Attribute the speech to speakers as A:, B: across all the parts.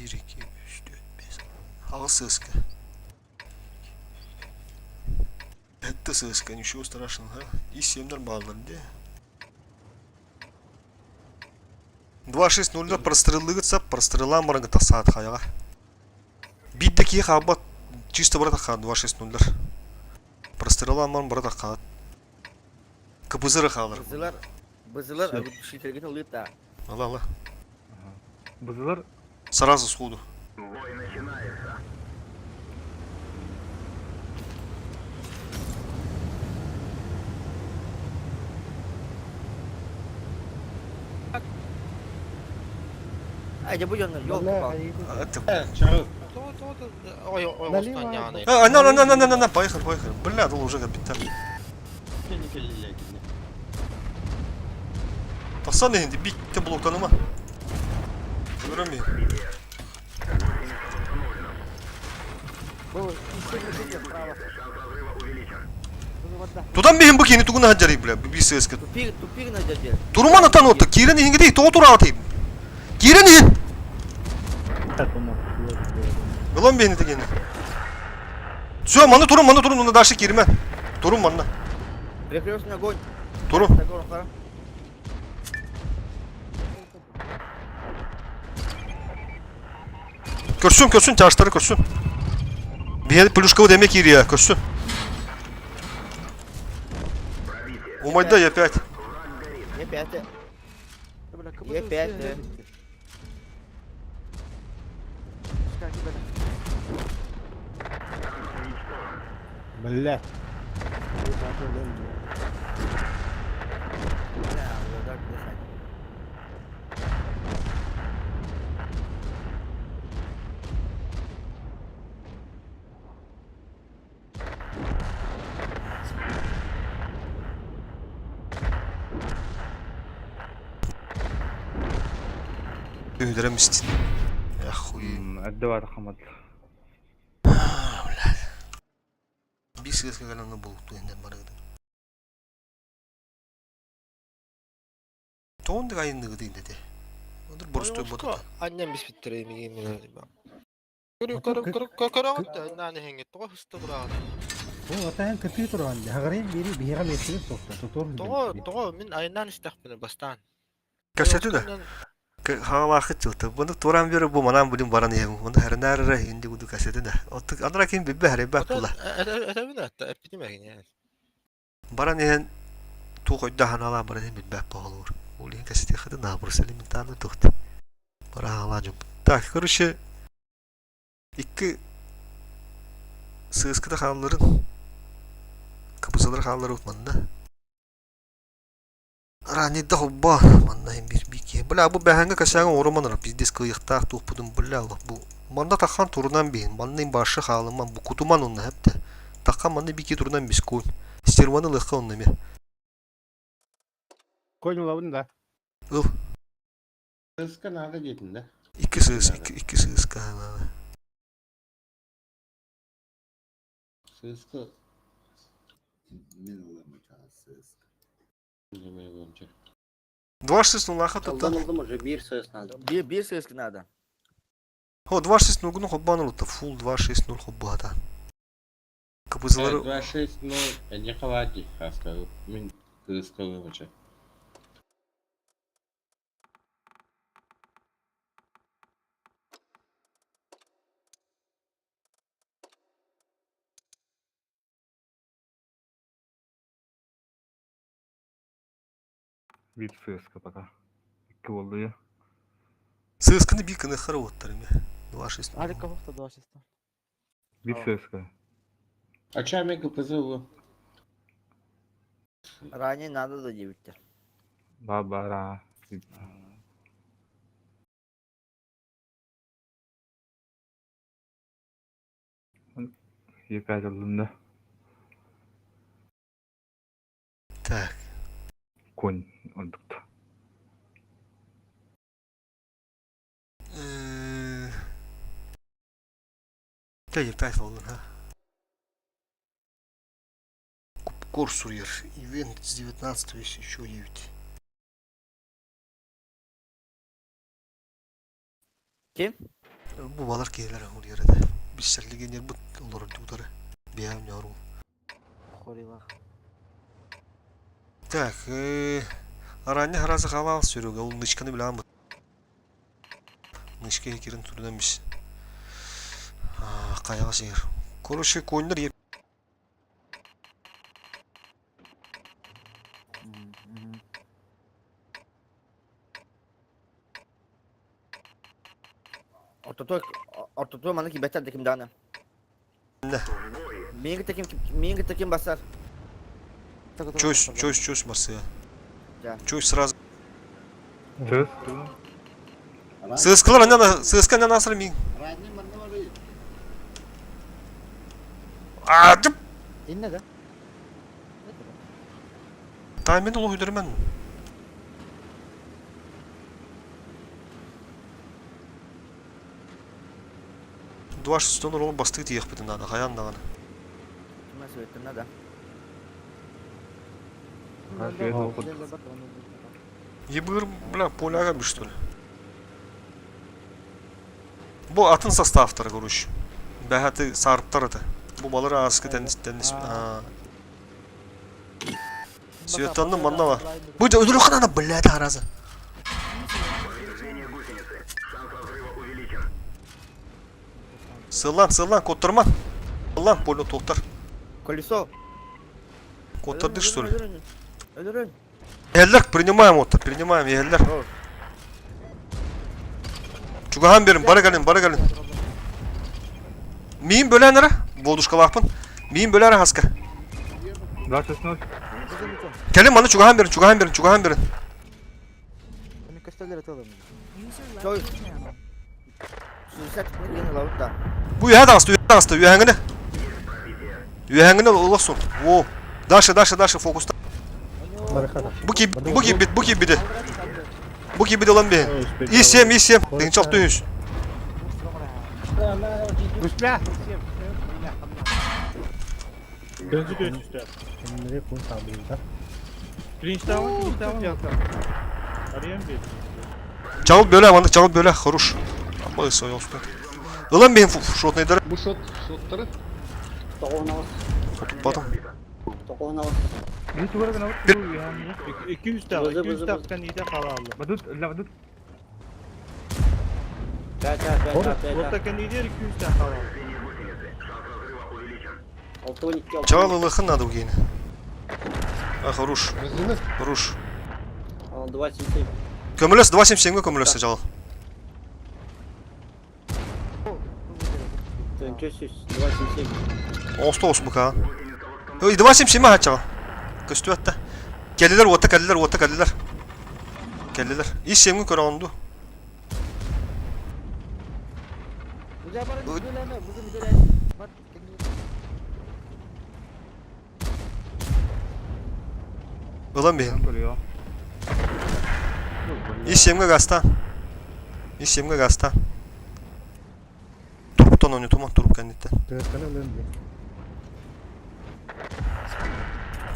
A: 1, 2, 3, 4, 5, 8 сыаска. Это сыаска, ничего страшного. И 7 баллар, де. 2-6-0 простреллыгыт сап, простреллаан баран тахсаат хайаҕа. Биир да киһи хаалбат, чисто бара таххаат 2-6-0 Простреллаан баран бара таххаат. КПЗ-ры хаалар.
B: Бызылар, бызылар огнетушительгин ылыта.
A: Ала, ала.
C: Бызылар
A: Сразу сходу.
B: Ай, бу дьоннор, ёлки-палки.
A: А, на, на, на, на, на, на, на, поехали, поехали. Бля, дул уже капитан. Тахсан иһин битте блоктаныма. Көрөм иһин. Тутан биһин бу кини тугун хаджарый бля, би сыска.
B: Тупик, тупик на дядя.
A: Туруман атан отта, киирэн иһин гидей, тоҕо тураатый? Киирэн иһин! Ылан биһини тегени. Все, манна турун, манна турун, уна дальше киирме. Турун манна.
B: Перекрестный огонь.
A: Турун. Көрсүн, көрсүн, тяжтары көрсүн. Биһи плюшковый деме киириэ, көрсүн. Умайда Е5.
B: Е5. Е5.
D: Бля.
A: Үһүлэрэ мистин. Эх, хуй.
C: Эрдэ баар хамат.
A: Биир сыаска кэлэн булуктуу иһинэн барыгытын. Тоҕун айынныгыт инде Одыр боростуой ботута.
E: Анньан биспиттэрэ имигин Көрөҕүт да наан иһиҥҥит тоҕо хыста тураҕын?
D: Ол атаһын кытыы туран, хаҕарыйан биэри биһиэхэ миэстэгин суохта, тутуом
E: Тоҕо тоҕо мин айаннаан истэхпинэ бастаан.
A: Кэпсэтэ да. Хаалаахыт дьылта. Буну туран бери бу манан булин баран иһэм. Муну хэрнаарара инди буду кэсэтэ да. Оттук анара ким билбэ хэрибэ була.
E: Этэбин атта эппитим эгин.
A: Баран иһэн туох өйдө ханаалаан баран иһэн билбэт буолуур. Ол иһин кэсэтиэххэ наабырыс элементарно тухта. Бара хаалаан дьон. Так, короче, икки сыыскыта хаалларын кыбысалар хааллары манна. Раннейда холбоо манна иһин биир биир Бля, бу бэһэҥҥэ кэсээҥҥэ оҥоруман пиздец кыайыахтаах туохпутун бля аллах бу манна таххан турунан биһин манна башы хаалыман бу кутуман онно хэпте таххан манна бики турунан бискуун стерваны ылыахха онно эмиэ
D: Конь ылабын да.
A: ыл
D: Сыска надо диэтин да.
A: икки сыыс икки икки сыыска надо
D: Сыска.
F: Мин ылам сыска.
A: 2-6 нулаха тута.
G: Ылдым уже биир сыыс надо.
B: Биир биир сыыска надо.
A: Хо 2-6 нугуну хоббан улутта. Фул 2-6-0 хоббата. Кыбызылары
D: 2-6-0 не халади, хаска. Мин сыска выбача.
C: Биир сыаска пока. Икки буоллуйа.
A: Сысканы биир кыны харабыттар эми. 2-6
H: Алика хохта 2-6.
C: Биир сыаска.
D: А ча мен КПЗ ылы?
B: Ранее надо да диэбиттэр.
C: Ба-бара. Е5 ыллым да.
A: Так.
C: Конь ордукта.
A: Те Е5 болдун ha. Купкор суруйар. Ивент с 19 еще 9.
B: Ким?
A: Бу балар киһилэр улуйар этэ. Биссерлигенер бут олорор утары. Биһэм ньору. Так, аранья харазы халал сүрүгө ол нычканы билаамыт. Нычка кирин турунан бис. Каяга сир. Короче, коннор еп
B: Ортотуой, ортотуой маны кибеттер да ким даҕаны. Миигин таким, миигин таким басар.
A: Чусь, чусь, чусь барсыа. Чусь сразу.
C: Сыс.
A: Сыскалар анан сыска анан асыр мин. Адып.
B: Инне да.
A: Таймен улу хүдермен. Дваш стон ролл бастык тиехпитин надо, хаян даҕаны.
B: надо.
A: Ебыр, бля, поляга бы что ли? Бу атын составтар, короче. Бәһәти сарыптар это. Бу балар аскы теннис теннис. Светанны манна бар. Бу өлөрөхөн ана, блядь, аразы. Сыллан, сыллан, коттурма. Сыллан, поле тоқтар.
B: Колесо.
A: Коттарды, что ли?
B: Өлөрөн.
A: Ехеллер, принимаем вот, принимаем, ехеллер. Чугахан берин, бары калин, бары калин. Миин бөләнere, бодушкалаахпын. Миин бөләре хаска.
C: 26-0.
A: Кэлин маны чугахан берин, чугахан берин, чугахан берин.
B: Чой.
A: Бу үөһэ таҕыста, үөһэ таҕыста, үөһэҥҥини. Үөһэҥҥини олохсун. Во. Дальше, дальше, дальше, фокуста. Бу кип, бу киирбит, бу киирбити. Бу киирбити ылан биһин. И7, И7, тыһынча 600. Чаҕыл бөлө, маннык чаҕыл бөлө, хорош. Амма ысой олсун. Ылан биһин шотныйдары.
G: Бу шот, шоттары.
A: Хотуппатым.
C: Bir tuvara gana
A: Bir-
H: 200 tane, 200 tane ide kalallı.
C: Badut, la badut.
H: Orta kendi ide 200 tane kalallı.
A: Чаҕыл ылыхын надо угейни. А, хорош. Хорош. Көмөлөс 277-ге көмөлөс чаҕыл. Оңсто ос бука. Ой, 277 ха чаҕыл. Көстүөттэ. Кэллилэр, уотта кэллилэр, уотта кэллилэр. Кэллилэр. Ис семҥи көрөҕүн дуу? Ылан биһин.
C: Көрüyor.
A: Ис семҥэ гастан. Ис семҥэ гастан. Туруктан ойнотуман турук кэнниттэн.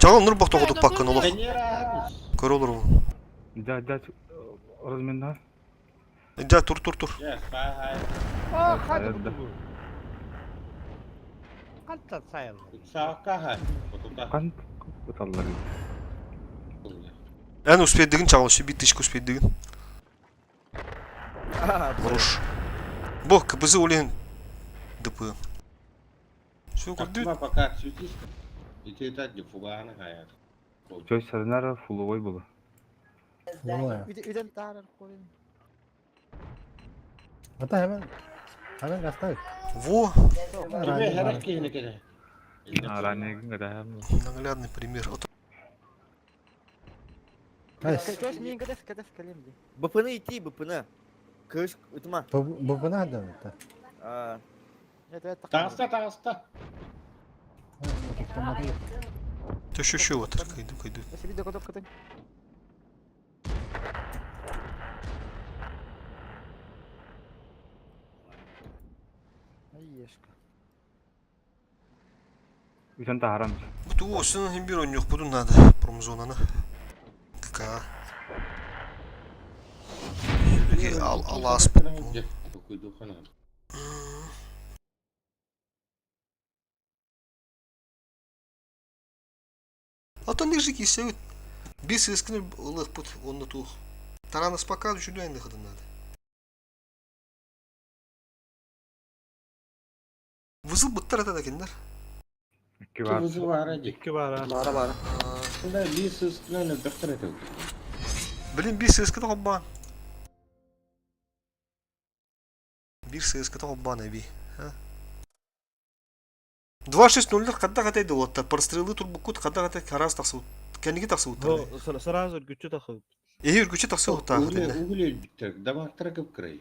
A: Чаҕыл нур тоҕутуппаккын олох. Көрө олоробун.
C: Да, да, разминна.
A: Дьэ тур тур тур.
C: Қан ыталлар.
A: Эн успейдигин чаҕыл, өссө биир тысячка успейдигин. Хорош. Бу КБЗ улин ДП. Все, көрдү.
D: Пока светись. И ты так не фуганы хаят.
C: Чой сарынара фуловой было.
A: Во,
C: А ранее гада.
A: наглядный пример. Вот
B: БПны идти, БПны. Кыш, ытма.
D: Таста, таста.
A: Төшөшү отыр, кайду, кайду.
C: Үтен тахарам.
A: Бу осын хим бир ойнук будун надо промзонаны. КК. Ал ал аспыт.
D: Какой дух она.
A: Оттон ник же киирсэбит. Биир сыысканы ылыахпыт уонна туох. Тараныспакка үчүгэй айныхытын наада. Вызов буттар это да кинилэр.
C: Икки баар.
D: Вызов баара дии.
H: Икки баара.
B: Баара баара.
D: Да, биир сыыскынан өлбөхтөр этэ.
A: Блин, биир сыыската холбоон. Биир сыыската холбоон эбии. 2-6-0 хаддах этэй дуоттар, прострелы турбуккут хаддах этэй хараас тахсыбыт. Кэнники тахсыбыттар.
H: Сразу үргүччү тахсыбыт.
A: Эһи үргүччү тахсыбыттаах этиннэ.
D: Угул өлбүттэр, дамактара кып-кырай.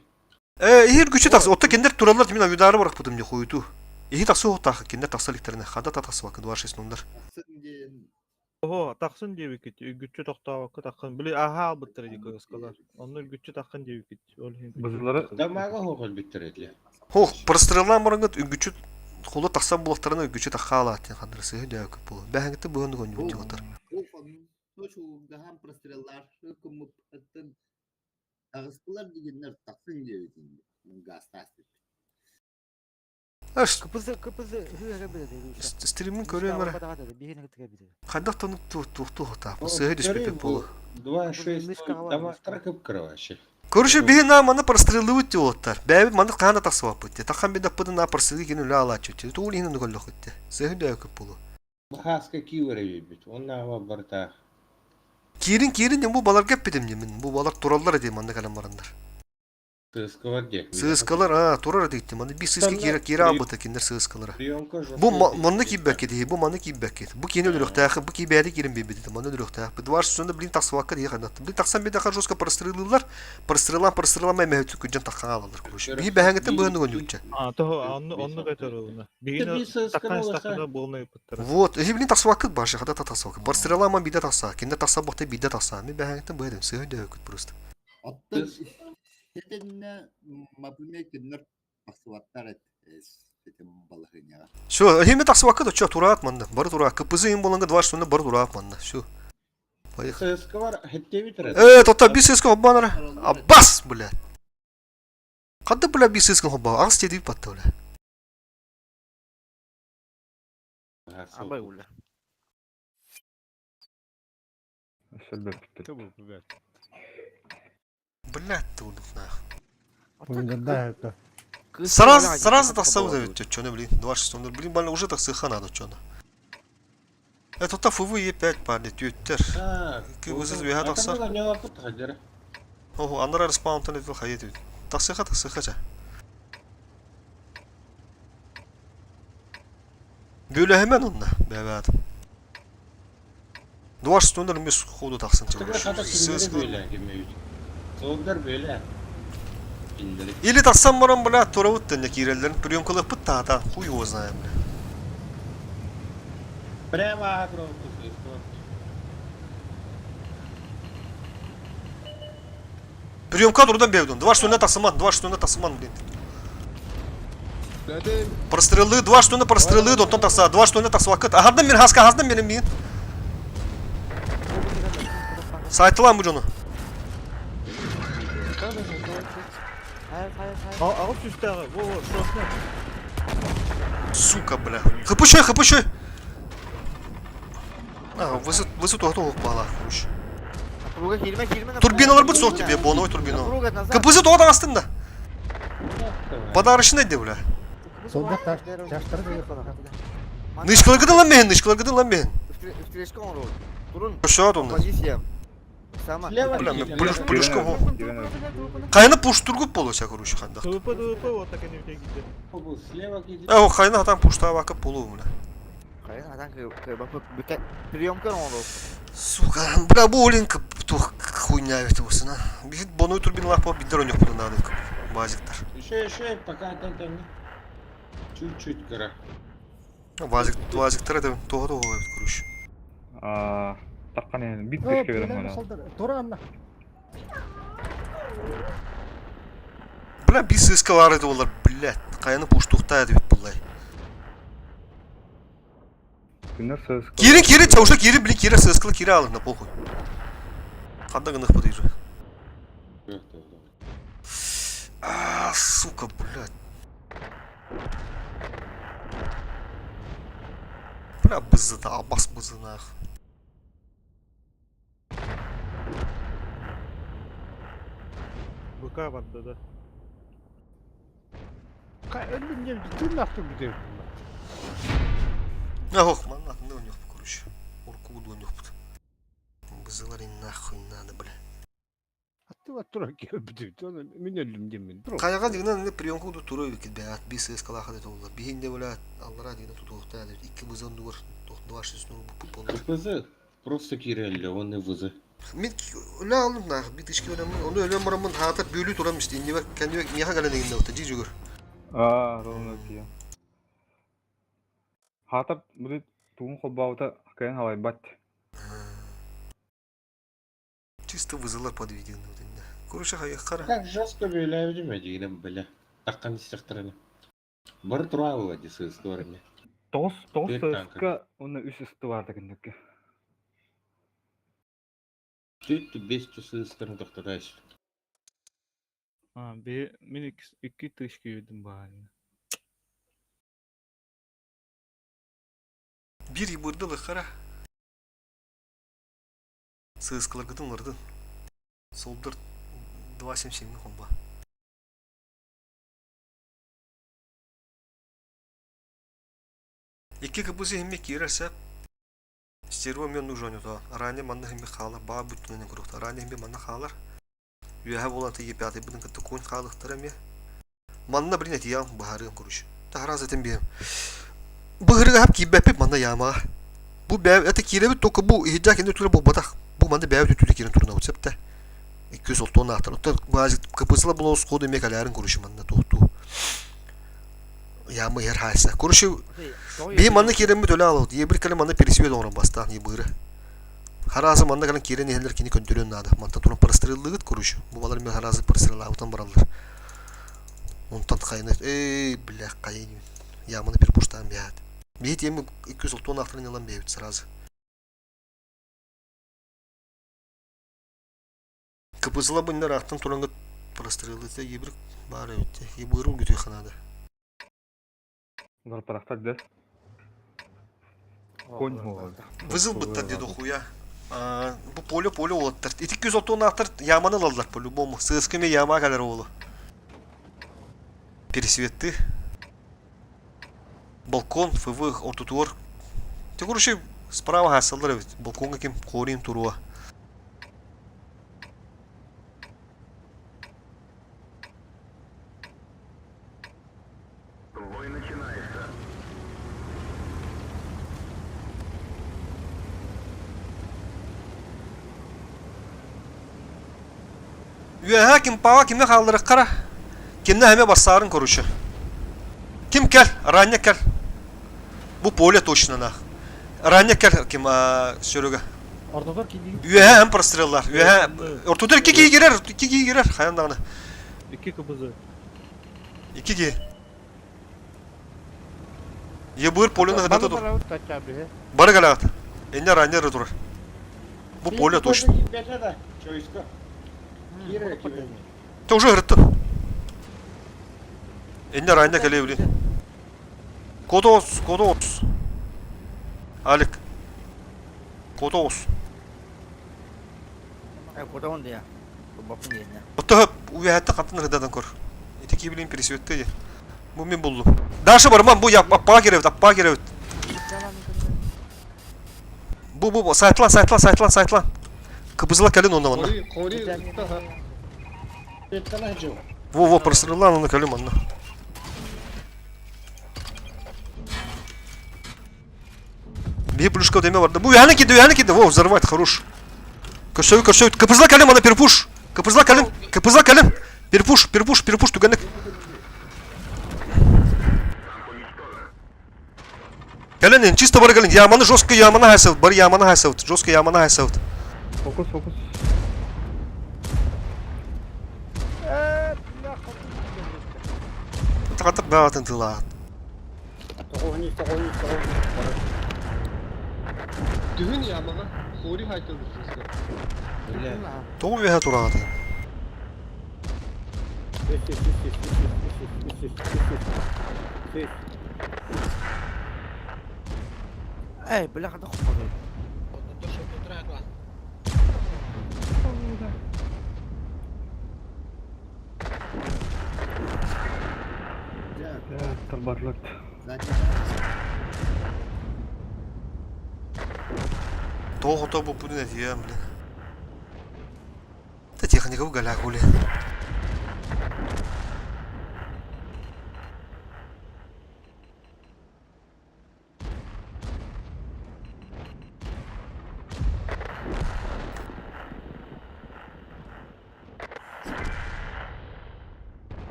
A: Э, иһи үргүччү тахсы. Отто кинилэр тураллар, мин авидары барахпытым не хуйту. Иһи тахсыахтаах, кинилэр тахса иликтэринэ. Хада та тахсыбакка 2-6-0
F: Тахсын диэн
H: Оһо, тахсын диэбиккит, үргүччү тохтообокко таххын. Били аһа албыттар ди кыыскалар. Онно үргүччү таххын диэбиккит. Ол иһин
C: Бызылары
D: Дамага хоох өлбүттэр этилэр.
A: Хох, простреллаан бараҥҥыт үргүччү холо тахсан булахтарына үргүччү таххаалаат диэн ханнары сыһы дөкүп буолу. Бэһэҥҥиттэн быһан угонньубут дьылатар.
F: Ол онно чулгаһан простреллаах кыммыттан таҕыстылар дигиннэр тахсын диэбитин гаастаас
A: Аш
G: КПЗ КПЗ үһү билэ
A: стримин көрүөм эрэ. Хайдах тонук туох-туох сыһы түспүппүт буолу.
D: 2-6 дамактара кып-кыра вообще.
A: Короче, биһи на маны простреллыбыт диолоттар. Бэйэбит маны хаана тахсыбаппыт. Тахан бидаппытын на прострелы кини үлэ алааччы. Тугул иһин көрлөхүттэ. Сыһы дөкүп буолу.
D: Хаска киирэ биэрбит. Оннааҕа барта.
A: Киирин киирин бу баларга эппитим мин. Бу балар тураллар этим манна кэлэн бараннар.
D: Сыыскалар диэк.
A: Сыыскалар аа турар этиктим. Маны биир сыыска киирэ киирэ аабыта кинилэр сыыскалара.
D: Приемка
A: Бу манна киирбэккит иһи, бу манна киирбэккит. Бу киини өлөрүөхтээх, бу киибээри киирэн биэрбит манна өлөрүөхтээх. Два сонно блин тахсыбакка диye ханнаттым. Блин тахсан биэдэхэ жестко прострелылар. Прострелан прострелан мэмэһэ күдьэн таххан аалалар короче. Биһи бэһэҥиттэн быһан угонньуучча.
H: А, того онну онну көтөрүлүнэ. Бигини таккан истакына буолнай ыппыттара.
A: Вот, эһи блин тахсыбаккыт башы, хата тахсыбаккыт. Простреламан биде тахса, кинде тахса бохта биде тахса. Мен бэһэҥиттэн быһадым, сыһын дөһөкүт просто.
F: Оттон итиннэ мапыме кинилэр тахсыбаттар эт этим балаһыанньаҕа.
A: Все, эһиме тахсыбаккыт оччо тураат манна. Бары тураат. КПЗ им боланга два часа бары тураат манна. Все. Поехали.
D: Сыыска бар, хеттебит эрэ.
A: Э, тота би сыска хоббанара. Аббас, бля. Хадда бля би сыска хобба. Ағыс тедип батты, бля.
B: Абай уля.
C: Сөлбөппүт.
A: Блядь, ты нах.
I: Да,
A: Сразу, сразу тахсабыт эбит чё блин, 2-6 блин, больно уже тахсыха надо чё Это та ФВ Е5 парни, түйеттер. Кыбызыз бэһэ тахсар. Ого, анара респаунтан этил хайет үт. Тахсыха тахсыха ча. Бөлөһөмөн онна, бэбэт. Дуаш стондар мис ходу тахсын
D: Солдар бөле.
A: Или тахсан баран бля турабыт тэнне киирэллэрин приемкалыппыт таата хуй его знаем бля.
D: Прямо агро.
A: Приемка турдан бевдун. Два штуна тахсыман, два штуна тахсыман блин. Прострелы, два штуна прострелы, онтон тахса, два штуна тахсыбаккыт. Аһардан мин хаска, аһардан мин мин. Сайтылан бу жону.
H: Аҕыс үстээҕи, во во, шотна.
A: Сука, бля. Хыпышой, хыпышой. А, высот, высоту готовых бала, короче.
B: Напруга киирмэ киирмэ.
A: Турбиналар бут сох тебе, боновой турбину.
B: Напруга назад.
A: КПЗ тоҕо таҕастын да. Подарочный де, бля.
I: Солдаттар, жастары
A: Нышкаларгыдын lan мehen, нышкаларгыдын lan мehen.
B: Үстүрешке оҥору. Турун.
A: Көшөт онда.
B: Позиция. Сама.
D: Слева.
A: Бля, мен плюш, плюшка го. Кайны пуш тургуп болу короче, ханда.
H: ТВП ТВП вот так они киирдэ.
D: Слева киди.
A: Э, о, хайна там пушта вака полу, бля.
B: Хайа атан кы приемка оҥору.
A: Сука, бля, бу олинка тух хуйня ведь осына. Бихит боной турбиналар по бидер онёк буду надо. Базиктар.
D: Еще, еще, пока там там. Чуть-чуть кыра.
A: Базик, базиктар это того того короче.
C: Аа, таққан бит бешке берем ана.
I: Тура
A: Бля, бис сыскалар это олар, блядь. Каяны пуштухта это ведь булай.
C: Күннер сыска.
A: Кирин, кирин, уже кирин, блин, кирин, сыскалы кире алын, на похуй. Ханда гынах подъезжу. А, сука, блядь. Бля бызыта, абас бызынаах.
H: Быка барда да.
I: Өллүм диэн тыыннаахтык бүтэбит.
A: Ох, манна атында ойнуохпут, короче. Урукку курдук ойнуохпут. Бызылар и нахуй надо, бля.
I: Аттыга туран кэлбитибит. Оны мин өллүм диэммин.
A: Хайаҕа дигинэн аны приемка курдук туруо эбиккит бэйэҕит биир сыаскалаах эбит оллар. Биһиндэ бля аллараа дигинэн тутуохтаа эбит. Икки бызан дугар два шесть ноль буппут боллар.
D: КПЗ просто киирэллэ уонна вызы.
A: Мин үлэ алым наах биир тысяча өлөммүн ону өлөм бараммын хаатар бүөлүү турам исти иннибэр кэннибэр миэхэ кэлэн иҥиннэ дьи жүгүр.
C: Аа, ровно тиийэн. Хаатар били тугун холбообута кыайан халайбат.
A: Чисто вызылар подведены вот иннэ. Короче хайыххара.
D: Так жестко бүөлээбитим эдьиигинэн бля. Таххан истэхтэринэ. Бары тураабыла дии сыыстыбар эмэ.
C: Тоҕус тоҕус
D: Түөрт танка.
C: сыаска уонна үс ысты баарда күннүккэ.
D: Түөрт бес сыыстарын тохтотоочу.
H: А, би мин икки тысяча киирдим баҕайы.
A: Биир ыбырдылыххара. Сыыскаларгытын улардын. Солдор 2.77 холба. Икки кыбыс иһимми киирэр сөп. Стерво мен нужен то. Ранее манна химби хаалар, баа бүттүнэн курукта. Ранее химби манна хаалар. Үөһэ буолан тыйы пятый бытын кытта куун хаалыктара эмиэ. Манна блин этиям быһаарыам короче. Таһараас этим биэм. Быһырыга хап киирбэппит манна яамаҕа. Бу бэйэ это киирэбит только бу иһирдьэ кини өттүлэр буолбатах. Бу манна бэйэбит өттүлэр киирэн турунабыт сөптө. 200 аахтар. Оттон КПС-ла булан сходу эмиэ кэлээрин короче манна туохтуу. Яама иһэр хаайса. Короче, биһи манна киирэммит өлө аалабыт. Ебир кэлэн манна пересвет оҥорон бастаан ебыры. Хараазы манна кэлэн киирэн иһэллэр кини көнтөрүөн наада. Мантан туран простреллыгыт короче. Бу балар эмиэ хараазы простреллаабытан бараллар. Онтон хайны эй бля хайын яманы перепуштаан биһаат. Биһи тиэми 260 ахтарын ылан биһэбит сразу. Кыпызыла быннар аттан турангыт простреллыта ебір баар эбит. Ебырым күтү ханада.
C: Уларпарахтар да. Конь буолар.
A: Вызыл быттар деді хуя. Бу поле поле уолаттар. Ити 260 ахтар яманы ылаллар по-любому. Сыаскы ме яма калар оолу. Пересветты. Балкон, ФВ, ортотугар. Те, короче, справа хаасаллар эбит. Балкоҥҥа ким корин туруо. Үөһэ ким паҕа кимҥэ хаалларыаххара? Кимнэ эмэ бассаарын короче. Ким кэл? Ранья кэл. Бу поле точно нах. Ранья кэл ким Серега.
G: Ортотор киирдигит.
A: Үөһэ эн простреллар. Үөһэ ортотор икки киһи киирэр, икки киһи киирэр. Хайан даҕаны.
H: Икки КБЗ.
A: Икки киһи. Ебыр полены хадата тур. Бары кэлэҕит. Энне ранья турар. Бу поле точно. Ты уже ырыттын. Энне ранья кэлэ блин. Кодос, кодос. Алик. Кодос.
B: Кодон диye. Бапын диye.
A: Оттоһоп үөһэттэ хантан ырыдадан көр. Ити киибилин пересветте дии. Бу мин буллум. Даша барман бу аппаға кирэбит, аппаға кирэбит. Бу бу сайтлан, сайтлан, сайтлан, сайтлан. Кыбызыла кэлин онно манна. Во, во, простреллан онно кэлин манна. Биһи плюшка деме барда. Бу үөһэни киирдэ, үөһэни киирдэ. Во, взорвать, хорош. Көрсөбүт, көрсөбүт. Кыпызла кэлин манна перепуш. Кыпызла кэлин, кыпызла кэлин. Перепуш, перепуш, перепуш түгэнник. Кэлин, чисто бары кэлин. Яманы жестко яманы хайсабыт, бары яманы хайсабыт, жестко яманы хайсабыт.
C: Фокус, фокус.
A: Тахатык баҕатын тылаат.
J: Түһүн ямаҕа хори хайтылдыр
A: Тоҕу үөһэ тураҕатын?
I: Үс үс үс үс үс үс үс үс үс үс үс үс.
B: Эй, бля, хата хоппотуй.
F: Дьэ,
C: Тарбарлыт.
A: Тоҕо хото буппутун этиэм, блин. Да техников галяхули.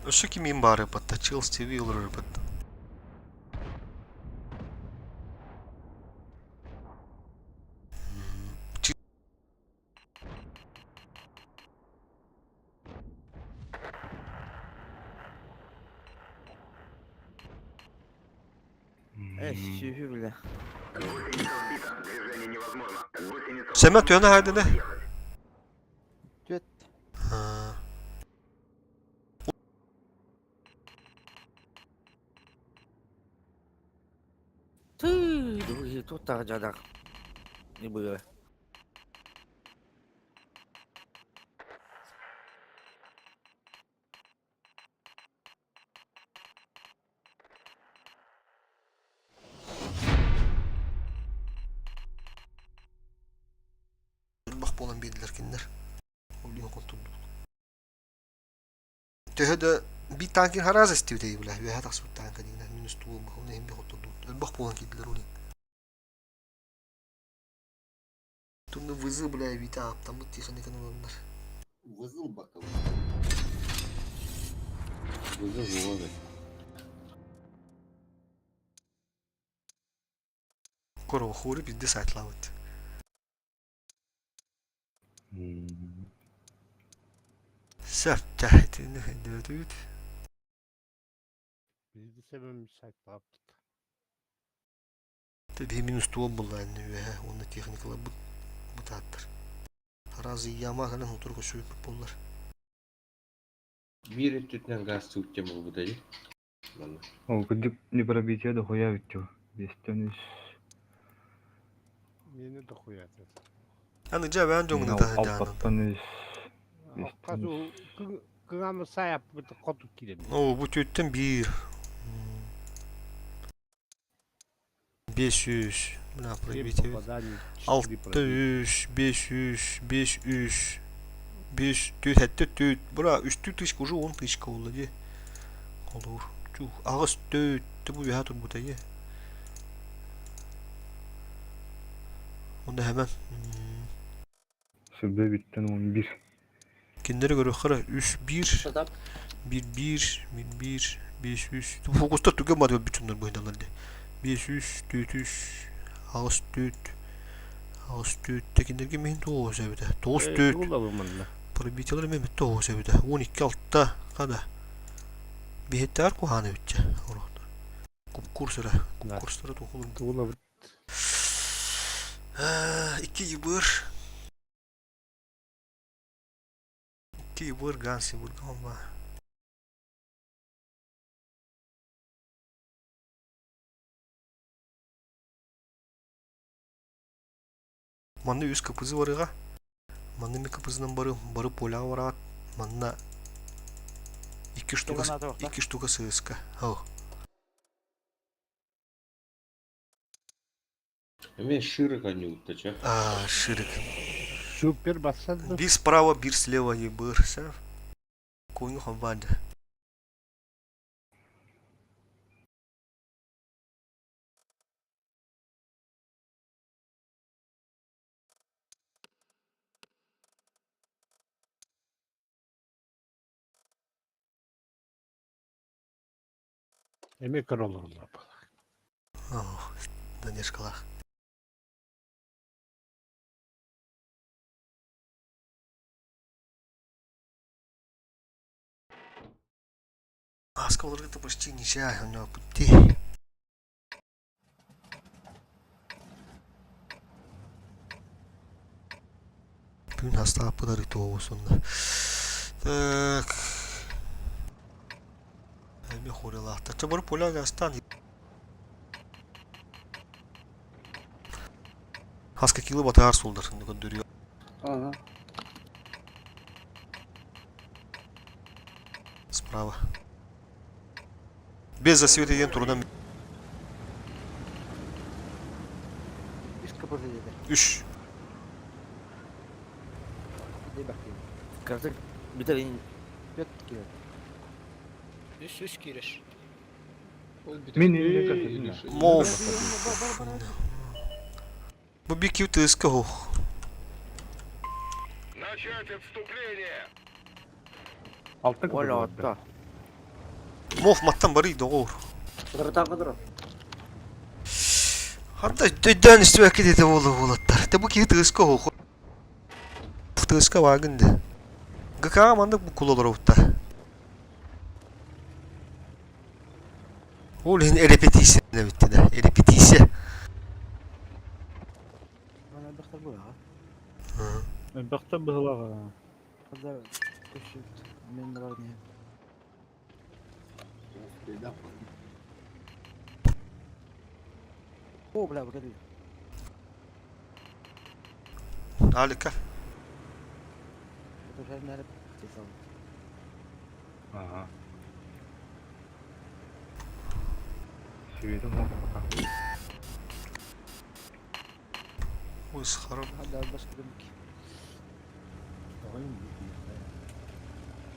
A: Өссө кимиин баар ыппатта, Chills TV олорор ыппатта.
B: Эй, сүһү бля.
A: Сэмэ түөнэ хайдыны?
B: Түөт. Тыы, туттаах дьадах. Не было.
A: Бах буолан биэрдилэр кинилэр. Ол иһин хоттордубут. Төһө да биир танкин хараас эстибитэ бля үөһэ тахсыбыт танка диинэ минус туолма оны иһин хоттордубут. Өлбөх буолан киирдилэр ол иһин. Тунну вызы бля Вита ааптаммыт тиэхиньиканы ыланнар.
F: Вызыл бакыл.
D: Вызыл буолар.
A: Корохури бизде сайтлабыт. Сөп, чахитини дөтүт.
I: Биһиги сэбэм сайтлаабыт.
A: Биһи минус туом булла инни үөһэ уонна техникаларбыт бытааттар. Араас яма кэлэн утары көсүбүппүт буоллар.
D: Биир өттүтүнэн газ суут диэн буолбута дии. Манна.
C: Ол кырдьык не пробитие дохуя бүттү. Биэстэн үс.
I: Миэнэ дохуя этэ.
A: Аны дьэ бээн дьоҥҥун ытаһын дьаанан.
C: Алтаттан үс.
I: Хас кыҥамы сайаппыт хоту киирэн.
A: Оо, бу түүттэн биир. 500 мына пробитие 600 500 500 5 түөрт сэттэ түөрт бра үстүү тысяча уже он тысяча буолла дии холуур чух аҕыс төрт бу үөһэ турбута дии онно хэмэн
C: Сүрбэ биттэн он бир.
A: Кинилэри көрүөххэ эрэ үс биир, биир биир, биир биир, биэс үс. Фокустар түгэн баар өлбүт дьоннор быһыналар дии. Биэс үс, түөрт үс, аҕыс түөрт, аҕыс түөрт. Кинилэргэ миһин тоҕус эбитэ. Тоҕус түөрт. Пробитиелар эмиэ тоҕус эбитэ. 12 алта хада. Биһиттээр куһаан эбитчэ. Курсера, курстара туохулун. Икки ебыр. Икки ебыр ганс ебырга онба. Манна үс кпз барыга. Манна ми кпзынан бары бары поляға бараат. Манна икки штука икки штука сыска. Ау.
D: Эмиэ ширик анньыбыта чэ.
A: А, ширик.
I: Супер бассады.
A: Бир справа, бир слева ебыр. Сәв. Көңі хабады.
I: Эмиэ көрө олороллор буолар.
A: Ох, Надежкалаах. Ааска олорго почти нельзя, у него пути. Бүгүн хастааппыт арыйтоҕусунна. Так. Эми хорилаахтар. Чэ бары поля астан. Хаска кило батаар сулдар көрдөрүө.
J: Ага.
A: Справа. Без засвета диэн турунан
G: Үс КПЗ диэтэ.
A: Үш.
G: Диэбэхтиин.
B: Кырдьык бүтэр
G: Түөрт киирэр.
E: Үс үс киирэр.
J: Ол
C: Мин
J: бүтэр.
C: иннинэ көрсөтүнэ.
A: Мов.
G: Бар бар бар.
A: Бу бикив тыска хух.
C: Алта
B: Оля
C: кыбы
B: отто.
A: Мов маттан барый доҕор.
F: Кыртан кыдыр.
A: Ханта өйдөөн истибэккэ диэтэ буола буолаттар. Те бу киһи тыска хух. Тыска баагын де. ГК маннык бу кулалар Ол иһин репетиция эбиттинэ. Репетиция.
G: Мана элбэхтэр буолаҕа.
H: Элбэхтэр быһылаҕа.
G: Хазар көшүт мен да бар не. О, бля, бу кэлли.
A: Алика.
G: Өтөр нәреп тесал.
C: Ага. Сүйедім ол пока.
A: Ой, схарам.
G: Хада баш кидемик.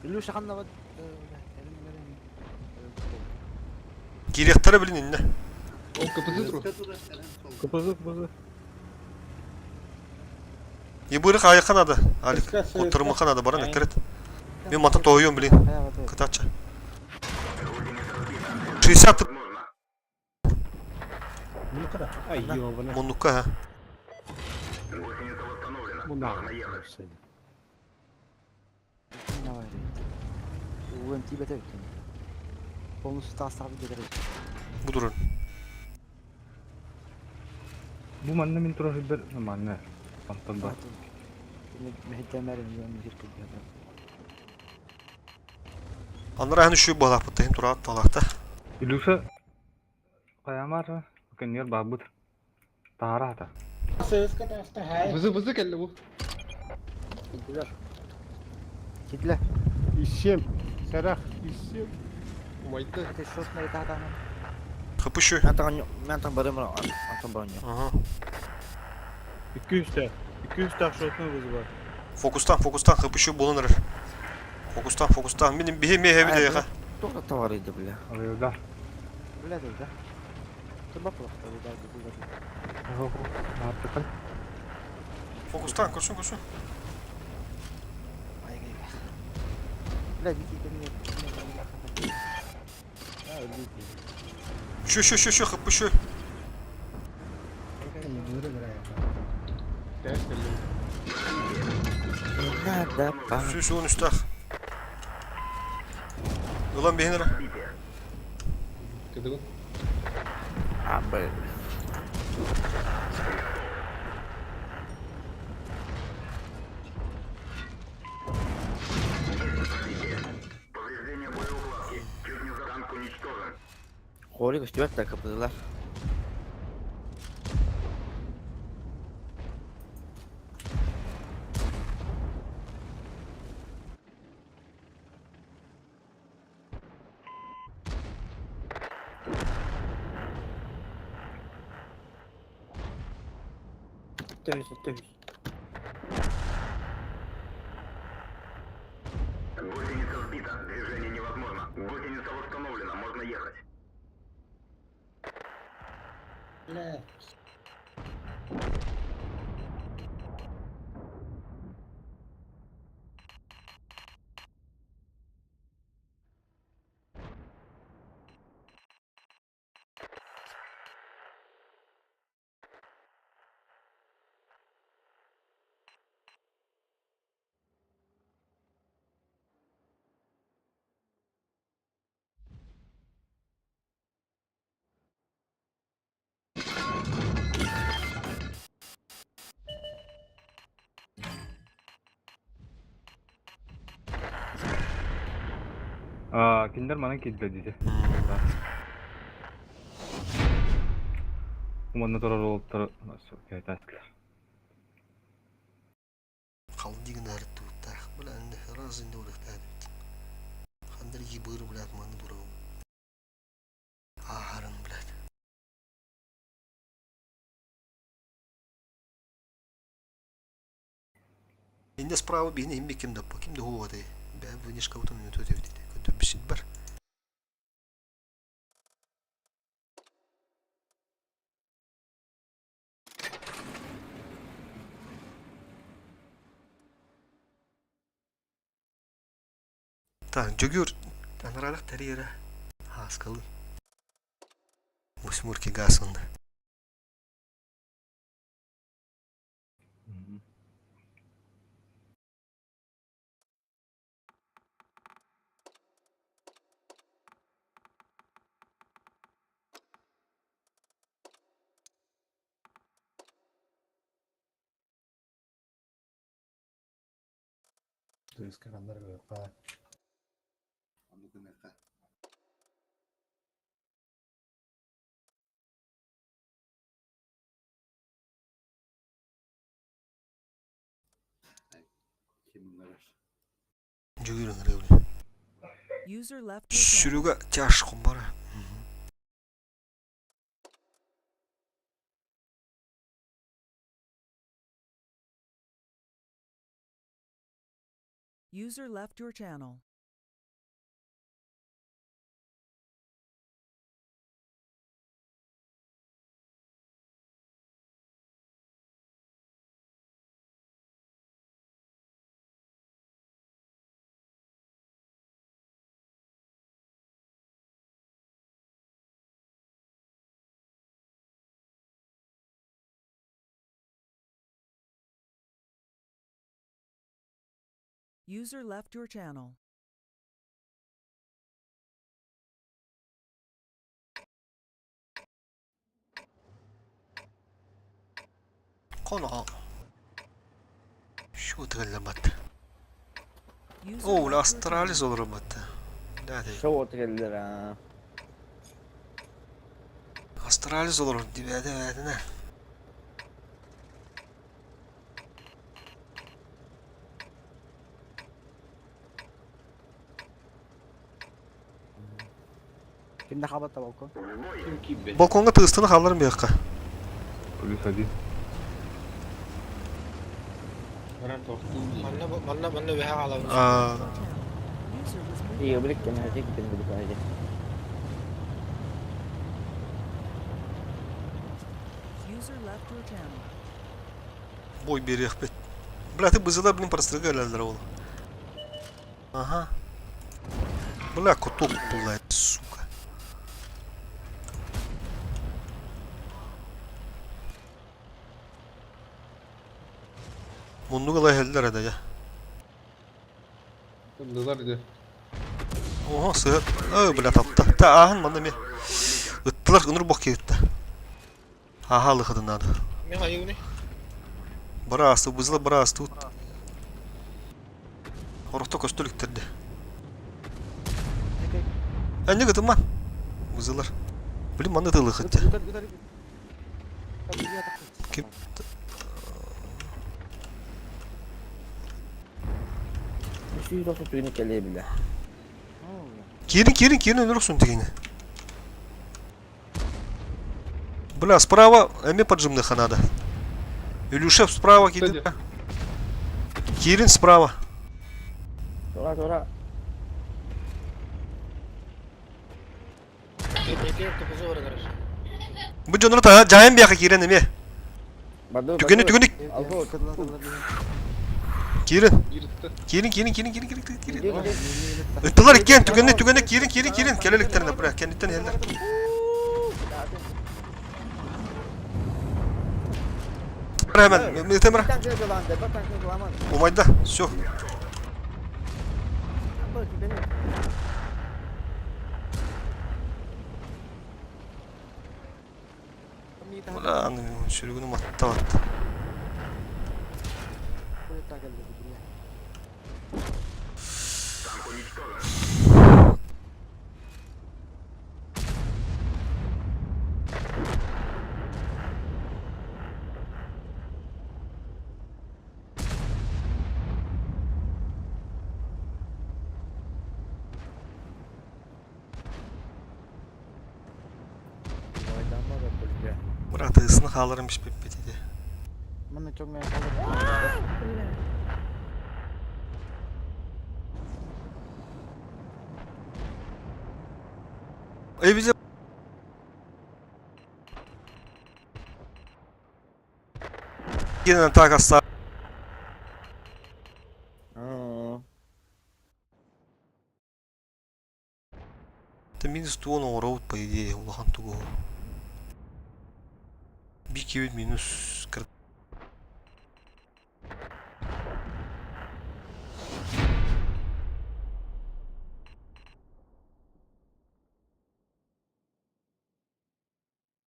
G: Илюша ханна бат.
A: Кириэхтэрэ билин иннэ.
J: Ол КПЗ тур.
H: КПЗ КПЗ.
A: Ебыры хайахан ада. Алик.
D: Ыска, сыска.
A: Оттырмахан ада баран
D: Ай.
A: эккерет. Мен мантан тоойуом билин. Кытача. 60
I: Ай, ёбана.
A: муннукка ха.
I: Мунаҕа.
G: УМТ бетер. Полностью тастабы бетер.
A: Бу турун.
C: Бу манна мин тура сылдьар манна. Онтон бар.
G: Мехтемер мехир
A: Аннара ханы үшүй балаппыт тахин тураат талакта.
C: Илюша каямар кеннер бабыт. Таара ата.
D: Сыска таста хай.
J: Вызы вызы кэллэ бу.
G: Кидле.
I: Исем. Сарах. Исем.
J: Умайда.
G: Это шот на этапе.
A: Хапышы.
B: Мен там барым Антон барым.
A: Ага.
H: 200 тә. 200 тә шотны вызы бар.
A: Фокустан, фокустан хапышы болон эрер. Фокустан, фокустан. Минем бихе мехе бile яха.
B: Тоқта товар иди, бля.
C: Алыйда.
G: Бля, да. Турба плохо, да, да.
C: Артыкын.
A: Фокустан, көрсүн, көрсүн.
G: Ай, ай, ай. Бля, бики кемне.
A: Şu şu şu şu хапышы.
J: Тээс кэллэ.
B: Надо па.
A: Şu şu үстах. Ulan бихин эрэ.
J: Кыдыгын.
B: А, бля. Хорик үстүбэт да капызылар.
F: Төһүс, төһүс.
D: Бля.
C: Аа, кинилэр манан киирдилэр диэтэ. Манна турар уолаттар кэтээтилэр.
A: Халдыы гынаары туруктаах. Бля, раз инде урыктаах эбит. Хандар ебыры, блядь, маны дурабын. Ааһарын, блядь. Инде справа биһини иһин ким да ким да хуотай. Бээ вынешка бутун үнүтү эбит. Көтөр бар. Так, Дьөгүөр анараалах тэрийэрэ ааскалыы. Восьмерки газ онно. Дьөгүөр ыҥырыабын.
K: User left your channel.
A: Сүрүгэ тяж хумбара.
K: User left your channel. User left your channel.
A: Коно. Шо тыгалламат.
K: User
A: Оо,
K: left your
A: Австралия
K: channel.
A: олоромат. Да, да.
B: Шоу келдер а.
A: Австралия олорор дибәдә бәденә.
G: Кимде хабатта балкон?
D: Ким киирбэт?
A: Балконга тыыстыны халларын бияққа.
C: Плюс один.
D: Баран тохтуу дии.
E: Манна манна манна үһэ хаалабын.
A: Аа,
K: User was moved.
B: Iyi bilик кene hacı gidin bilик hacı.
K: User left your channel.
A: бой бериэх бит. Бля, ты бызыла, блин, прострыга өлөлөр ол. Ага. Бля, кутук, блядь, сука. Муннуга лайхеллер эдэ я.
J: Тымнылар дии.
A: Оһо, сыһыт. Ой, бля, тапта. Та ааһын манна ме. Ыттылар ыныр бох кииртэ. Ааха лыхытын надо.
E: Мен хайыгыны?
A: Быраасты, бызыла быраасты. Орохто көстөлүктэрде. Энне гытымман. Бызылар. Блин, манна тылыхыт. Ким?
B: 390 түгүнү келе биле.
A: Киирин, киирин, киирин өлөр тигини. Бля, справа эми поджимных надо. Илюшев справа киирин. Киирин справа.
B: Тора тора.
E: Эти кызы бар гараж.
A: Бу дьоннору та жайын бияка киирен эми.
B: Барды
A: Түгени түгени
B: Алго.
A: киирин.
J: Иртте.
A: Киирин, киирин, киирин, киирин, киирин, киирин. Ыттылар иккен түгени түгени киирин, киирин, киирин. Келеликтерине, бля, кенниттен иһэллэр. Hemen, Темир. Умайда, все. Бля, аны сүрүгүнү маттабат. хааларын биспиппит ити.
G: Манна чоҥҥо хаалар.
A: Ey bize Yine takaslar. Это минус 10 оҥоробут по идее улахан тугу. Бикибит минус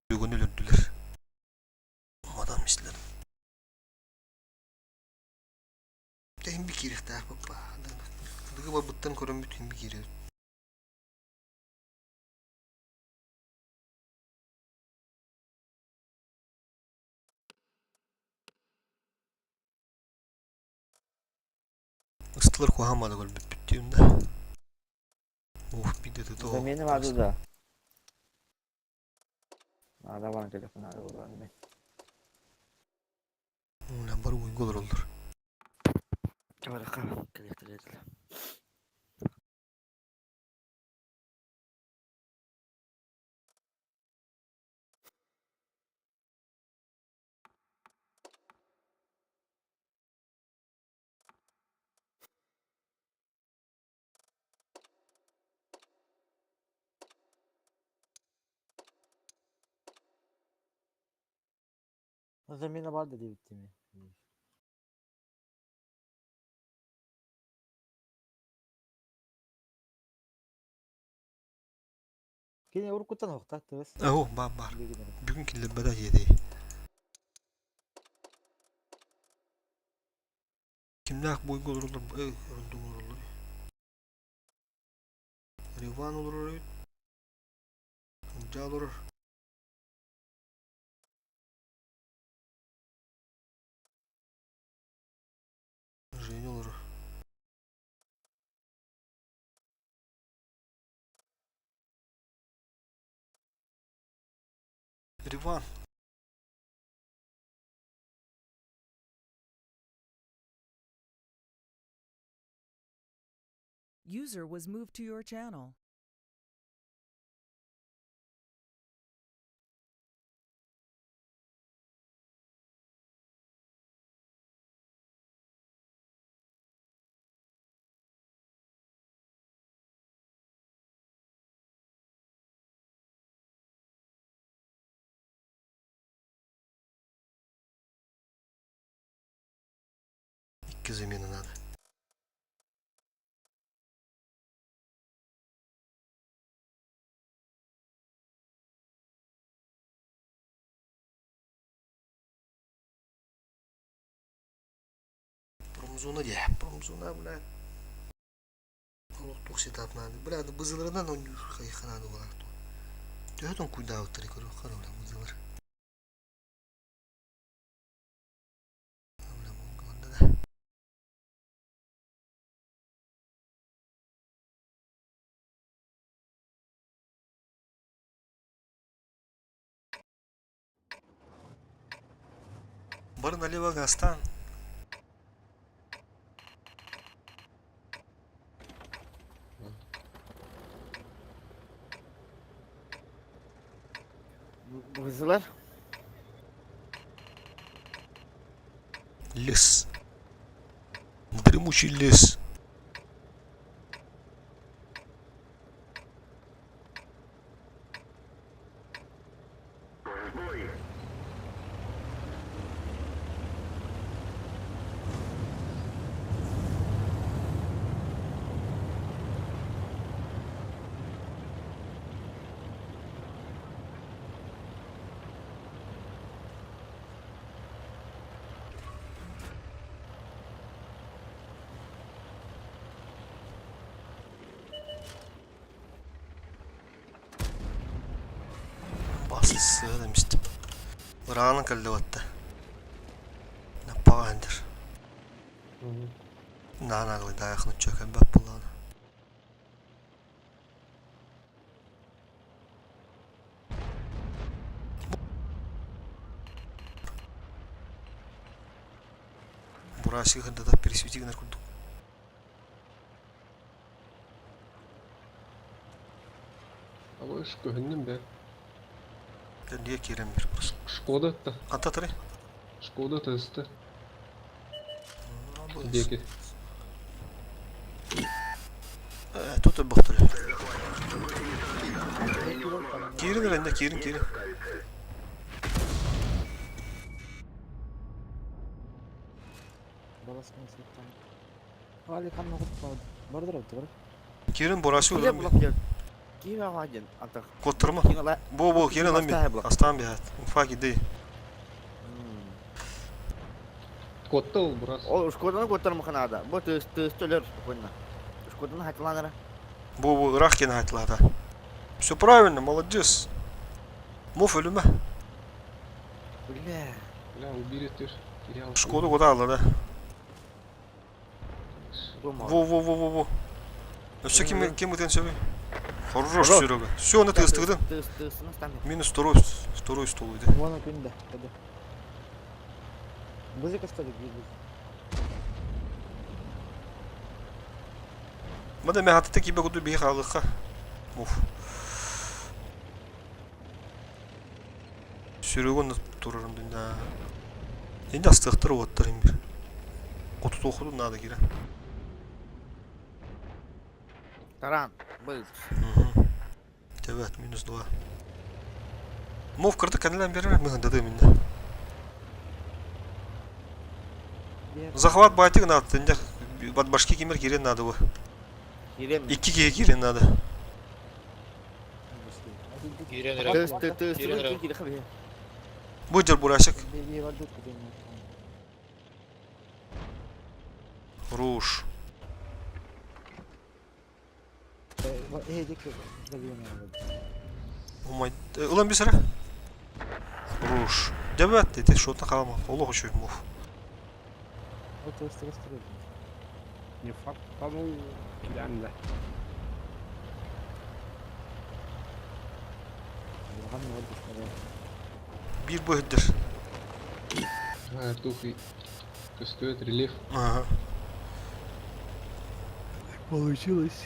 A: Бүгүн өлөрдүлэр. Мадам мислэр. Тэһин би киириэхтээх баппа. Дыгы барбыттан көрөн бүтүн би киирэбит. Ыстылар куһаҕан баада көрбүппүт диим да. Ух, биирдэ тото.
B: Замена баады да. Наада баран телефон наада буолан мен.
A: Уна бар уйга олороллор.
B: Чабарака кэлиэхтэрэ этилэр.
G: Замена бар да диэбиттии Кини уруккуттан уохта тыас.
A: Оо, баар баар. Бүгүн киллэрбэтэ диэтэй. Кимнээх буойга олороллор эй, орунду олороллор. Риван олорор эбит. Ылдьаа олорор. Женя олорор. Риван.
K: User was moved to your channel.
A: Икки замена надо. Промзона дии. Промзона, блядь. Олох туох сетап надо. Бля, бызыларынан он хайха надо было. Төһө тоҥкуйдаабыттар көрүөххэ бля бызылар. Бля, да. Бар налево газтан.
B: Бызылар.
A: Лес. Дремучий лес. Бассыа дэмистим. Ыраҕынан кэллэ батта. Наппаҕа иһэллэр. Наан аҕылыйдаах нучча кэлбэт буоллаҕына. Бурасик хындата пересвети гынар курдук.
J: Абыш көһүннүм бе.
A: Дэннигэ киирэн бир просто.
J: Шкода та.
A: Ханта тары?
J: Шкода тыста. Диэки.
A: Тут бохтур. Киирин эрэнне киирин киирин. Киирин бурасы өлөрүм. Куоттарма. Бу бу киирин ылан би. Астаан биһат. Инфа киди.
J: Куотта ол бурас.
B: Ол Шкоданы куоттарым ханаада. Бу тыыс тыыс төлөр спокойно. Шкоданы хатылаан эрэ.
A: Бу бу ыраах киэн хатылаата. Все правильно, молодец. Муф өлүмэ.
B: Бля.
J: Бля, убили ты. Терял.
A: Шкоду куда алла да. Во-во-во-во-во. Өссө ким ким ытын сөбүй? Хорош, Серега. Все, оны тыыстыгдын.
B: Тыыс тыысына стан.
A: Минус второй, второй стол уйды.
G: Вон күндэ. Кэдэ. Музыка стали били.
A: Мада мен хатыта кибе куду бии хаалыхха. Уф. Сүрүгүн турарым дында. Енді астықтыр оттар имбир. Отут надо кире.
B: Таран. Был.
A: Evet, минус 2. Мов кырды кәнелән берер, мен дады минде. Захват батик надо, инде от башки кимер кирен надо бы.
B: Кирем.
A: Икки киһи кирен надо.
E: Киирэн эрэ.
B: Тыыс тыыс тыыс
E: Киирэн эрэ.
B: киирэ хабы.
A: Бу бурашык. Руш. Умай. Улан бисара. Руш. Дебет, эти шотна қалама. Олох үшүй муф.
I: Не факт, по-моему, килянда.
A: Бир быһдыр.
J: А, тух и Көстүөт рельеф.
A: Ага.
I: Получилось.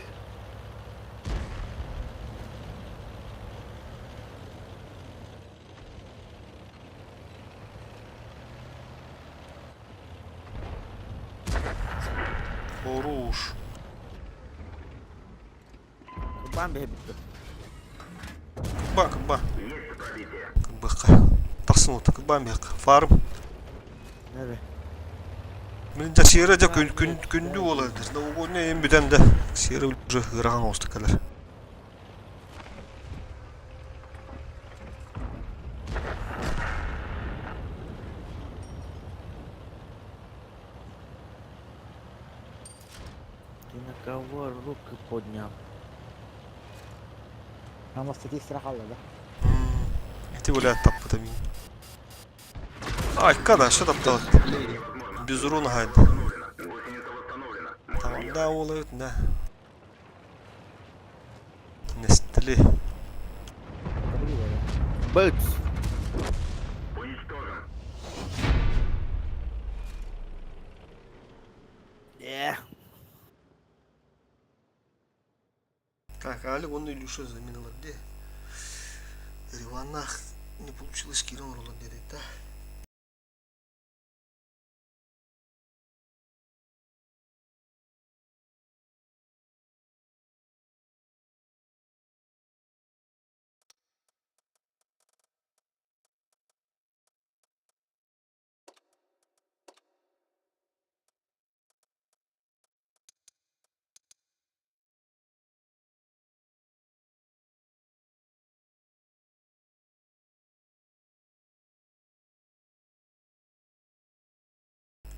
A: Хорош.
B: Кубан бе битти.
A: Кыбан, кыбан. Кыбыка. Тахсын ота, кыбан бек. Фарм.
B: Небе.
A: Мен де сире де күн күн күндү болар. Да о не эм бүтән дә. Сире уже ыраган осты калар.
B: Ты на кого руки поднял?
G: Ama статистика қалды да.
A: Эти гуляют таппыта мин. Ай, када, что таптал? Без урона гайд. Там да олают, да. Нестили.
B: Быт. Э.
A: Так, Алик, он Илюша заменила где? Риванах не получилось Кирилл Роланд да?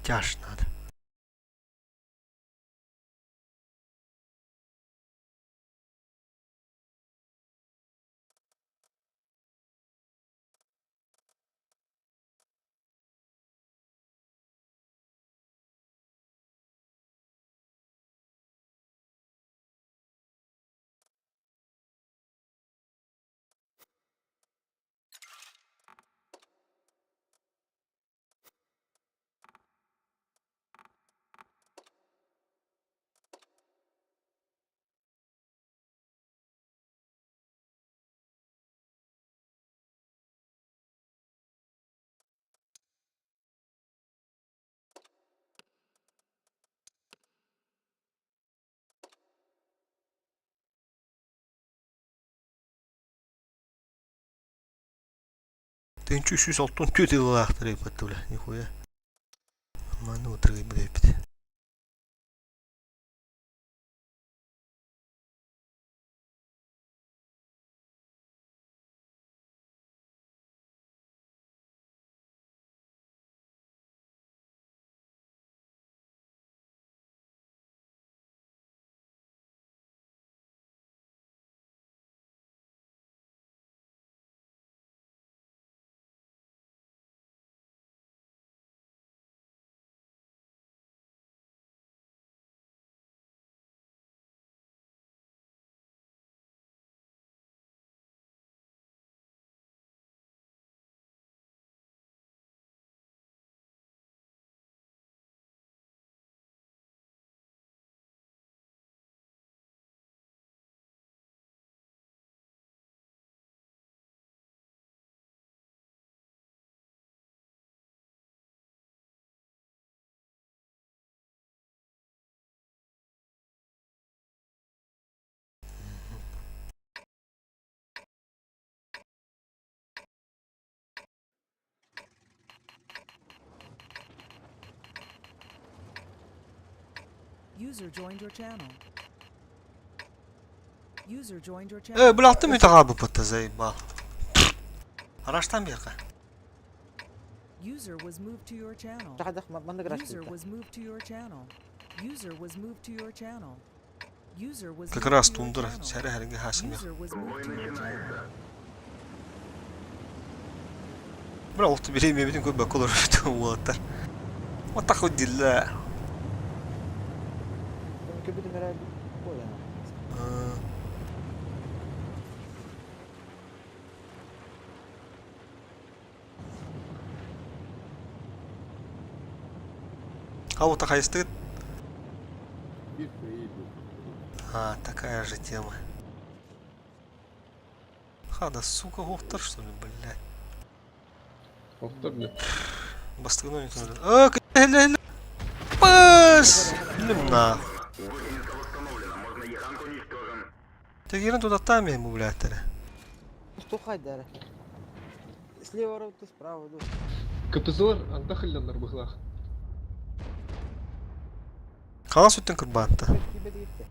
A: Тяж надо. 1364 ыллаахтар эбит бля, нихуя. Маны утыргыйбыт эбит.
K: User joined your channel. User joined your
A: Э,
K: channel.
A: бля, алтын мүтә хаалбыппыт заебал. Араштан биэрхэ.
K: User was moved to your channel.
G: Тахадах манна гараж
K: User
G: кэлбитэ.
K: was moved to your channel. User was moved to your channel. User was
A: Как
K: moved
A: раз
K: to your
A: тундра
K: channel.
A: сэрэ хэрингэ хаасым.
K: User was moved to your channel.
A: Бля, олты бириэмэбитин көрбөккө олорбут уолаттар. Вот так вот дела.
G: Көбүтүм эрэ буолан.
A: А вот такая стоит.
D: Биир кыайыы буолбут.
A: А, такая же тема. Ха, да сука, охтар что ли, блядь.
J: Охтор бля.
A: Бастыгын ойнатын. А, кэлэ Пас! Блин, нахуй. Тегерин туда там ему, блядь, тере.
G: Что хайдара? Слева рота, справа ду.
J: КПЗлар анда хылланнар быһылаах.
A: Хаҥас өттүн кырбаатта.
G: Кибет гитте.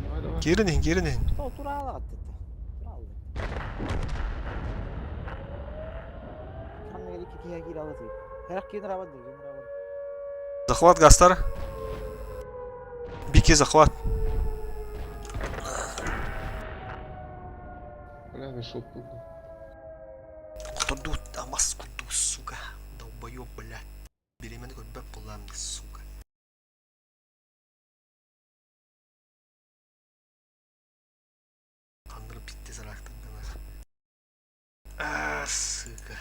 J: Давай, давай.
A: Киирин иһин, киирин иһин.
G: Что турала атты. Турала. Ханна iki киһи киир алаты. Хэрак киин рабат дир, киин рабат.
A: Захват гастар. Бики захват.
J: Бля, нашел пулю.
A: Кутурду, амас курдук, сука. Долбоёб, блядь. Бириэмэни көрбөт буоллаам сука. Ханнары пиздец ыраахтан гынар. А, сука.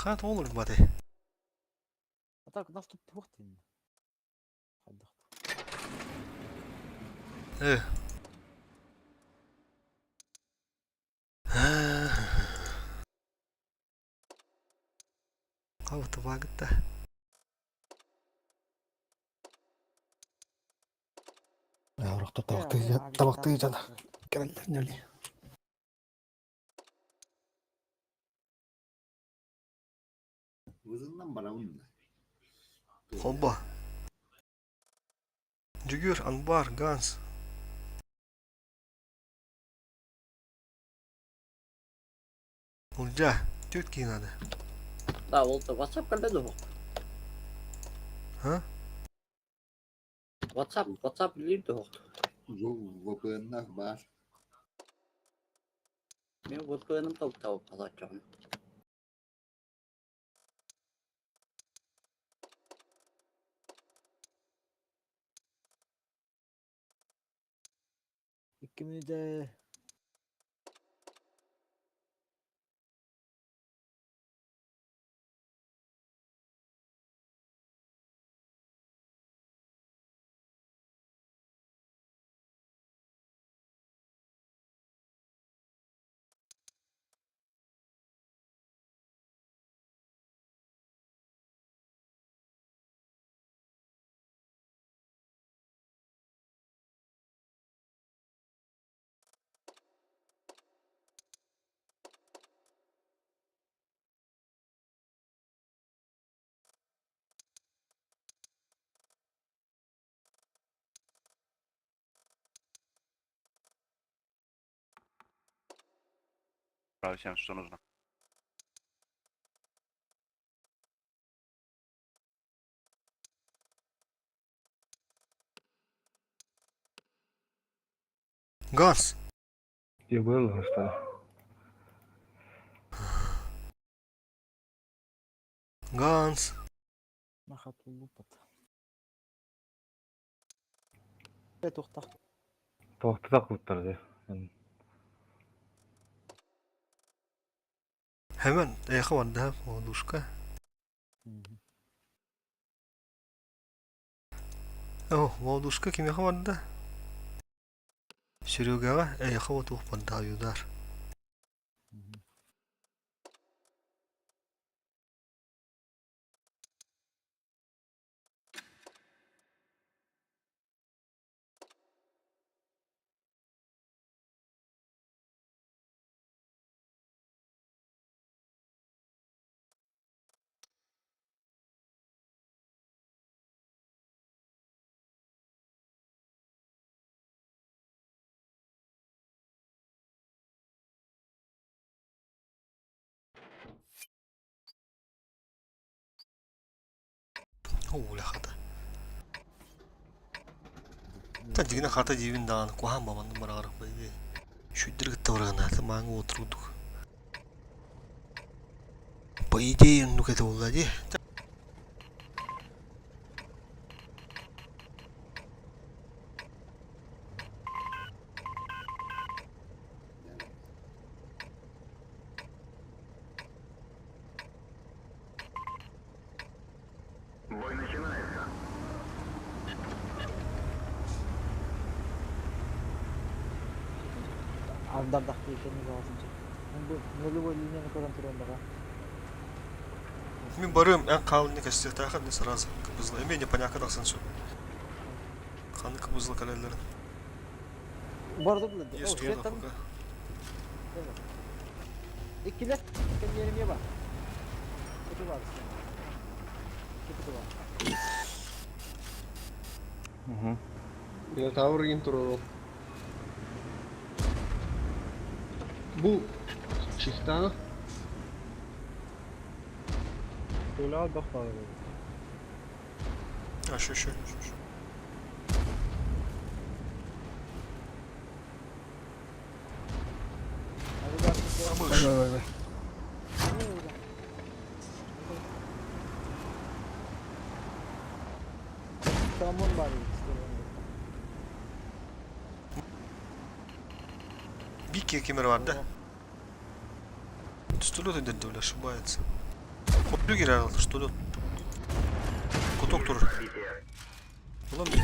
A: Хат olur бады.
G: А так нас тут туох тин. Хайдах.
A: Э. Хавыты багытта.
E: Орохто табактыы жана. Кэлэллэр нөли.
B: Вызынан барабын.
A: Холба. Жүгүр, Анбар, Ганс. Улдьаа, түөрт киһи наада.
F: Да, ол да WhatsApp кэлбэт уһук.
A: А?
F: WhatsApp, WhatsApp билиир да уһук.
L: VPN-нах баар.
F: Мен VPN-ым толтау қалачағым.
G: 2 мүнүүтэ
M: Всем, что нужно.
A: Газ!
C: Я был, что ли?
A: Ганс!
G: Махатулупат. Туохтах.
C: Туохтатах куттар дии.
A: Hemen эйхэ барда молодушка. О, молодушка кимиэхэ барда? Серегаҕа эйхэ отуох барда удар. Оо, хата. Та дигинэ хата диибин даҕаны куһаан бабанным бараҕар бэйдэ. Үчүгэйдэр кытта барыгынаата мааҥҥа уотурдук. По идее оннук этэ буолла дии.
M: Бой начинается.
G: Ардардах киһини баҕасынча. Бу нулевой линияны көрөн туран баҕа.
A: Мин барыам, эн хаалынньа кэстиэхтээххин не сразу кыбызла. Эмиэ непонятно тахсан сөп. Ханна кыбызла кэлэллэрин.
G: Барды булды.
A: Есть туйда пока.
G: Иккилер кемнериме бар. Kutu бар. Kutu бар.
C: Угу.
J: Минотавр игин турар Бу Чихтана.
H: Тула бахпалы.
A: А, еще, еще, еще. Мышь.
E: Давай, давай.
G: Tamam бар.
A: Бики кемер бар, да? Пистолет идет, ошибается. Куплю герал, что ли? Куток тур. Ulan bir.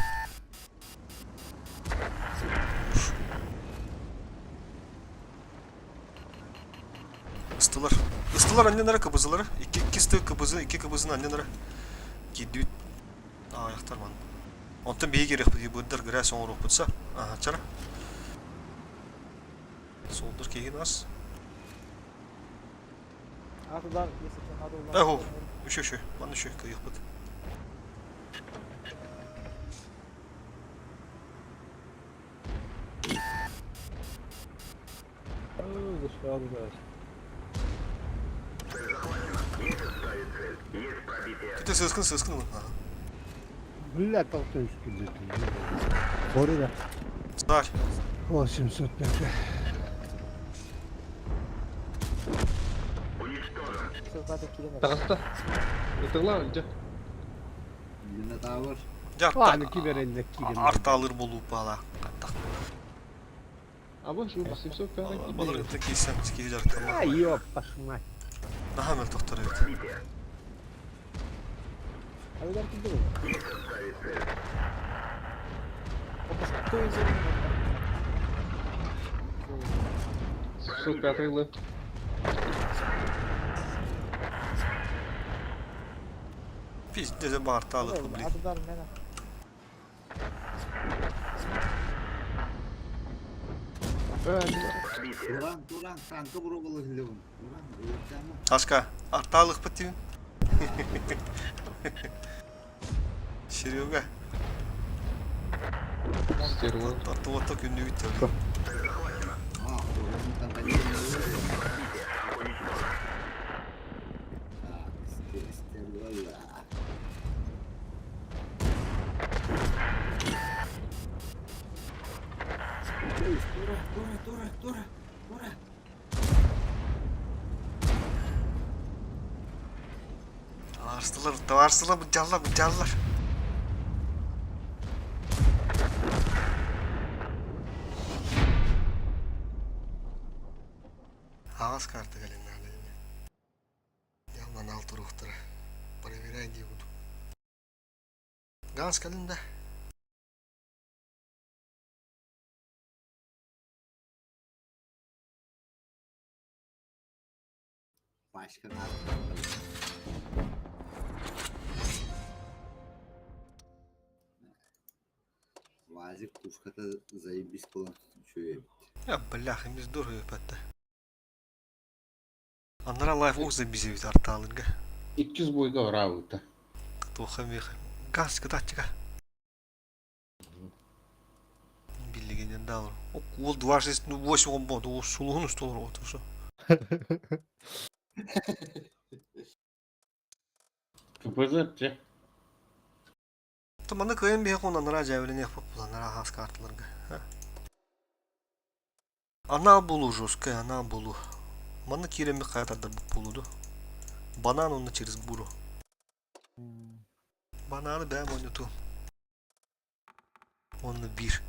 A: Ыстылар. Ыстылар анненара кыбызылары. Икки икки кыбызы, икки кыбызын анненара. Кидүт. А, аяқтар ман. Онтон биһи керек быддар гря соңурук бутса. Ага, чара. Солдур кейин ас.
G: Атыдар, если что, надо.
A: Эхо, еще еще, ман еще кыйык бут.
H: Сразу да.
A: Ты сыскын сыскын ылын.
I: Бля, толтой үстүллэ. Борыга.
A: Царь.
E: 805.
J: Таҕыста. Ытыгла ылдьа.
L: Минотавр.
A: Дьэ,
I: Аны киберенде киирэн.
A: арталыр болуу бала.
J: Аба шу 805
A: Балар кытта киирсэм киһи дьарыктаммат.
I: А, ёпта мать.
A: Наһаа мөлтөхтөр эбит.
G: Авидар кимде bu? Кто из них?
J: 705 ылы.
A: Пиздец, баартаалык, блин.
G: Атыдар мена.
L: Туран, туран, танка бұрғылы хилебін. Туран, өлтәмі.
A: Аска, артаалыкпыт диибин. Серега,
J: Стерва.
A: тартыбатта күндүгүт төлү.
L: А, туран танка не Стерва. Тура, тура, тура, тура, тура.
A: Арсылар, товарсылар, быдьаллар, быдьаллар. Аҕас карта кэлин наада Явно анал туруохтара. Проверяй дии буду. Газ кэлин да.
L: Пачка надо. Вазик пушката заебись была. Чует.
A: Я бляха, эмис дорого өпәтте. Аннара лайф ох забизебит артаалырга.
D: Иккис бойга ораабыта.
A: Туха меха. Газ кытачыга. Биллигенен да ол. Ол 268 он болды. Ол сулуһун устулар отурсу.
D: КПЗ че.
A: Маны кыйын биһи хонанара дьээбэлэниэх буланара хаас карталарга. Анал булу жесткая, анал булу. Маны киирэммит хайа тардарбыт буолуду. Банан онно через буру. Бананы бэйэм ойнотуом. Уонна биир.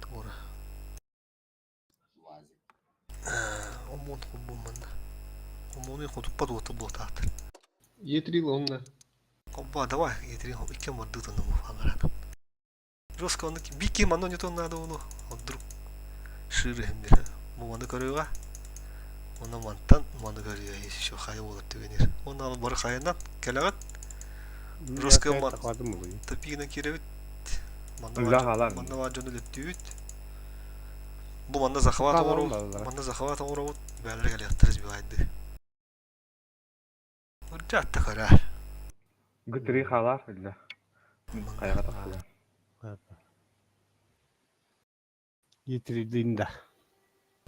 A: Туора.
L: Вазик.
A: Омуон холбуом манна. Омуону хотуппат уота буотаатар.
J: Етрил онна.
A: Опа, давай, етрин икки мордытын аларан. Жестко он бики мано не то надо ону. Вдруг шире мир. Маны көрүгө. Оны мантан маны көрүгө еще хайа болот түгенер. Оны ал бар хайынан келегет. Жестко топигинен киребит. Манна бар жону леттүүт. Бу манна захват оҥоробут. Манна захват оҥоробут. Бээлэр кэлиэхтэр избивайды. Урдьаатта көрөр.
C: Гытырыы хаалаах биллэ. Хайаҕа тахсыа.
I: Етридин да.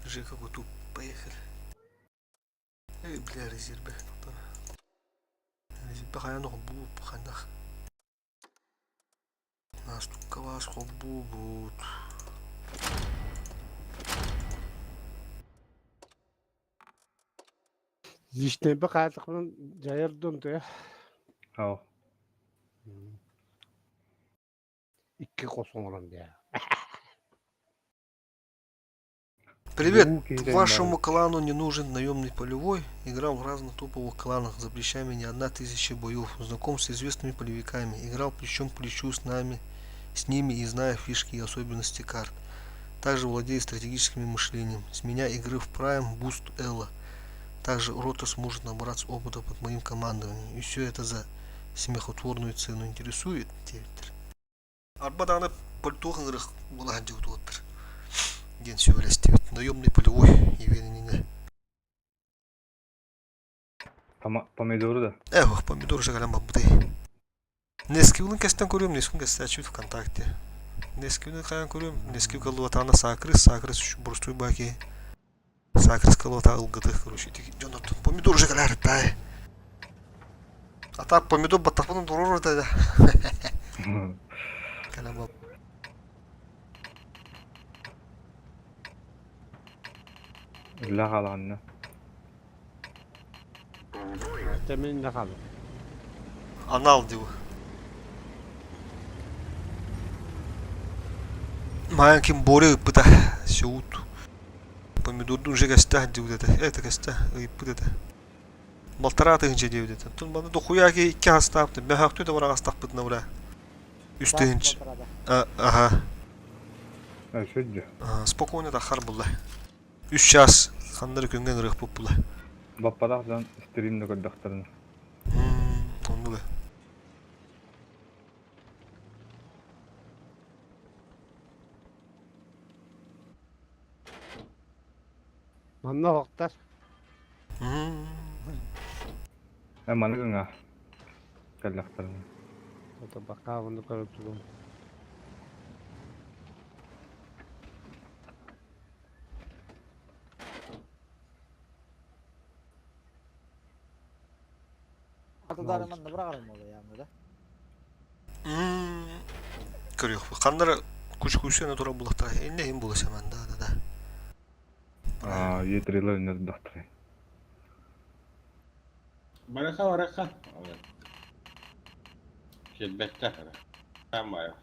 A: Жека Кутуб, поехали. Эй, бля, резерве. Резерве хайан холбуу ханах. Настуккалаас холбуубут.
I: Зиштемпе хааллахпынан дьайар дом тоя.
C: Ау.
I: Икки хос оҥорон биэ.
A: Привет!
C: Бу киһи
A: Вашему клану не нужен наемный полевой. Играл в разных топовых кланах, за плечами не 1000 боев. Знаком с известными полевиками. Играл плечом к плечу с нами, с ними и зная фишки и особенности карт. Также владеет стратегическим мышлением. С меня игры в Prime Boost Elo. Также рота сможет набраться опыта под моим командованием. И все это за смехотворную цену интересует. Диэбиттэр. Арба даҕаны пальтуох ыҥырых буола сылдьыбыт уолаттар диэн сүбэлэстибит. Наемный полевой Евгеньевна.
C: Помидору да.
A: Эх, помидор уже кэлэн барбытай. Несквилын кэстэн көрүөм, Несквин кэстээччибит ВКонтакте. Несквины хайан көрүөм, Несквил кыллыбатаҕына Саакырыс, Саакырыс боростуой баки. Саакырыс кыллыбатаҕа ылгыты, короче, ити дьоннортон помидор уже кэлээр тай. А так помидор баттахпын турur да. Кэлэн
C: Үлэ хаалаҕынна.
I: Тэмин да хаалар.
A: Анал диу. Маан ким Боря ыппыта. Сеут. Помидордун уже кэстэ диу это. Это кэстэ ыйыппыт это. Балтараа тыһыынча диэбит этэ. Тун маны дохуя ки икки хастаапты. Мөһөктү да бараҕастахпытына бля. Үс тыһыынча. Аха.
C: Өсөддө.
A: Спокойно таххар булла. Үс час ханнары күҥҥэ ыҥырыахпыт була.
C: Баппатах дьон стримда көрдөхтөрүнэ.
A: Оннуга.
I: Манна оһохтор.
C: Э маны гыңа кэллэхтэринэ.
I: Это бака онну көрө турум.
G: Атыдары манна быраҕарым буолуо яамна да.
A: Көрүөх. Ханнары кучкуйсуна тура булахтара. Инне иһин була сэмэн да да да.
C: Аа, етрилер нердахтары.
D: Бараха бараха. Келбекте. Самая.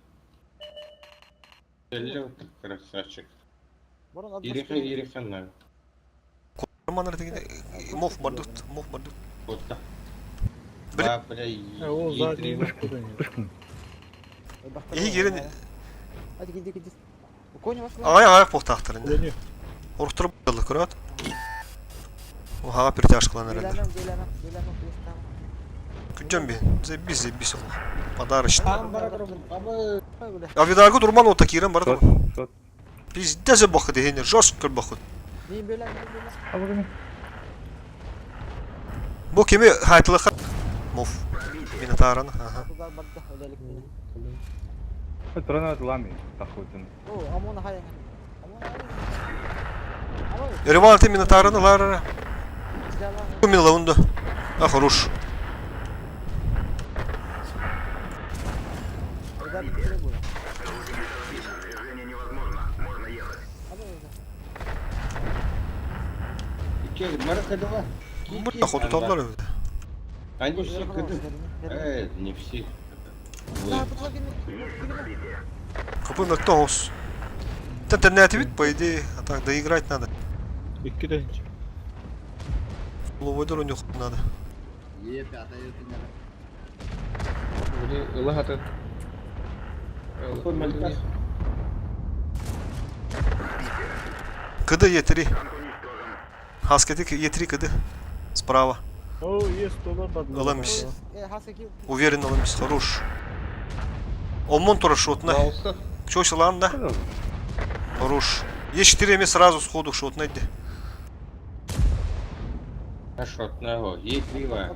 D: Красавчик. Ириха ириха на.
A: Манар деген мов бардут, мов бардут.
D: Котта. Ба, бля,
H: Ол
D: етрила.
A: Иһи кирен
G: Hadi gidiyor gidiyor. Кони ваш.
A: Ағай ағай поқтақтырын. Орықтырып болды, көрөт. Оға перетяжкалан әрәлер.
G: Гелемем гелемем гелемем плестам.
A: Күнжан бен, заебись, заебись ол. Подарочный.
G: А
A: видаргы турман ота кирен бар. Пиздец бахыт дегенер, жестко бахыт.
G: Не бөлем, не бөлем.
A: Бу кими хайтылыха? Муф. Минотавраны, ага.
G: Туда барда özellikle.
C: Турана лами тахутын.
G: О, амона хай. Амона хай.
A: Реванты Минотавраны, лара. Милаунда. А, хорош. Бу ходу табылар öyle.
D: Они все кыды. Не все.
A: Капы мөлтө хос. Интернети бит, по идее, а так доиграть надо.
H: Икки тыһыынча.
A: Ловойдор у них надо.
L: Е пятая
J: Били ыла хатын.
D: Какой мальтах?
A: КД Е3. Хаскетик Е3 КД. Справа.
H: О, есть доллар бадла.
A: Ыламис. Уверен ыламис. Хорош. Омон тура шотна. Чё силан да? Хорош. Е4 эме сразу сходу шотна иди.
D: Шотна, Е3 ва.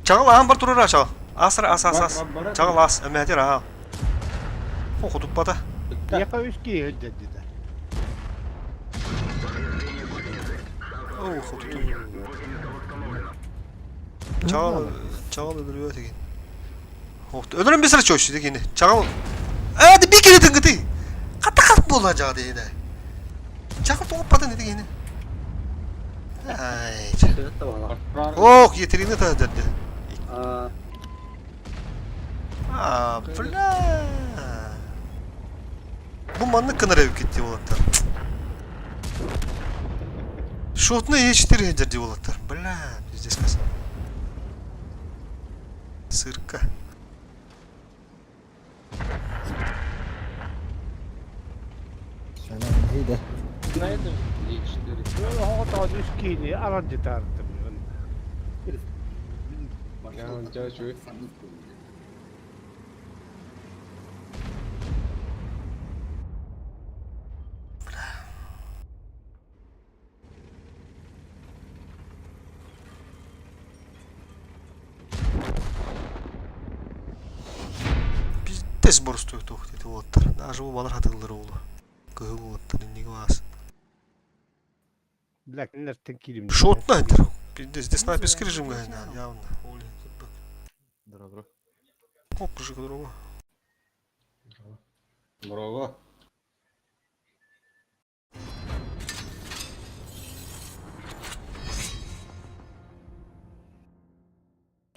A: Чағыл ахан бар турара чағыл. Асыр ас ас ас. Чағыл ас. Әмәтер аха. О, худуппата.
I: Яка үски öldürdü.
A: О, худутум. Чағыл, чағыл өлүрүө деген. Охт, өлөрөн бесер чөшү деген. Чағыл. Э, би келетин гыты. Ката кат бола жаа деген. Чағыл тоңуппата не деген. Ай. Ох, етерини та деді. А, бля. Бу маннык кынар эбит кетти болаттар. Шотны Е4 дерди болаттар. Бля, пиздец каз. Сырка.
D: На это Е4.
I: Оҕото үскини аран жетаартым.
J: Я чуй.
A: Пиздец боростуой туох диэти уолаттар. Даже бу балар хатыллар уолу. Кыһыл уолаттар инниги баас.
I: Бля, кинилэртэн киирим.
A: Шотно это. Пиздец, здесь снайперский режим явно. Оли,
G: Здорово.
A: Оп, мужик, здорово.
D: Браво.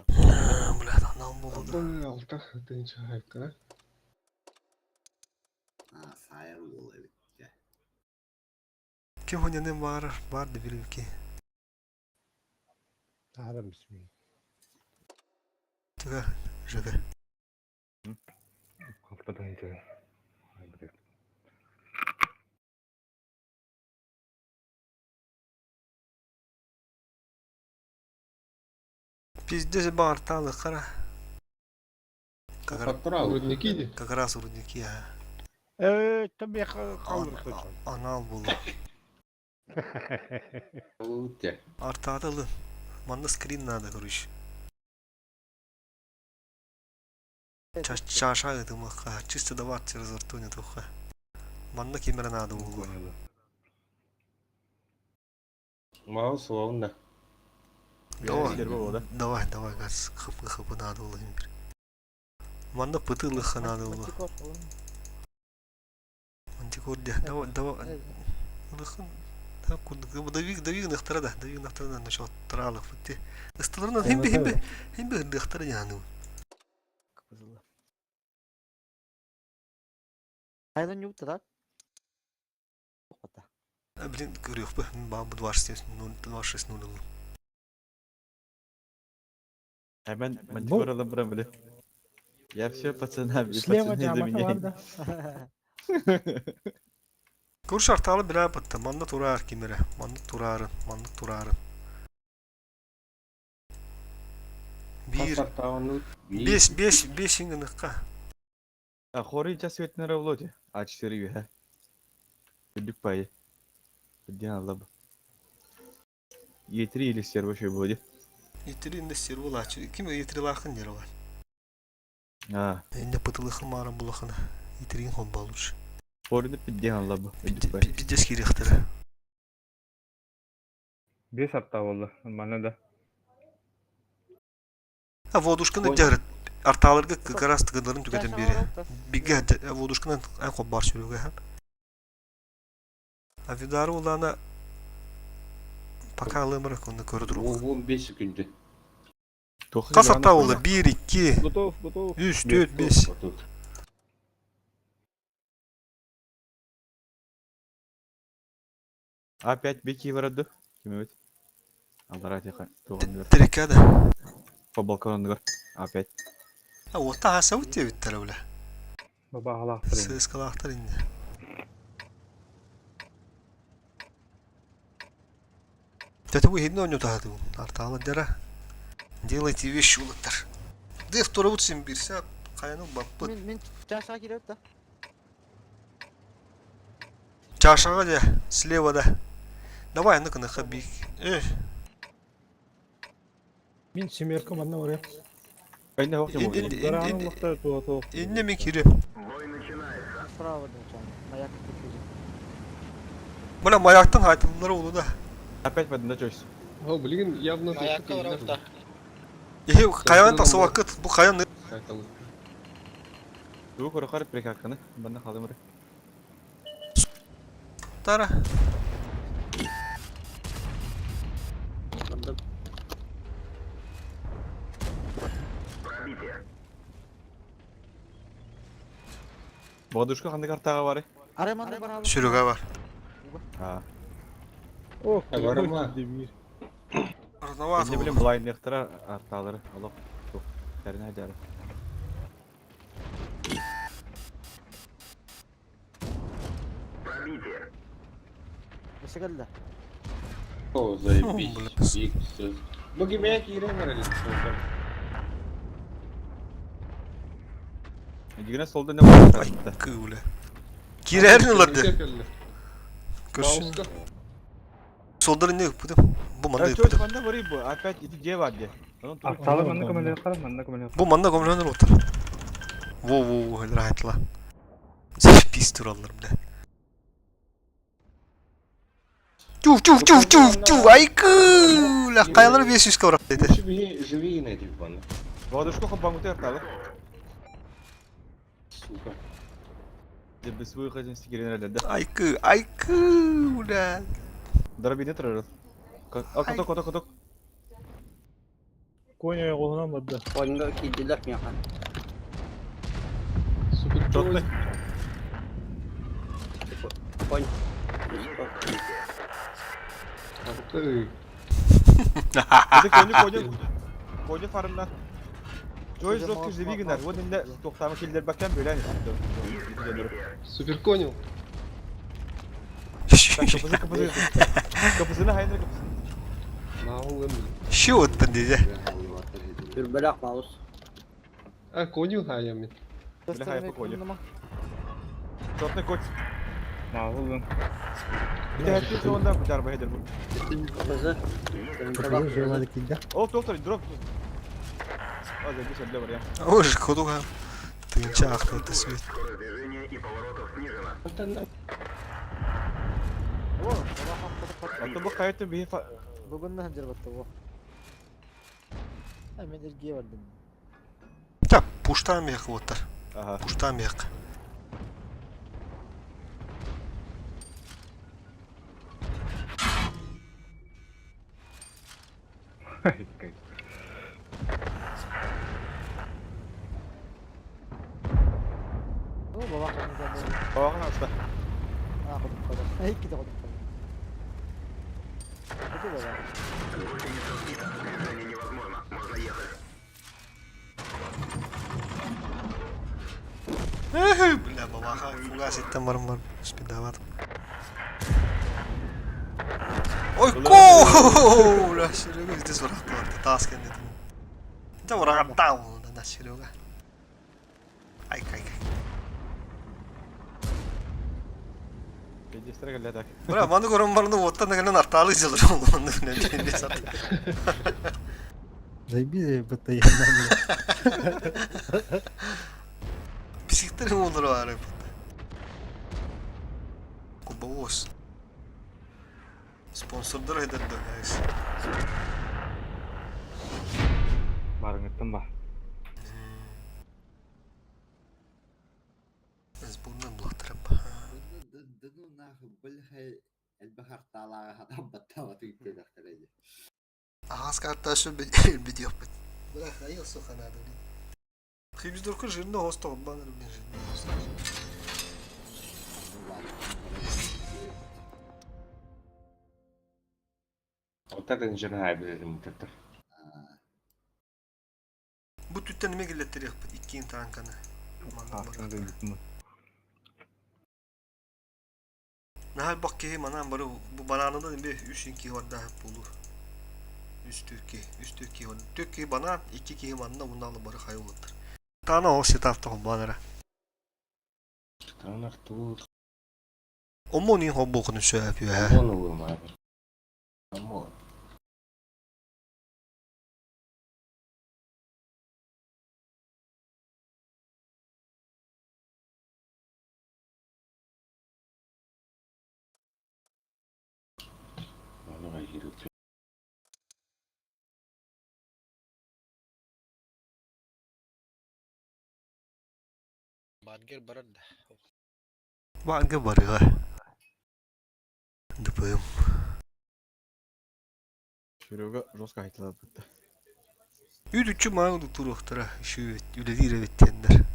A: Бля, анал буолла да.
J: Алта тыһыынча хайка.
L: А, сайыр уол эбит.
A: Ким хонянын баар, бар да билки.
I: Таарам bismillah.
A: Тыга, жыгы.
C: Алтадан итэ. Ай, блядь.
A: Пиздец баартаалы хара. Как,
D: Фактурал.
J: Рудники ди.
A: как раз рудники, а.
I: Э, там я қалдырып
A: Анал буолла.
D: Те.
A: Артаатылы. Манна скрин надо, короче. Чаша это маха. Чисто давать через рту не туха. Манна кемера надо было.
C: Понял.
D: Мау словно.
A: Давай.
H: Серво, да?
A: Давай, давай, газ. Хп, хп надо было теперь. Манна пытылыха надо было.
G: Мантикор.
A: Мантикор де. Давай, давай. Лыхын. Да, куд- Давиг, давиг нахтара да, давиг нахтара да, начал тралах. Вот Ыстыларынан химби химби химби нахтара яны.
G: Хайдан юутта да? Тухпата.
A: Блин, көрүөх баа бу 26 0 26 0
H: Hemen мантикор алып барам, бля. Я все пацанам, и
E: Слева
H: пацаны за
E: жамака
H: меня.
E: бар да.
A: Курш арталы билэ батта, манна тураар кимэрэ, манна тураарын, манна тураарын. Биир, бес, бес, бес ингыныкка.
H: А хоры сейчас свет на равлоте. А4 юха. Дүк пай. Где аллаб. Е3 или серво еще будет.
A: Итиринде серволачы, ким итрилахын дер бар.
H: А,
A: Энде пытылыхын марын булахына. Итрин хонба лучше.
H: хоры пидде аллаб. Дүк пай.
A: Пиздес кирехтер.
C: Бес арта болду. Манна да.
A: А водушканы дәрет. Арталырга как раз тыгынларын түгәтен бире. Биге водушканы ан хоп бар сүрүгә хәп. А видары улана пока алымрак оны көрдүрүк.
D: 15 секунды.
A: Кас арта улы 1 2
J: Готов, готов.
A: 3 4 5.
D: Вот.
H: А5 беки барады. Ким өт? Аллара тиха. Туган
A: Трекада.
H: По балкону гор. А5.
A: А вот та хаса үтте биттер үле.
C: Баба алаахтар.
A: Сыскалахтар инде. Тәте бу хидне оню тахаты. Арталы дера. Делайте вещи улыттар. Дев турабут син бирсе каяны баппыт.
G: Мин мин чашаға кирип да.
A: Чашага де слева да. Давай ну-ка на хабик. Э,
E: Мин семерка манна барыам.
H: Айна хок
A: Инде инде
H: жамы.
A: инде инде мен кире.
M: Бой начинается.
G: Справа начало. Маяк кирди.
A: Бля маяктан хайтылар улу да.
H: Опять бадында чөйс.
J: О, блин, явно
F: Маякка барабыта.
A: Эхе каян тасыбакыт бу каян
J: Хайталы.
H: Тугу көрө прикакканы. Банда халым
A: тара.
F: Мында
M: Пробитие.
H: Бодушка кандай картага бар?
G: Арай манна бар.
A: Сүрүгө бар.
H: А.
J: Ох,
D: Барма.
J: Демир.
A: Рановат.
H: Инде билем булай нехтара арталары. Алок. Терне жары.
M: Пробитие.
G: Бесе келди.
D: О, заебись.
A: Бля.
D: Икс. Бу кимэ киирэн барар.
H: Дигене солда не бар.
A: Ай, кыуле. Кирерин уларды. Көрсүн. Солдар не ыппытым. Бу манна
H: Чөйс
A: ыппытым.
H: банда барый бу. Опять ити же бар де.
C: Арталы манна көмөлө кара, манна көмөлө.
A: Бу манна көмөлөнөр отыр. Во-во-во, өлөр Заебись тураллар, бля. Тюф, тюф, тюф, тюф, тюф, айкы! Бля, хайалары 500 коврак dedi.
D: Живи, живи на этих банах.
H: Ладушку хабангуты арталы.
D: Сука.
H: Без выхода стигерин
A: Айкы, айкы, бля.
H: Дробины тұрыр. А, каток, каток, каток.
E: Коня оҕуһунан барда.
F: Ойынға кийдилер миэхэ.
J: Супер
H: Чотный.
F: Конь.
J: Ты.
H: Это кони, кони. Кони фармла. Джой жесткий живи гынар. Вот инде тоқтамы келдер бакан бөлән.
J: Супер конил.
H: Так, капызы, капызы. Капызыны хайныр капызы.
J: Нахуй
A: Şu оттан dedi.
F: Түрбелек маус.
J: А, коню хаями.
H: Бля, хайпа кони. Чотный кот.
C: Мағылым.
H: Bir de hep sonunda bu darbe eder bu.
F: Кызы.
H: О, доктор, дроп. А, забил, бля, бар я.
A: Ой, кодуга. Тынча ахты свет.
M: Скорость движения и поворотов снижена.
H: Ата бу кайты бихи
G: Бүгін нахын жарбатты о. А мен эрге бардым.
A: Так, пуштам яқ оттар.
H: Ага.
A: Пуштам яқ.
G: О, баба қанды.
H: Бабаҕын аста.
G: А, қодып қалды. Ай, кете қодып қалды. Кете баба.
M: Гусеница сбита. Движение невозможно. Можно ехать.
A: Бля, бабаха, фугас еттен барым бар. Спидават. Ой, ко! Бля, Серега здесь враг Тас кенде. Да враг тау, да, Серега. Ай, кай, кай.
H: Педистер келе так.
A: Бля, маны көрөн барны оттан деген арталы жылыр онны не сат.
E: Заебись, будто я
A: Психтер олар бар. Кубоос. Спонсордор эдер guys.
C: Барыңыттын ба.
A: Сборная была
L: Да ну нахуй, бля, элбэх артаалааҕа хатан баттаабаты үттэлэхтэрэ
A: Аас карта şu видео. Бля, хаил суха надо, блин. Химздурку жирно хосто баннер, блин, жирно хосто.
D: Вот это жена билем это.
A: Бу түттен неме келеттер яқпыт, иккин танканы. Нахал бак кеһи манан бары бу бананында бе үч инки барда болу. Үч түрки, үч түрки бар. Түрки банан, икки кеһи манна мунналы бары хайылыттыр. Тана ол сетапта банара.
D: Танах тут.
A: Омон хоббокunu сөп я.
D: Омон улма. Омон. Аны кайгырып.
F: Баргер барар да.
A: Ванга барыга. Дпм.
H: Серега жестко айтылады бітті.
A: Үдүчү маңды туруктара şu үлелир эбиттендер.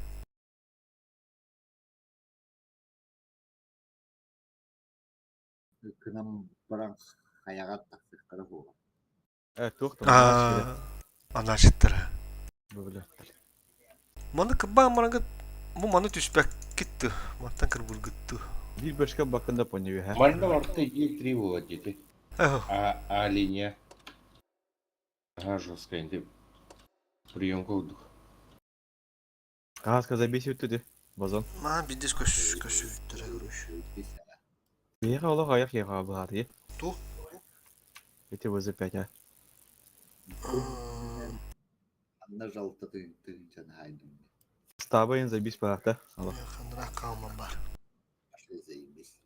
L: Кынан баран хаяга тахсыктара буолар.
H: Э, туох там.
A: Аа, аначыттара.
H: Бля.
A: Маны кыбба марага бу маны түспәк китти. Маттан кырбыр гытты.
H: Бир башка бакында поняли, ха.
D: Манна орта Е3 болады деді.
A: Эх,
D: А, А линия. Ага, жесткая, енді прием кылдык.
H: Каска забейся өттү Базон.
A: Маа бидес көш көш үттөрө көрүш.
H: Еға олық аяқ еға бұлады, е?
A: Ту?
H: Эти ВЗ-5, а.
L: Анна жалта тыынчан хайдым.
H: Стабайын забис паахта.
A: Хандыраах хаалман бар.
L: Пошли заебись.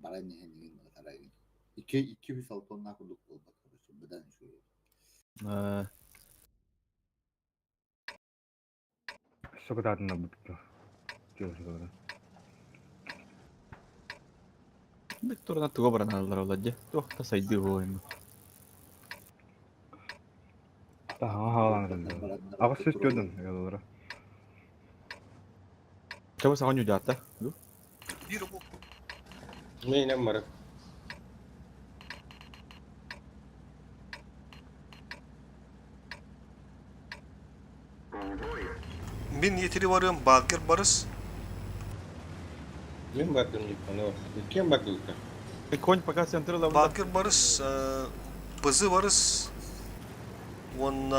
L: Баран иһэн игин ытарайын. Икки икки үс алтоннаах курдук буолбат короче, быдан үчүгэй.
C: Сокутаатына бутtu. Тиосолора.
H: Бик турана туга баран аллар оладья. Туох та сайды буойма.
C: Таһаҥа хаалан Аҕыс сүс түөдөн ялалара.
H: Чабы саҕан юдаата.
A: Bir bu.
D: Мейнем бар.
A: Мин yetiri varıyorum Balkir барыс.
D: Мен бардым деп, Кем барды?
H: Конь пока центр лавда.
A: Балкир барыс, Пызы барыс. Он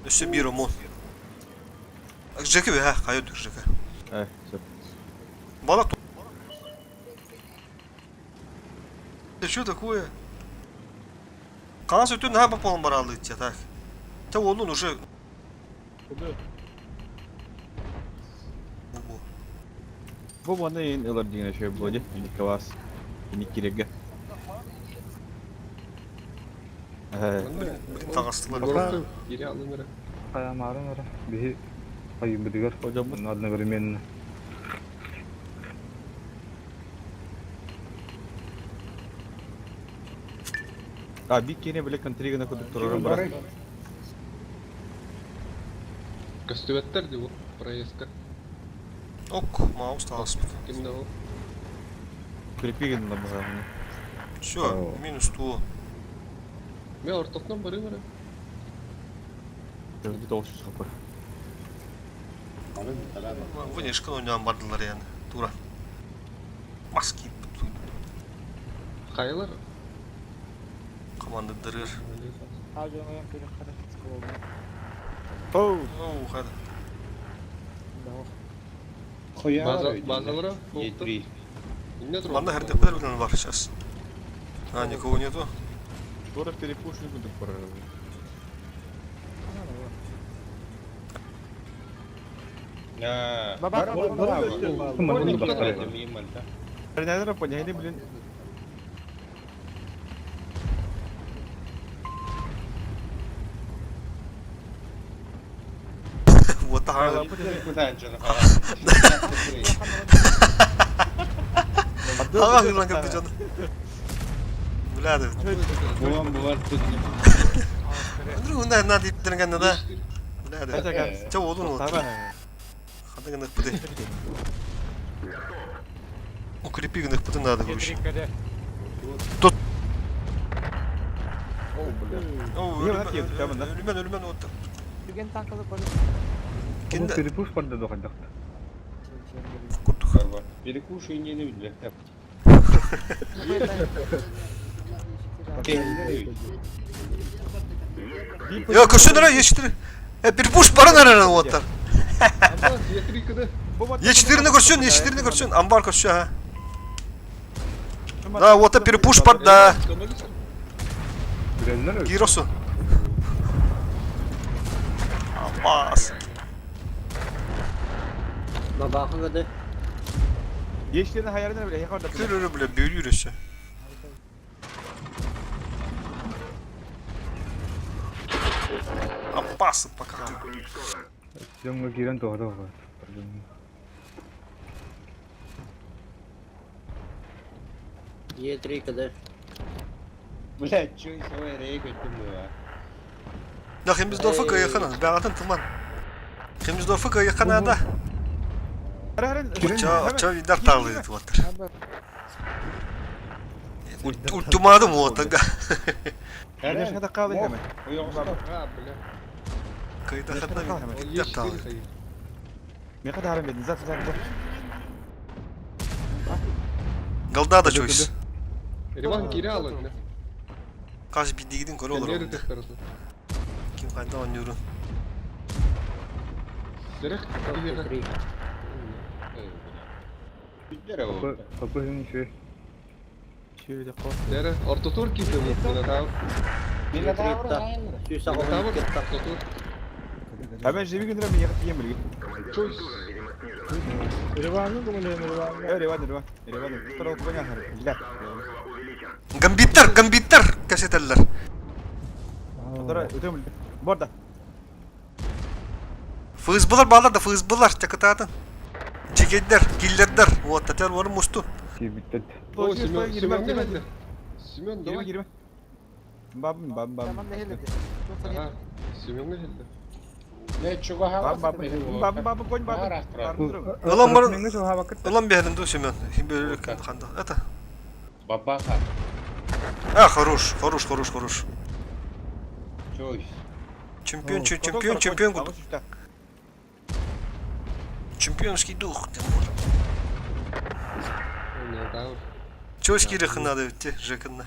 A: өссө bir омон. Жеке бе, хайы дүр жеке.
H: Э, сөп.
A: Балак. Это что такое? Канас өтөн ха пополам баралы так. Та onun уже Бу.
H: Бу маны ин ылар деген шөй боди. Николас. Никиреге. Э,
A: Блин, тагастылар.
J: Городты кире алыныр.
C: Хаямарын ара. Биһи хайыбыдыгар.
H: Hocam
C: Одновременно.
H: А, бик кене биле контригана кудук турарым бар.
J: Көстүбэттер ди бу проездка.
A: Ок, маус тагаспыт.
J: Кимде ол?
H: Крепиген на базар.
A: Все, минус ту.
J: Мен ортотунан барым эрэ.
H: Бит олуш хапыр.
L: Барын ытара
A: Вынешкан ойнаған бардылар yani. Тура. Маски
J: Хайлар.
A: команда дырыр.
H: Оу,
A: Оу, хады.
J: База базалара.
D: Е3.
J: Инне тур.
A: Манда хәрдәпләр белән бар сейчас. А, никого нету.
H: Тура перепушник кудук барар.
D: А,
G: Баба,
D: бар
G: баба,
D: браво.
C: Маны
D: Это мимо, да.
H: Тренера поняли, блин.
A: Вот так.
D: Куда анча?
A: Ага, гылан кырды жаны. Бля, да.
D: Булан булан тут.
A: Андрей, на дип дергән да. Бля, да.
H: Хотя
A: Ча олун вот. Хады гына пыды. Укрепи гына пыды надо, короче. Тут.
H: Оу, бля.
A: Оу,
H: Не, вот это, прямо, да?
A: Үлмен, үлмен вот.
G: Түген танкалы бар.
A: Кинде
C: Перепуш барды дохадак.
A: курдук.
D: Перекушай не любит.
A: Я көрсөнөр Е4. Э, перепуш баран арана вот.
J: Ама Е3 кыды.
A: Е4-ни көрсөн, Е4-ни көрсөн, амбар көрсө, ha. Да, вот перепуш бар да.
C: Билелер.
A: Гиросу. Амбас.
F: Бабахы гыды.
H: Yeşilini hayalini bile yakarda.
A: Күрөрө бля бөрүрөсө. Опасно пока.
C: Жоңго кирен тоғда бар.
F: Е3 кыды.
D: Блядь, чё из своей рейкой думаю,
A: Да, Хемсдорфа кайхана, бягатын туман. Хемсдорфа кайхана да. Ча, ча видар талы вот. Ультимадум вот ага.
H: Конечно, это калы hemen.
J: А, бля.
A: Кайда хадна
J: Ол
A: видар
J: Е4
A: талы.
J: хайы.
H: Мен када харам бедин. Зат зат.
A: Голда да чойс.
J: Риван кире алын.
A: Каш бидигидин көрө
J: Нері
A: олор.
J: тектарысы.
A: Ким кайда ойнорун.
J: Серех
F: Е3.
D: а?
C: Капы хин шуй.
H: Şöyle kor.
J: Нері ортотур киде бу. Минотавр.
F: Е3 та. Сүйсақ
J: Минотавр
F: кетті.
J: ортотур.
H: Hemen живи гыннара миэхэ тиийэн билигин.
J: Чойс.
E: Ереван'ы көмөлөһөн Ереван'ы.
H: Ереван, Ереван, Ереван. Второго коня Бля.
A: Гамбиттар, гамбиттар кэпсэтэллэр.
H: Второй, өтөм Борда.
A: ФСБлар баалар да ФСБлар чакытаатын. Дьикэйдэр, киллердэр, вот, татар уорун мустун.
C: Киирбиттэр.
J: О, Семен, Семен кэллэ. Семен, давай.
H: Киирбэ, киирбэ. Бабым, бабым, бабым.
G: Tamam ne heledi.
J: Ага, Семен кэллэ.
D: Не чугаһаабат
H: Бабым, бабым, бабым, бабым, конь бабым.
A: Ылан бар,
C: Меңге жыл хабакыт.
A: ылан биһэлин дуу Семен. Хим ханда. Это.
D: Бабаха.
A: А, хорош, хорош, хорош, хорош.
D: Чойс.
A: Чемпион, чемпион, чемпион, курдук. Чемпионский дух.
J: Не, да.
A: Чего кирих надо идти, Жекина.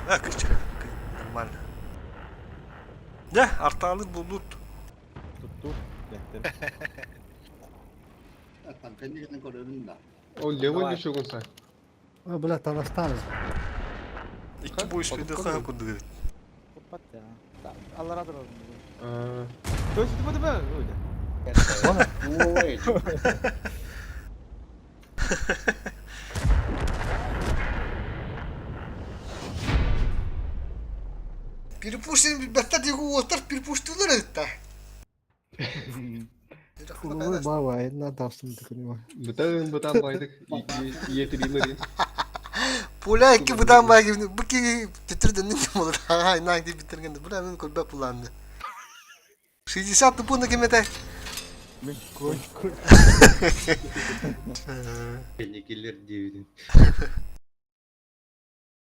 A: А, кыча, нормально. Да, арталы будут.
H: Тутту.
L: Танканиганы көрөрүн да.
J: О, Левон еще гонса.
E: А, бля, Танастаныз.
A: Икки бой спиды ха курдук.
G: Туппат я. Аллара duralım.
J: А,
H: То есть это было
D: Ой,
A: Перепустим, баттар его отар перепустилар это.
E: Кулуы баба, айына тапсым тікіні.
J: Бытан бытан байдык. Етирилер.
A: Поля икки быдан баги бу ки төтүрдөн не болот. Ага, на где битерген. Бля, мен көрбөк буланды. 60 тупуна кемете.
E: Кой, кой.
D: кэллэр диэбитин.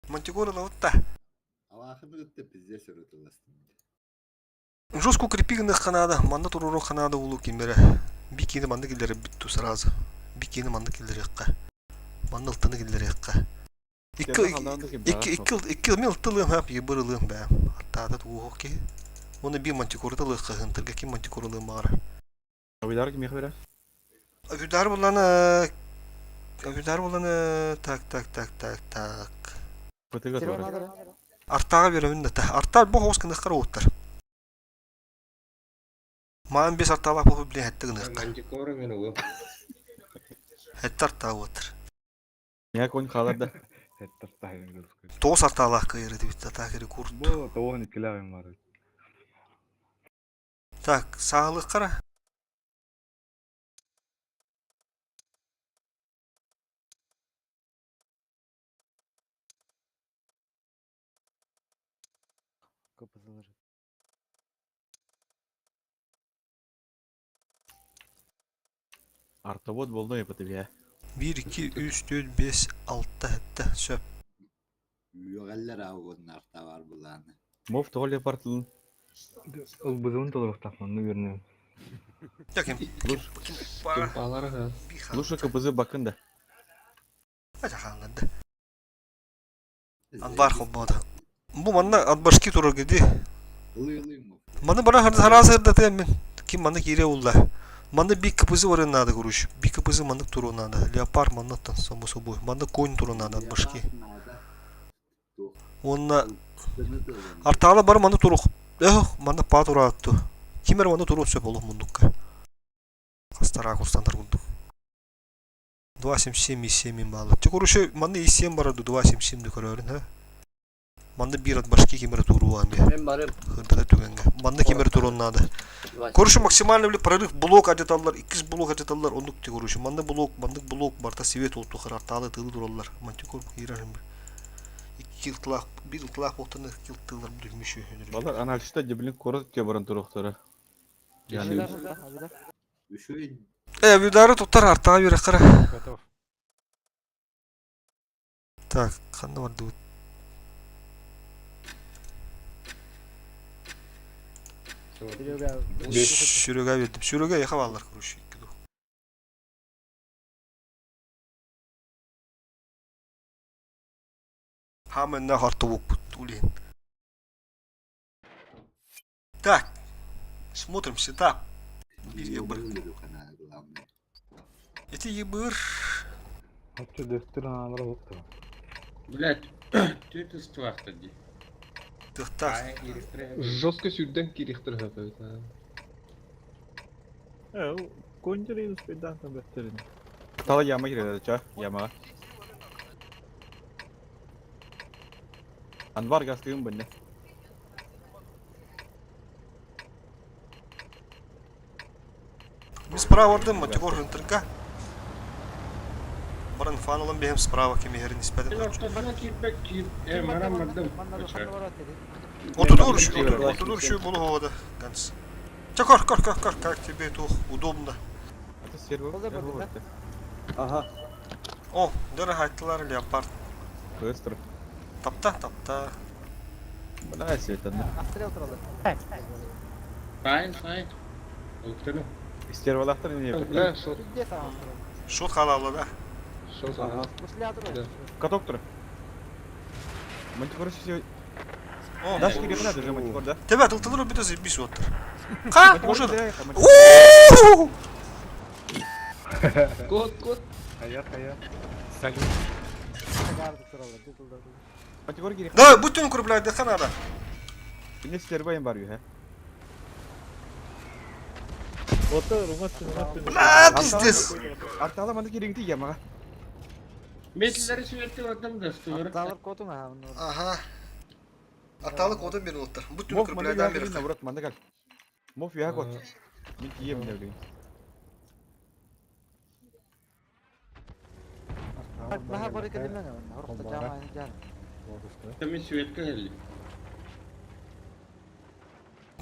A: Мантикора лавытта.
L: Алаахыны кытта пиздец өрөтөлөстүм.
A: Жестко укрепигнах ханада, манна туруру ханада улу кимере. Бикини манна киллере бүттү сразу. Бикини манна киллере якка. Манна ылтыны киллере якка. Икки икки икки икки мил тылым хап ебырылым бә. Аттаата туох ки. Оны би мантикоры тылы хынтырга ким мантикоры мара.
H: Абидар ким яхвера?
A: Авидар буланы Авидар буланы так так так так так.
H: Пытыга тура.
A: Артага беремин да. Артар бу хоос кыныккар уттар. Маан бес артала бу биле хетте кыныкка.
D: Мантикора мен угу.
A: Хетте артаа уттар.
H: Я конь халарда.
A: Тоос артала кыйры дип та кери курт.
C: Бу тоғын иккилэҕим бар.
A: Так, саалык кара.
G: Капызылар.
H: Артобот болду епатыбия.
A: 1 2 3 4 5 6 хетте сөп.
L: Үөҕэллэр ааугонна арта бар булааны.
H: Мов тоғол леопардылын.
C: Ол бызылын толуруктаах манны көрүнөм.
A: Яким.
J: Кемпалар, ага.
H: Лучше КПЗ бакын да.
A: Ажаханды. Анбар хоббода. Бу манна атбашки турар гиди.
L: Ылый ылый мов.
A: Маны бара харасырда тем ким маны кире улла. Маны бик кпз варын надо короче. Бик кпз маны туру надо. Леопард маны тан само собой. Маны конь туру надо атбашки. Онна артала бар маны турук. Эх, маны па туратту. Кимер маны туру сөп олух мундукка. Кастара курстандар курдук. 2.77 и 7 балла. Те короче, маны и 7 бараду 2.77 ди көрөрүн, ha. Манны бир от башки кимер туру амби.
F: Мен барым.
A: Хырдыга түгенге. Манны кимер туру надо. Короче, максимально били прорыв блок ажаталлар, иккис блок ажаталлар, оннук те короче. Манны блок, маннык блок барта свет олту харталы тылы тураллар. Мантикор кирарым. Икки тылах, бир тылах болтаны кил тылар бу дүмүшү.
H: Балар анализда дебилин корот те баран туруктары.
G: Абидар, абидар.
L: Үшөй
A: Э, видары туттар артага бир кара.
I: Готов.
A: Так, кандай бар дыбыт.
G: Серега.
A: Сүрөгө бердим. Сүрөгө яха баллар короче. Икки ду. Хаменна харты улин. Так, смотрим сетап. Бир ебыр.
L: главное.
A: Эти ебыр.
C: Оччо дөстөр аналар болуптур.
D: Блять, ты это ствахта ди.
A: Тыхтаах.
J: Жестко сүүрдэн киириэхтэрэ сөп эбит.
E: Конжер успейдан там бэттерин.
H: Тала яма кирелер ча, ямаға. Анвар гастыгын бынне.
A: Ми справа ордым, Матигор Хынтырга. Баран фан olan бэйэм справа кимиһэрин испэтим.
D: Ортосуна киирбэк киир. Э, марам мардым.
A: Отудур отудур şu болу Ганс. Ча кор кор кор кор как тебе тух удобно.
H: Это сервер.
G: Ага.
A: О, дөрө хайтылар леопард.
H: Быстро.
A: Тапта тапта.
H: Бля, светанна.
G: Астрел туралы.
D: Сайн, сайн. Ултыры.
H: Стервалахтар не
J: Бля, шот.
G: Где там?
A: Шот халалла да.
J: Шот, ага.
G: Гусля туралы.
H: Каток тур. Мантикор все.
A: О,
H: Даш кире надо же мантикор, да?
A: Тебя тылтылыр бит өзі бис оттыр. Ка, уже.
H: Мантикор
J: Кот, кот.
C: Хая, хая. Салют.
H: Мантикор кире.
A: Да, бүтүн күрбләде ханада.
H: Не стерва им бар ю,
A: Бля, пиздец.
H: Артала манда кереңти ямаға.
D: Метлері сүйетті бардым да, стуыр.
G: Арталар котун ага.
A: Ага. Аталык одun бер оттыр. Бүтүн
H: Мов манда
A: күрбләдән
H: я
A: бер.
H: наоборот манда кал. Мов я кот. Мен тием не билейм.
G: Наха бар екен демен. Орта жама жар.
D: Мен сүйетке келді.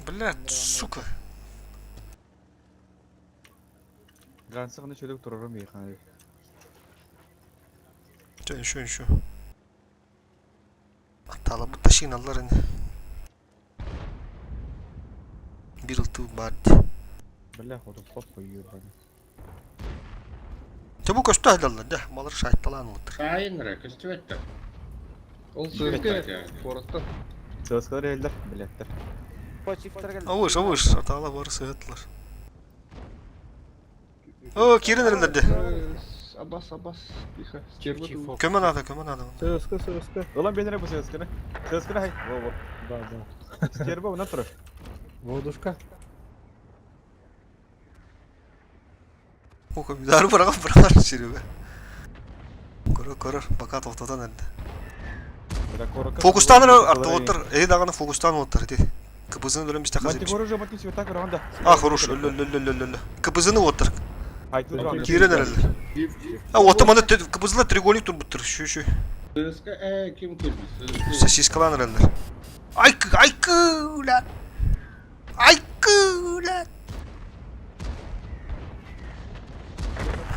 A: Бля, сука.
H: Гансы гына чөдүк турарым ейхан.
A: Чё, еще, еще. Атала бу ташин аллар ини. Бир ылтыы бар.
H: Бля, хоту хоп койыр баны.
A: Чэ бу көстө айдалла, да, малар шайтталан отыр.
D: Сайын ра, көстүбеттер.
J: Ол сыртка. Фораттан.
H: Сыскалар элдер, билеттер.
A: Авыш, авыш, атала бар сыгытлар. О, кирин эрелерде.
J: Абас, абас. Тихо. Стерва
A: Көмөн ада, көмөн ада.
E: Сырыска, сырыска.
H: Улан бенере бу сысканы. Сысканы хай. Во во.
E: Да, да.
H: Стерва уна тур.
E: Водушка.
A: О, көмүдары бараган бараган Серега. Көрөр, көрөр, пока токтотон энди. Фокустан арты оттыр, эри даганы фокустан оттыр, ди. КПЗны өлөм бистә казы.
H: Мантикор уже матки света көргәндә.
A: А, хорош, өлө өлө өлө өлө. КПЗны оттыр.
H: Айтты
A: Кирен эрелер. А, отты маны КПЗлар треугольник тур буттыр. Şu şu.
D: Сыска, э, ким келді?
A: Сосискалан эрелер. Айкы, айкы, ула. Айкы, ула.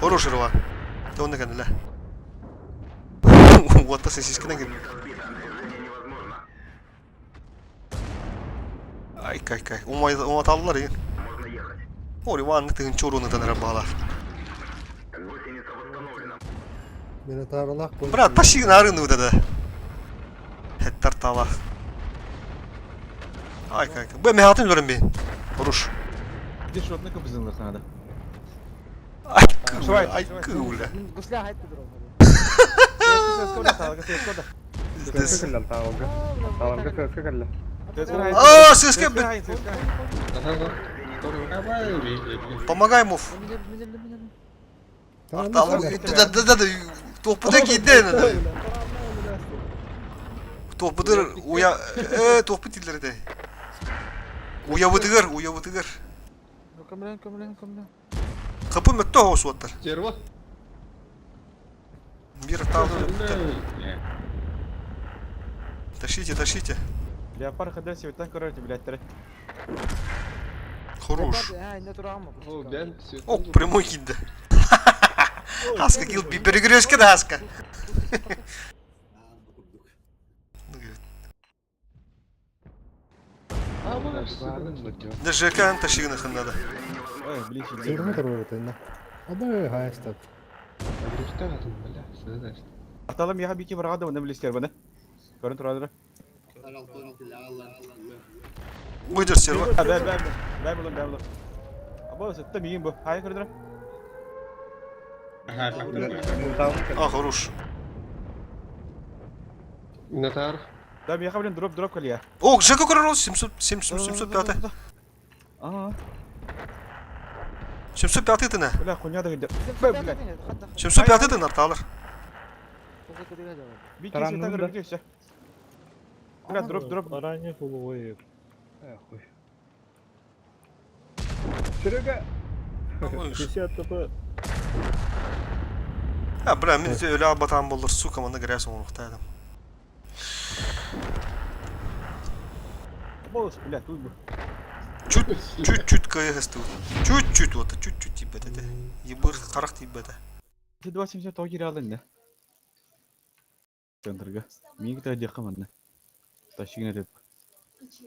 A: Хорош рва. Ты он дегенде Вот сосисканы кир. Ай, кай, кай. Умай, уматаллар ин. Ори ванны тыгын чоруну танара бала.
E: Минотаврлах.
A: Брат, пошли на рынок да. Хеттар тала. Ай, кай, кай. Бу мехатын görün bir. Хорош.
H: Где шотны кыбызынлык надо.
A: Ай, кыуля, ай, кыуля.
G: Гусля хайтты туралы.
C: Сыска кэллэ таалга. Таалга сыска кэллэ.
A: А, сыска,
J: Ага, ага.
A: Помогай муф. Да, да, да, да. Топуда кийден. Топудыр уя э топу тилдерде. Уябытыгыр, уябытыгыр.
G: Көмлен, көмлен, көмлен.
A: Капы мөттө хоос оттар.
J: Стерва.
A: Бир таалды. Тащите, тащите.
H: Леопард хадер света көрәте билеттер.
A: Хорош.
J: О, бен.
A: О, прямой кийди. Хаска кил перегрезке да хаска. Да ЖК тащигны хындада.
H: Ой, блин,
E: Сырны турбут инна. Ада хайстап.
J: Бля,
H: Аталым яха бики барга да уны билестер баны. Көрін турадыр.
A: Выйдешь серва.
H: Бә, бә, бә, булым, бә, булым. Або, сытты миин бу. Хай көрдүр.
A: А, хорош.
J: Минотавр.
H: Да, миэхэ блин дроп дроп кэлиэ.
A: О, Жека көрөр ол 700 705.
H: Аа.
A: 705 тына.
H: Бля, хуйня да кэлдэ. Бля.
A: 705 тына арталар.
H: Бики сета көрөр все. Бля, дроп дроп.
E: Ранее полувой.
C: Хуй. Серега!
E: 50 ТП.
A: А, бля, мин өлө албатаан боллар, сука, манна грязь оҥоруохтаатым.
H: Болос, бля, тут бы.
A: Чуть, чуть-чуть кыайыһыстыбыт. Чуть-чуть вот, чуть-чуть тиийбэт этэ. Ебыр харах тиийбэтэ.
H: 279 киирэ алын Центрга. Миигин кытта диэххэ манна. Тащигин этеп.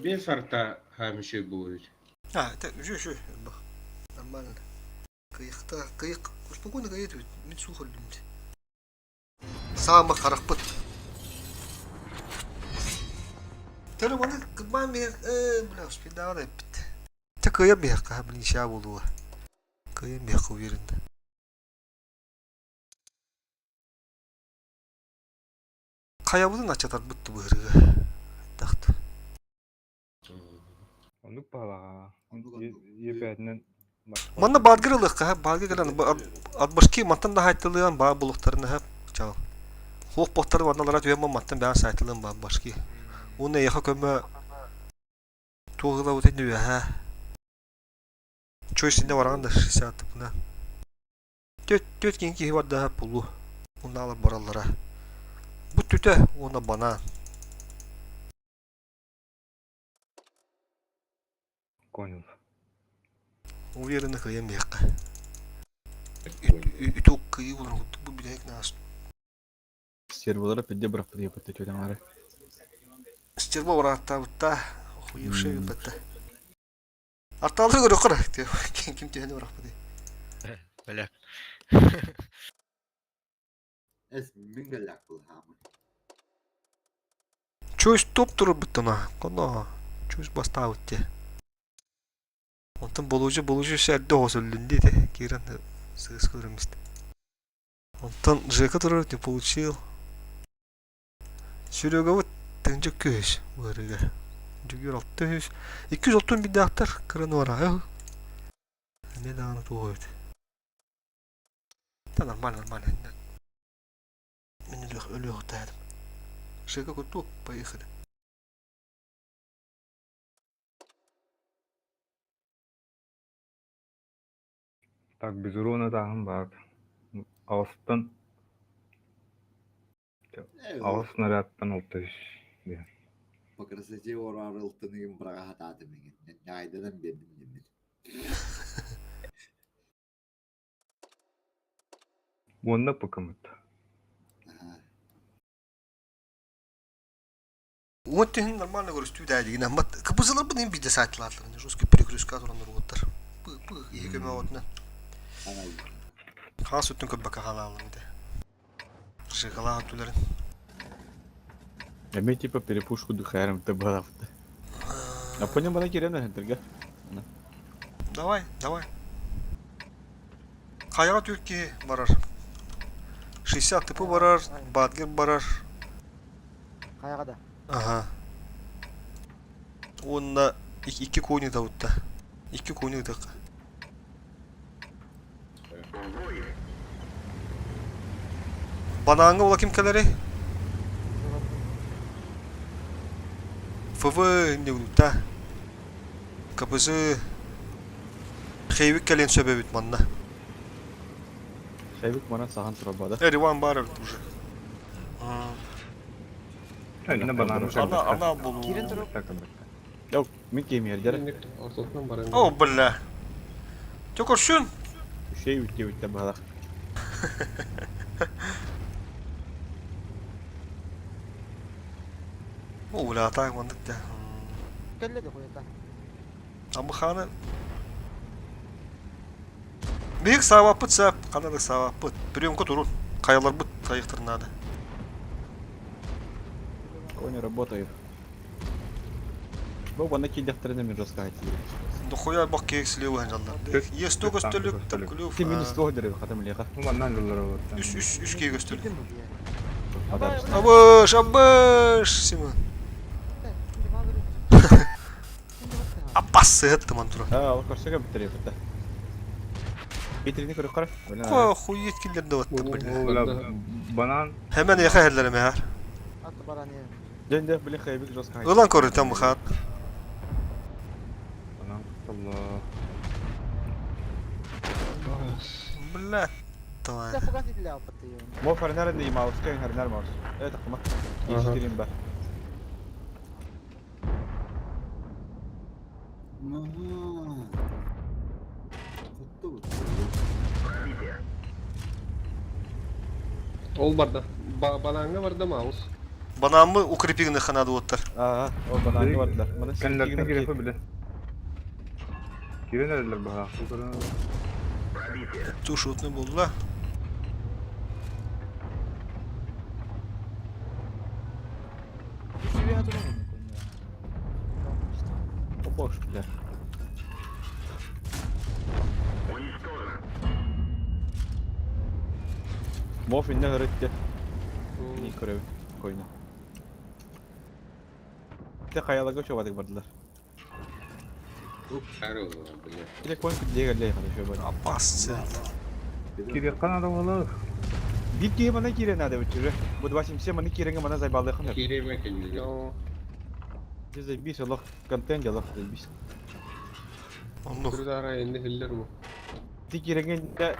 D: Без арта хаамышы будет.
A: А, это үчү үчү. Нормально. Кыйыкта, кыйык, спокойно кыйыт мин суох өлдүм. Саама харахпыт. Төлө маны кыбаан биһэх, э, бля, успейдаҕа да эппит. Те кыайан биһэххэ, блин, ща буолуо. Кыайан биһэххэ уверен. Хайабытын аччатарбыт быһырыга. Тахт.
C: Оннук баҕалаах. Епээтинэн
A: Манна баатгыр ылыахха, баатгыр кэлэн от башки мантан да хаайтылыан баа булуктарын ыһап чал. Хуох бохтары манналара түһэн мантан бэҕэ саайтылыан баа башки. Уонна эйиэхэ көмө туох ылабыт инни үөһэ. Чой синне бараҕын да 60 тыпына. Түөрт түөрт киһи киһи бардаһа пулу. Унаалар бараллара. Бу түтэ уонна банаан.
C: Понял.
A: Уверенно кыайан биһиэххэ. Үтүк кыайыы булар курдук бу бүтэһик наас.
H: Сервалара пидде бырахпыт диэппит түөтэн
A: Стерва барааттаабытта, хуевшая ыппатта. Артаалары көрөххөр ким түһэн барахпытый.
N: Бля.
L: Эс мин гэллээх былаамы.
A: Чуйс топ турбуттана, коно чуйс бастаабыт те. Онтон болужу болужу сэрдэ оҕосуллун диэтэ киирэн сыыс көрүмүст. Онтон Жека турар не получил. Серегабыт тыынча көһүс быарыга. Дьүгүр 600 261 даахтар кыраны бараа. Эмиэ даҕаны туох эбит. Да нормально, нормально. Мин өлүөх өлүөхтээдим. Жека куту, поехали.
C: Так, без урона тааһым баар. Аҕыстан аҕыс снарядтан 600 диэн.
L: По красоте ораарылтыныгын быраҕа сатаатым иҥин. Ньаайданан биэрдим диммит.
C: Уонна пыкымыт.
A: Вот түһүн нормально көрүстүү даа дигин аммат кыбызыларбын ин биирдэ саайтылаатылар жесткий перегрузка туран уруоттар пы пы иһи көмөҕүтүнэн хаас өттүн көрбөккө хаалааллар этэ жигалаах өттүлэрин
H: Эмиэ типа перепушку дыхаярым табалапты. А понял бана кирен өһөнтөргө.
A: Давай, давай. Хайаҕа түөрт киһи барар. 60 типы барар, Бадгер барар.
G: Хайаҕа да.
A: Аха. Уонна икки кони табытта. Икки кони ытыахха. Банааҥҥа ула ким кэлэрий? ФВ иннигутта. КПЗ Хейвик кэлиэн сөп эбит манна.
H: Хейвик манан сахан турар
A: Э, Риван баар эбит уже.
C: Инне бананы
A: Ана, ана болуу.
G: Кирин туруп.
H: Yok, мин кемиэрдер.
J: Ортотунан баран.
A: О, бля. Чө көрсүн.
H: Şey үтте үтте баһалах.
A: О, бля, так маннык да.
G: Кэллэ да хуйата.
A: Амыханы Биһик саабаппыт саап, ханнык саабаппыт. Приемка турун. Хайаларбыт хайыктарын надо.
H: Кони работают. Бу манна киирдэхтэринэ мин жестко
A: Дохуя бак киһи слева жаллар. Есть то көстөлүк, там клюв.
H: Ти минус 100 дерев хатым леха.
C: Ну маннан жыллар олоттан.
A: Үс үс үс киһи көстөлүк.
H: Подарочный.
A: Абыш, абыш, Симон. Абас сыһыттыман тура.
H: Аа, ол көрсө кэбиттэр еппитэ. Битрини көрүк кара.
A: Охуеть киллерде баттым бля.
C: Банан.
A: Hemen яха херлер мехар.
G: Аты баран ен.
H: Ден де блин хайбик жестко.
A: Ылан көрүтен бухар.
C: Банан куталла.
A: Бля. Давай.
G: Sen fugat idile alpattı yön.
H: Мо фарнар не маус, кай фарнар маус. Э такма. Ештерин ба.
J: Ол барда. Бананга барда маус.
A: Банамы укрепигini ханады оттар.
H: Аа, ол бананга бардылар. Маны
C: Кенлерден киреfe bile. Кирен эрелер баха.
A: Тушутны булла.
G: Üstü hatırlamıyorum koyun ya.
H: Опош, бля. Моф инне hırıttı. Не көрөбүн койну. Те хаялага чобадык бардылар.
D: Бля.
H: Или коин кидеге лей хорошо бар.
A: Абас сен.
C: Кире канада болы.
H: Бит кие мана кире надо битүрө. Бу 277 мана киренге мана зайбалды хын.
D: Киреме кенде.
H: Заебись, Аллах контент, Аллах заебись.
A: Оннук.
J: Күрдара энди хиллер бу.
H: Ти киренге да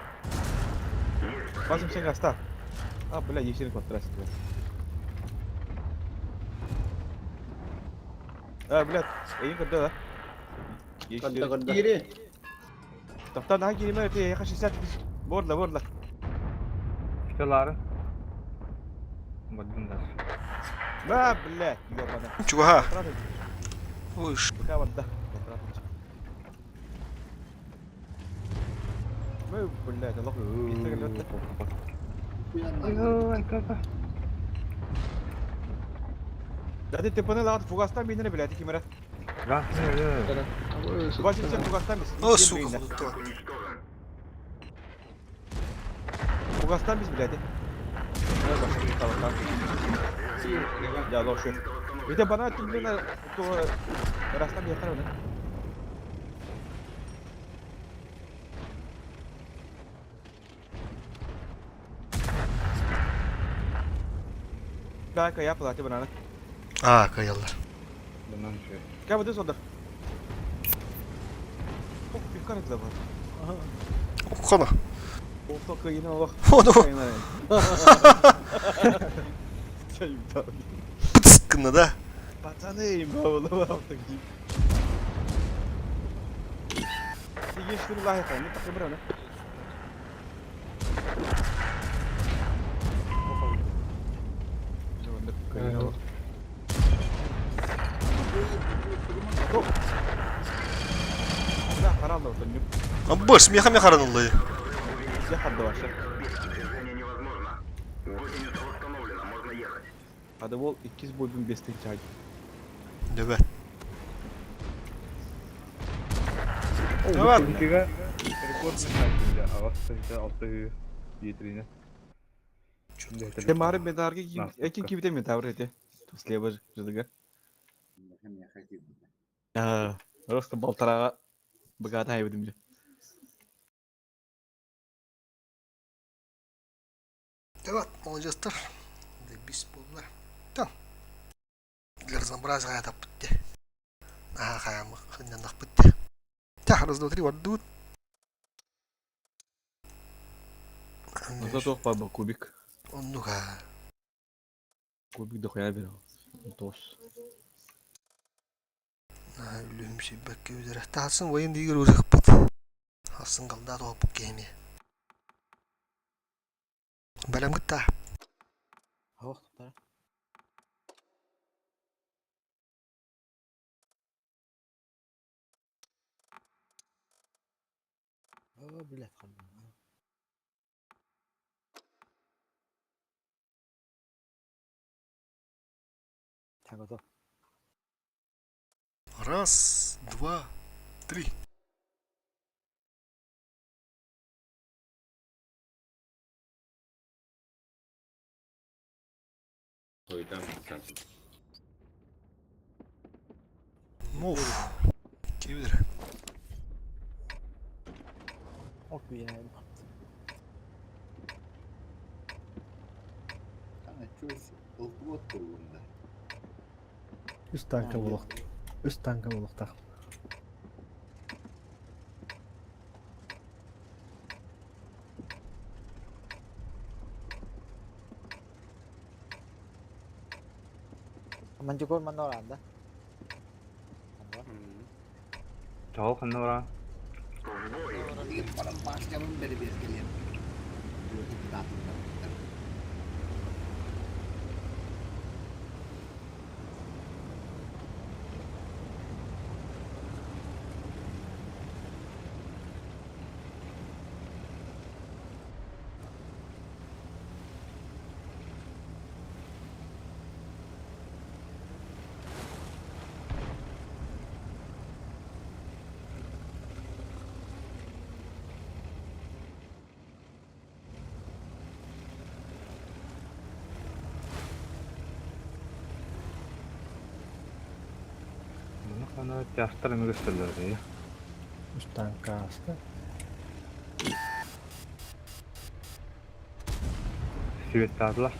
H: 87 гаста. А, бля, ешерин контраст. А, бля, эйин көрдө да.
F: Көрдө, көрдө.
D: Кире.
H: Тоқтан ха киреме өте, яқа 60 борла, борла.
C: Киталары. Бадын да.
H: Ба, бля, ёбана.
A: Чуга. Ой, ш.
H: Пока вот да. Мы, блядь, аллах. Да ты понял, а фугастан бейнере, блядь, кимера.
C: Lan
J: Кара.
H: 87 фугастан biz.
A: О, сука, худутту.
H: Фугастан biz, блядь. Я лошадь. Это бана ты, блин, то растам я харвна. Да, я платил банана.
A: А, каялар.
C: Банан şey.
H: Как вот это Ох, пивка не забыл.
A: Хона.
H: Ох, только не лох.
A: Ону. Пыцкына да.
H: Пацаны, им было такие. Сидишь, ты лахи, не так брано.
A: Абыш, меха мехаранылы.
H: Hadi bol ikiz boyun bestin çay.
A: Дөбө. Evet.
C: Ülkege rekord mesajıyla Ağustos'ta 6 yedirine.
H: Demare medarga ekin kibite metavr ete. Слева жыдыга. Аа, просто балтарага богата айбыдым же.
A: Evet, молодецтер. Бис болдулар. Там. Для разнообразия хая бітті. Аха, хая хыннанах бітті. Та, раз, два, три, вардут.
H: Зато баба кубик.
A: Оннуга.
H: Кубик дохуя бер. Тос.
A: Үлүм сиббекке үдere. Тасын воен дигер өзі бит. Асын қалда топ кеме. Бәлем гытта.
G: Ох, тоқтар. О, блядь, қалдым. Так,
A: Раз, два, три.
D: Қойдан сатып.
A: Муф. Кибер.
G: Ок я.
L: Ылтыбат буоллунда.
E: Үс танка болох. Үс танка болохтах.
G: Мантикор манна бараанда.
C: Чаҕыл ханна бараа?
L: Билигин баран башнябын бэрибиэркэлиэм. Кытаатыннарбыттар.
C: Маны хана тястар эмиэ көстөллөр дии.
E: Үс танка ааста.
C: Светтаатылар.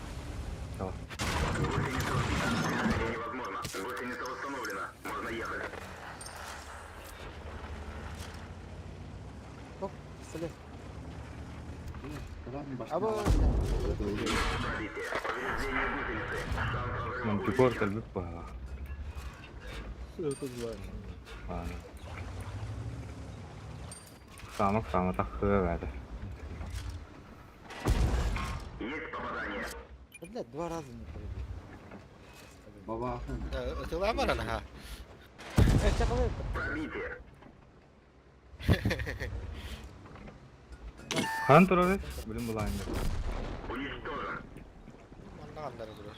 M: Гусеница разбита. Движение невозможно. Гусеница восстановлена. Можно ехать.
G: Ок, пистолет.
L: Туран
G: Аба.
L: башнялар.
M: Пробитие. Повреждение гусеницы. Шанс разрыва
C: Мантикор
M: увеличен.
C: кэлбит баһа.
E: Это два.
C: Самак саҥа тахсыа баата.
M: Есть попадание.
G: Блядь, два раза не пробил.
L: Бабахын.
F: Ытылаа баран ха.
G: Чакалай.
M: Пробитие.
C: Хаан турар билим булаайын.
M: Уничтожен.
F: Манна ханнары турар.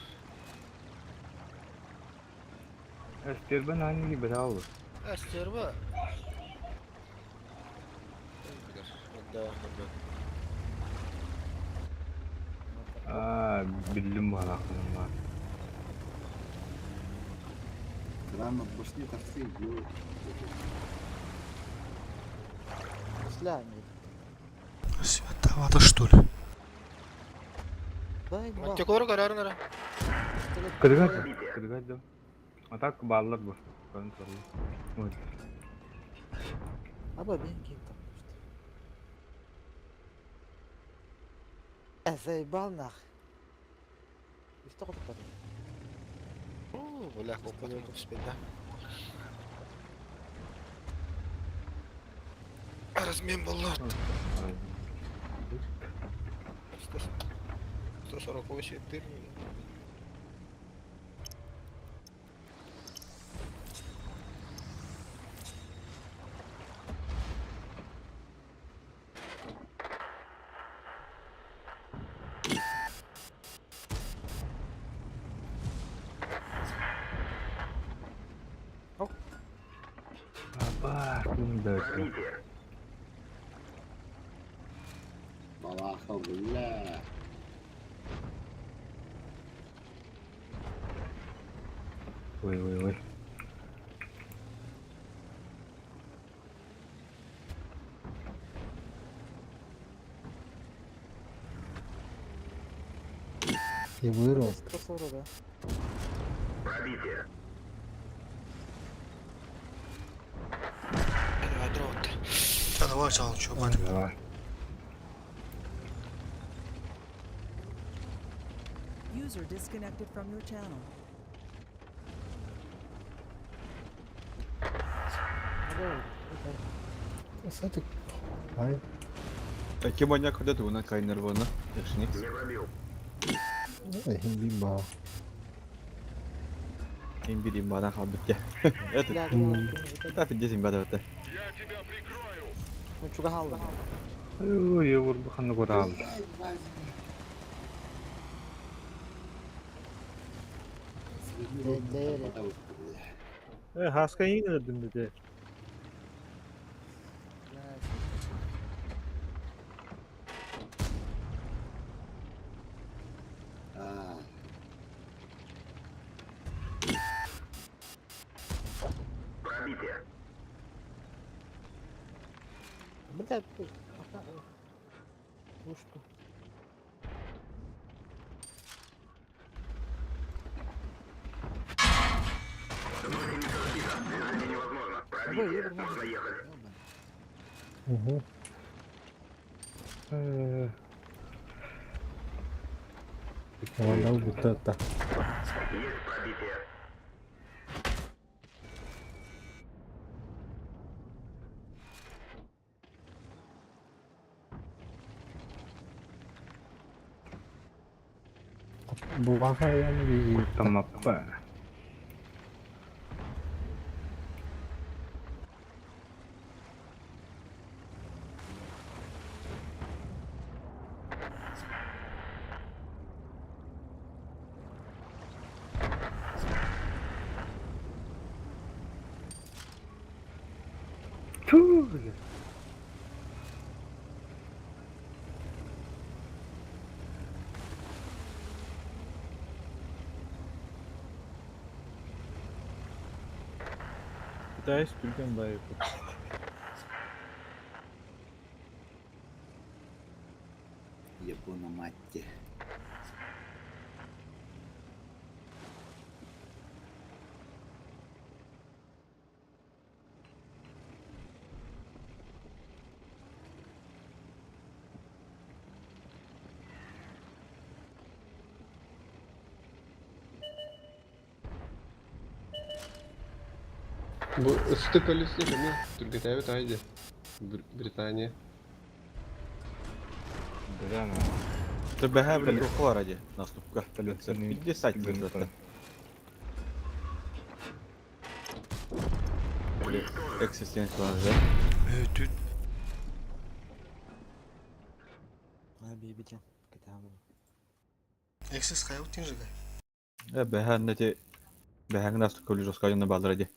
C: Эстербен аанньыгы бэтэ олор.
F: Эстерба. Да, да.
C: Аа биллим баалаахпын баар.
L: Туран башня тахсы ё.
G: Слями.
A: Святовато что ли?
G: Дай два.
F: Мантикор көрөр нара.
G: Пистолет.
C: Кыргат кыргат да. А так бааллар бу. Көрөн тураллар. Вот.
G: Аба мен ким там что. Заебал нах. И что такое?
F: Оо, бля, коппотум спинда. Размен боллар. 148 тыр.
C: Аба, ким да это.
M: Пробитие.
L: Бабаха бля.
C: Ой, ой, ой.
E: Я вырвал.
G: 140, да.
M: Пробитие.
F: Дрот.
A: Canavar çalışıyor bari.
C: Давай.
K: User disconnected from your channel.
E: Кстати, ай,
H: Кем они когда ты на кайнер вона? Яшни.
M: Не пробил.
E: химби ба.
H: Имбири бана халбытте. Это
G: Бля,
H: это пиздец имбада это.
G: Ну чуга халды.
C: Ой, ой, бу ханны көрө алды.
E: Хаска yine öldüm dedi.
L: Аа.
M: Пробитие.
G: Блядь, ну что?
M: Движение невозможно. Пробитие. Можно ехать.
E: Угу. Ладно, вот это.
M: Есть пробитие.
E: Булгаха yani bir
C: Тамаппа. Ту, бля.
H: Пытаюсь түргэн байып.
L: Япона матте.
J: Бу ысты колесник эми түргэтээбит айди. Британия.
C: Бля, ну.
H: Ты бэһэ били туохха ради наступка.
C: Коллекционный
H: Пизде сайт
C: гынтан.
H: Эксистенциал да.
A: Өтүт.
G: Бибитен. Кытаабын.
A: Эксис хайут тинжига.
H: Э бэһэ нэти бэһэҥ наступка били жестко на балдыр ди.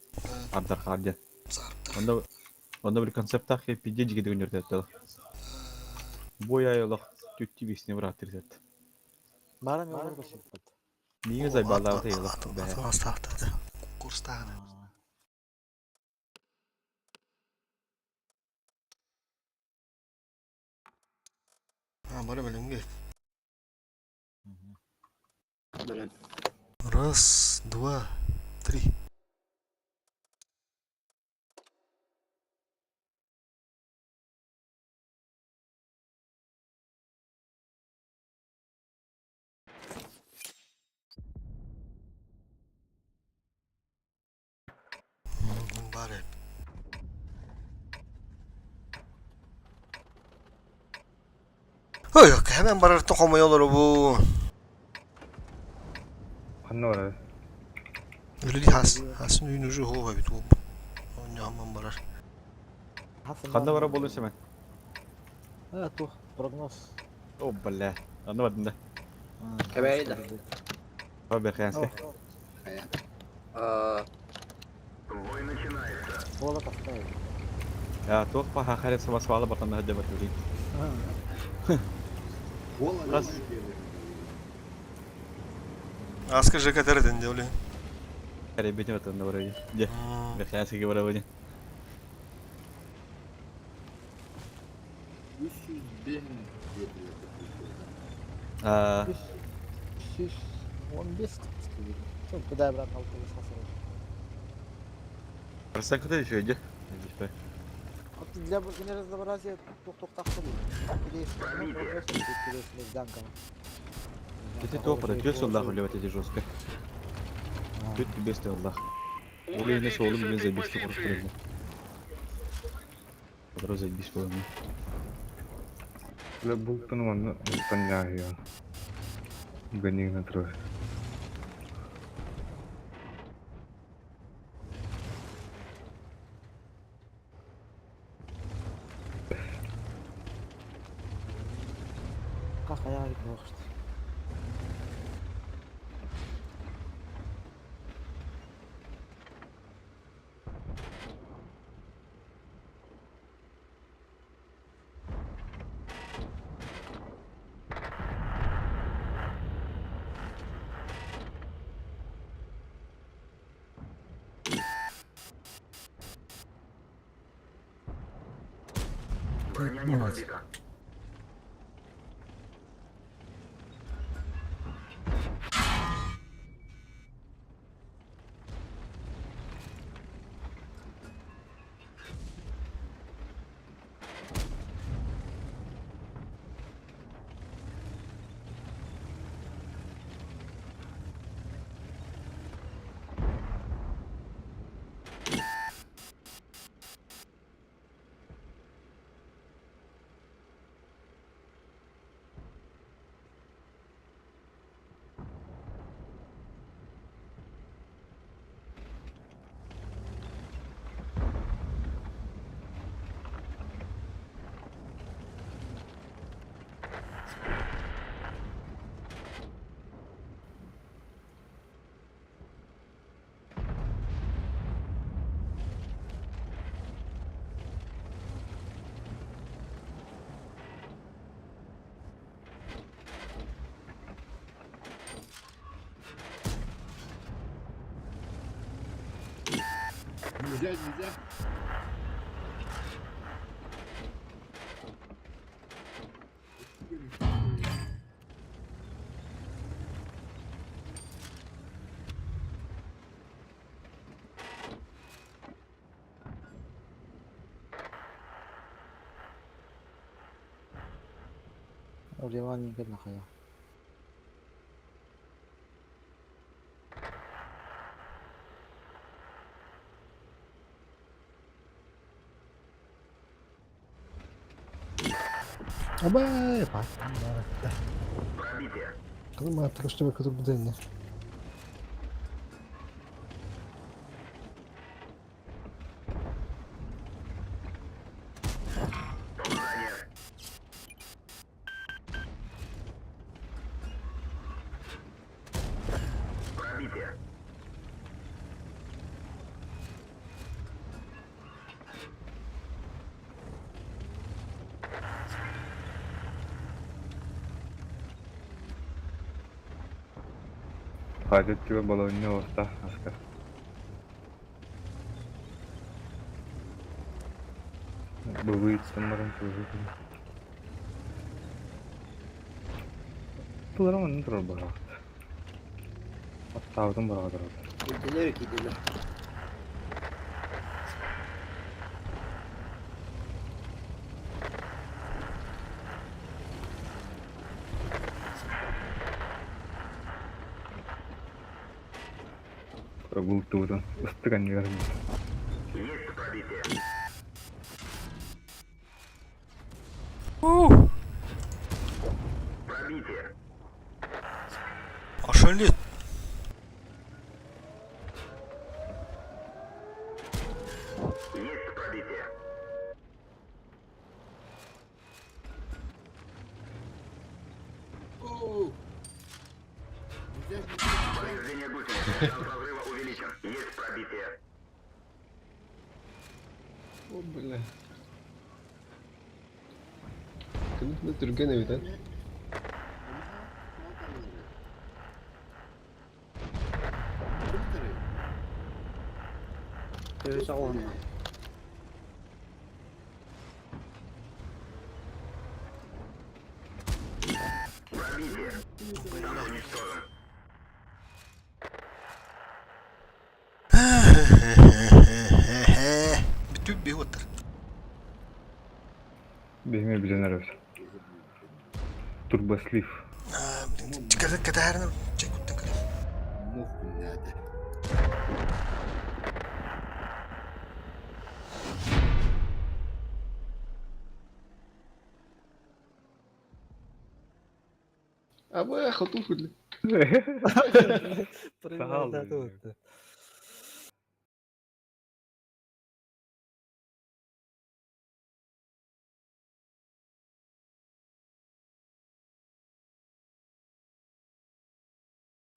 H: Ардар харди.
A: Сарптар.
H: Онда онда били концептах я пизде жиги деген өртөттө. Бой айылық түтти бесіне бір аттыр
G: Барам yolları da şirket.
H: Миңе зайбалабыт айылық бэһэ.
A: Атын астаахтады. Курстааны. А, бары билимге. Раз, два, три. Бары. Ой, hemen барар тохомой олору бу.
C: Ханна бар.
A: Үлели хас, хасын үйін уже хоға бит ол. Оны хаман барар.
H: Ханна бара болун семен.
G: А, тух, прогноз.
H: О, бля. Аны бардым да.
B: Кэбэйда.
H: Бэхэнске.
M: Бой начинается.
G: Бола поставили.
H: Я туох паха хареп самасвала батан да деп атыр. Раз.
A: Аска жека терден деп ойлойм.
H: Харебетин батан да бар. Де. Бэхэнске бар бу.
L: 300 bin diye
H: А,
G: 315 Çok bu da брат алты сасыры.
H: Просто куда еще иди?
G: Для для разнообразия тух-тух тахты был.
H: Ты то протез Аллах уливать эти жестко. Тут тебе стоит Аллах. Ули не солым не забести просто. Подро заебись было.
C: Бля, бултан манна паньяхия. Гониг на трое.
G: Как я говорю,
M: Броня не пробита.
L: Нельзя, нельзя.
G: Ливан не нахуя.
E: Абай, баратта.
M: Пробитие.
E: Кылым аттырышты бер кытыр бу дэнне.
M: Попадание. Пробитие.
C: Хватит тебе баллоне оста, Аскар. Бывыйттан баран туһу. Туларам оннун турар бараҕыт. Аттаабытын бараҕа турар.
B: Килделер килделер.
C: Бултуутун ыстык анньыгар.
M: Есть пробитие. Пробитие.
A: Ошалеть.
M: Есть пробитие.
L: Оу. Нельзя, нельзя.
M: Повреждение гусеницы. Шанс разрыва увеличен. Есть пробитие.
J: О, бля. Көнү түргэн эбит, а?
B: Төбөсө оҕунна.
M: Пробитие. Уничтожен.
A: Бүтүн бии оттар.
C: Биһиме билен эрэр. Турбослив.
A: Чикалык кэтээрин чекуттан кэлэ.
L: Мух күннээдэ.
J: Абы, хоту бля.
C: Сахал.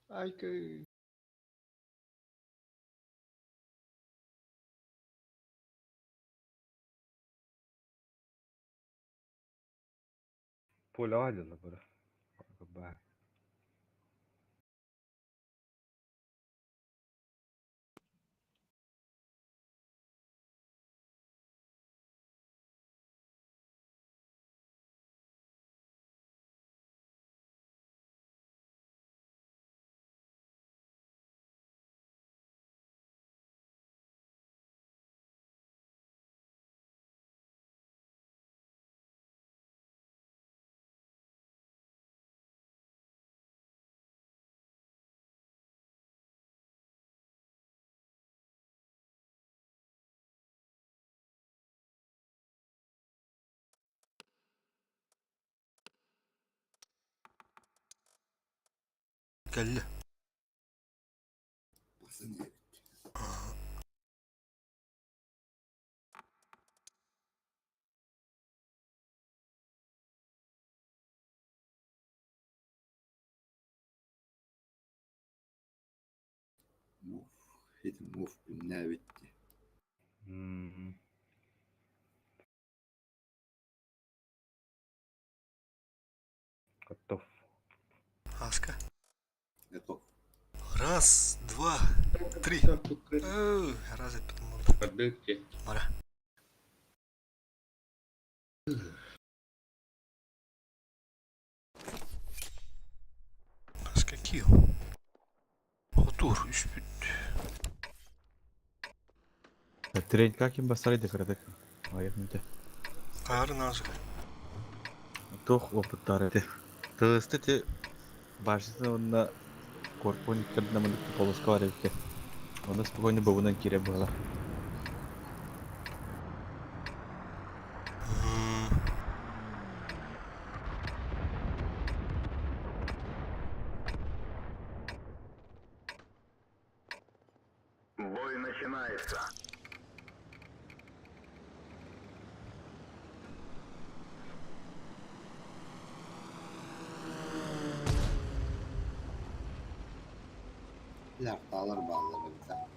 J: Айка.
C: Поля дела бара. Бар.
A: Кэллэ.
L: Басын эбит. Муф, ити муф күннээбит дии.
C: Готов.
A: Аска.
L: Готов.
A: Раз, два, три. Раз эппитим
D: Подбегте.
A: Бара. Аска кио. Отур, үс бүт.
H: Трень как им бассарайды кыратык. Аяк мүнте.
A: Қарын азык.
H: Туох опыттар эти. Тысты те башысы онна корпун иккердинэ маннык полоска бар эбикке. Онно спокойно бобунан киирэ буолар.
M: Бой начинается.
L: Лапталар бааллар эбит аа.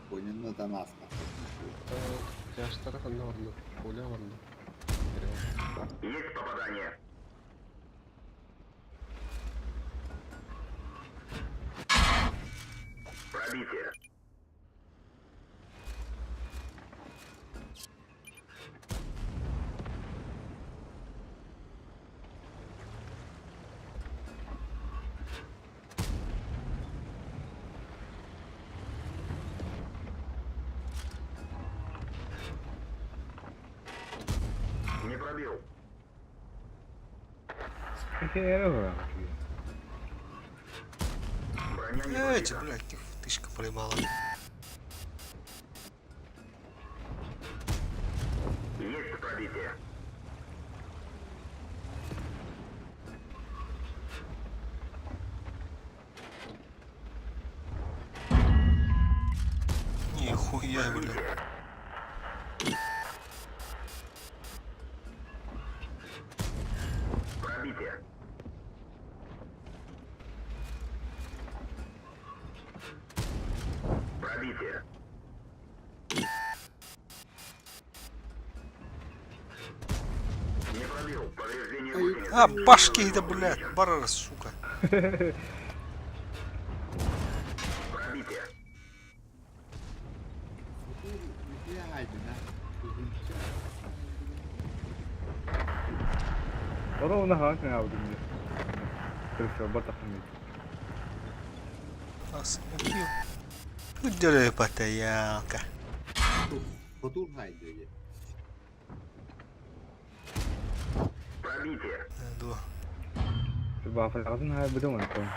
L: Конины да ааспаппыт.
J: Тяжтара ханна барда? Оля барда.
M: Есть попадание. Пробитие. Не пробил. Броня не
A: Эти,
M: пробита.
A: блядь, тышка проебала.
M: Есть пробитие.
A: Нихуя, блядь.
M: Пробитие. Пробитие. Не пробил. Повреждение гусеницы.
A: А, башки это, блядь, барара, сука.
M: Пробитие.
C: والله انا هاك نعاود ترفع بطخ
A: Удары потаялка.
L: Хотур хайдыйы.
M: Пробитие.
A: Ду.
C: تبع في العظم هاي بدون ما نكون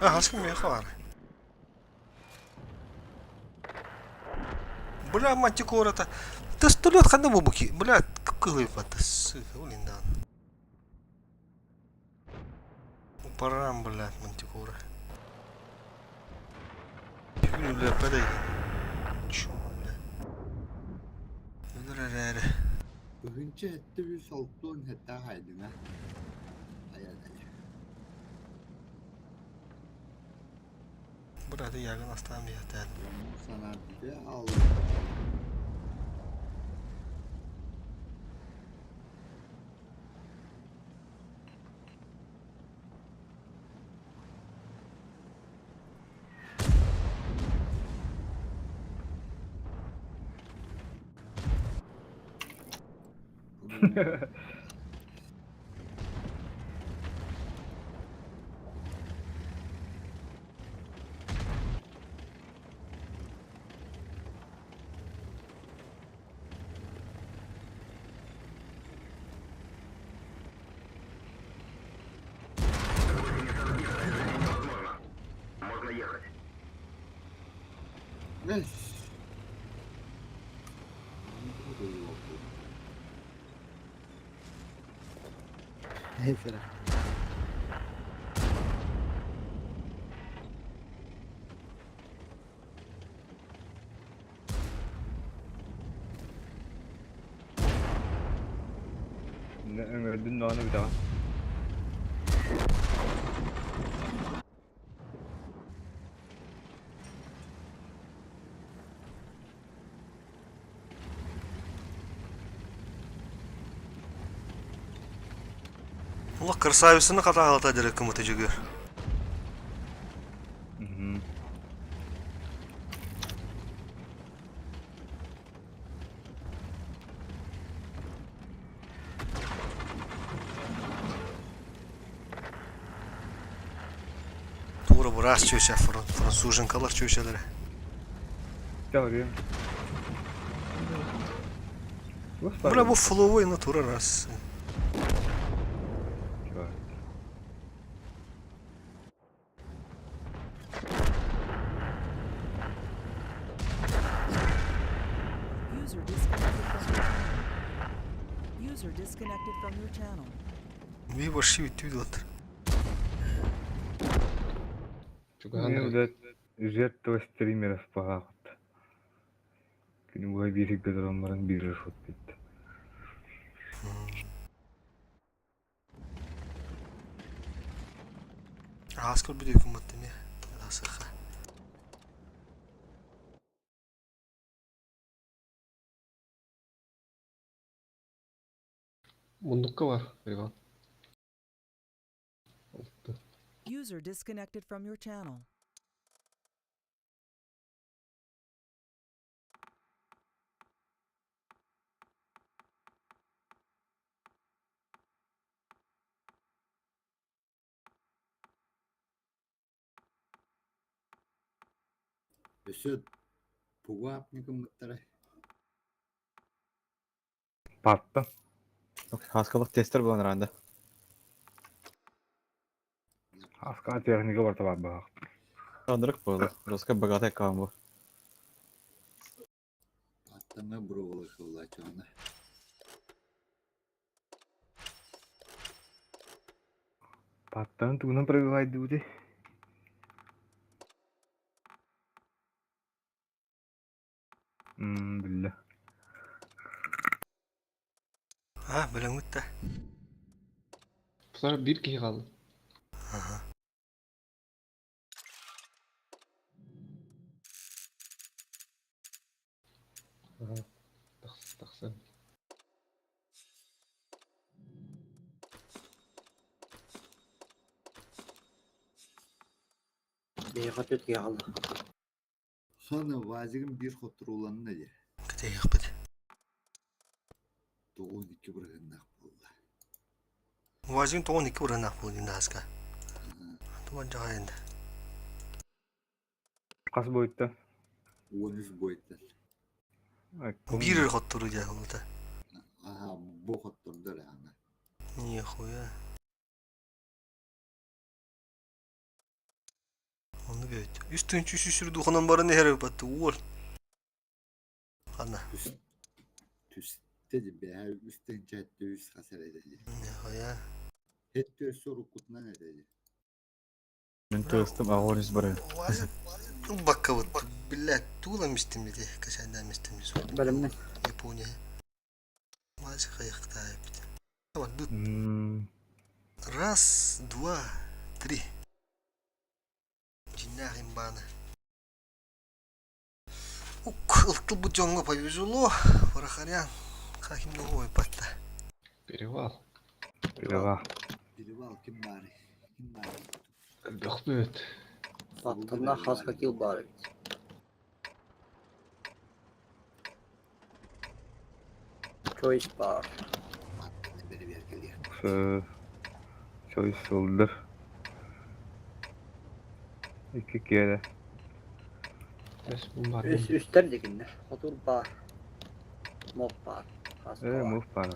A: А, аскын хавар. Бля, мантикора-то. Да сто лет ханда бубуки. Бля, кылы пата, сука, улиндан. Парам, блядь, мантикора. Бля, подай. Чё, бля. Үдүрэрэрэ.
L: Быһынча этте үс алтуон хэтта хайдына. Ая-ая.
A: Бля, ты ягын астан бияты.
L: Sana bir al.
C: Öngördün de onu bir daha.
A: Олох красавицаны хатаалата дere кымыты жүгөр. Тура быраас чүөчэ француженкалар чүөчэлэрэ.
C: Теория.
A: Бля, бу фловой натура раз.
K: User disconnected from your channel. User disconnected from your channel.
A: Ви вообще үтүүдот.
J: Чугаһан
C: блядь, жертва стримеров пагаахыт. Күнү быһа биир сиргэ баран биир шот бит.
A: Аас көрбүт өкүмөт эме. Асыха.
J: Мундукка бар, Иван. Алты.
K: User disconnected from your channel.
L: Өссө пугапникыммыттара.
C: Патта.
H: Хаскалык тестер булан ранда.
C: Аска техника бар табар баах.
H: Андрык буолла. Роска богатая камбо.
L: Аттана броволышыллачана.
C: Паттаны тугунан пробивай дути. Бля.
A: А, билэҥмит да.
J: Бұлар бір киһи қалды.
A: Аха.
J: Ага. Тахсан.
L: Соны вазигин бир хотуруланна дии.
A: Кытайыахпыт.
L: Тоҕуон икки бырыһыннаах буолла.
A: Уазин тоҕон икки уранаах буолдун ааска. Туган жаҕайында.
C: Хас бойта.
L: 13 бойтан.
A: Биир хоттору дии олута.
L: Аха, бу хоттордор ана.
A: Нихуя. Оны бөйт. Үс тыынчы үс үс духанан барын эһэр батты уол. Хана.
L: Түстэ бэһэ үс тыһыынча үс хас эрэ дии.
A: Нихуя.
L: Хеттө соруккутунан этэ дии.
H: Мен тестим агорис бары.
A: Уазин баккабыт. Блядь, тула мистим диде. Кашайда мистим.
G: Бэлэмнэн.
A: Япония. Уазик хайыктаа бит. Вот Раз, два, три. Дьиҥнээх имбааны. Ук, ылтыл дьоҥҥо повезло. Порохорян. Хахим ой батта.
J: Перевал.
C: Перевал.
L: Перевал ким баарый? Ким баарый?
J: Бөхпүт.
G: Баттана хас кил баар эбит. Choice бар.
L: Аттаны бэрибиэркэлиэх.
C: Choice solder. Икки киэрэ.
J: Бэс бар.
G: Үс үстэр дегиннер. Хотур бар. Мох бар. Хас
C: Э,
G: бар.
C: мух бар.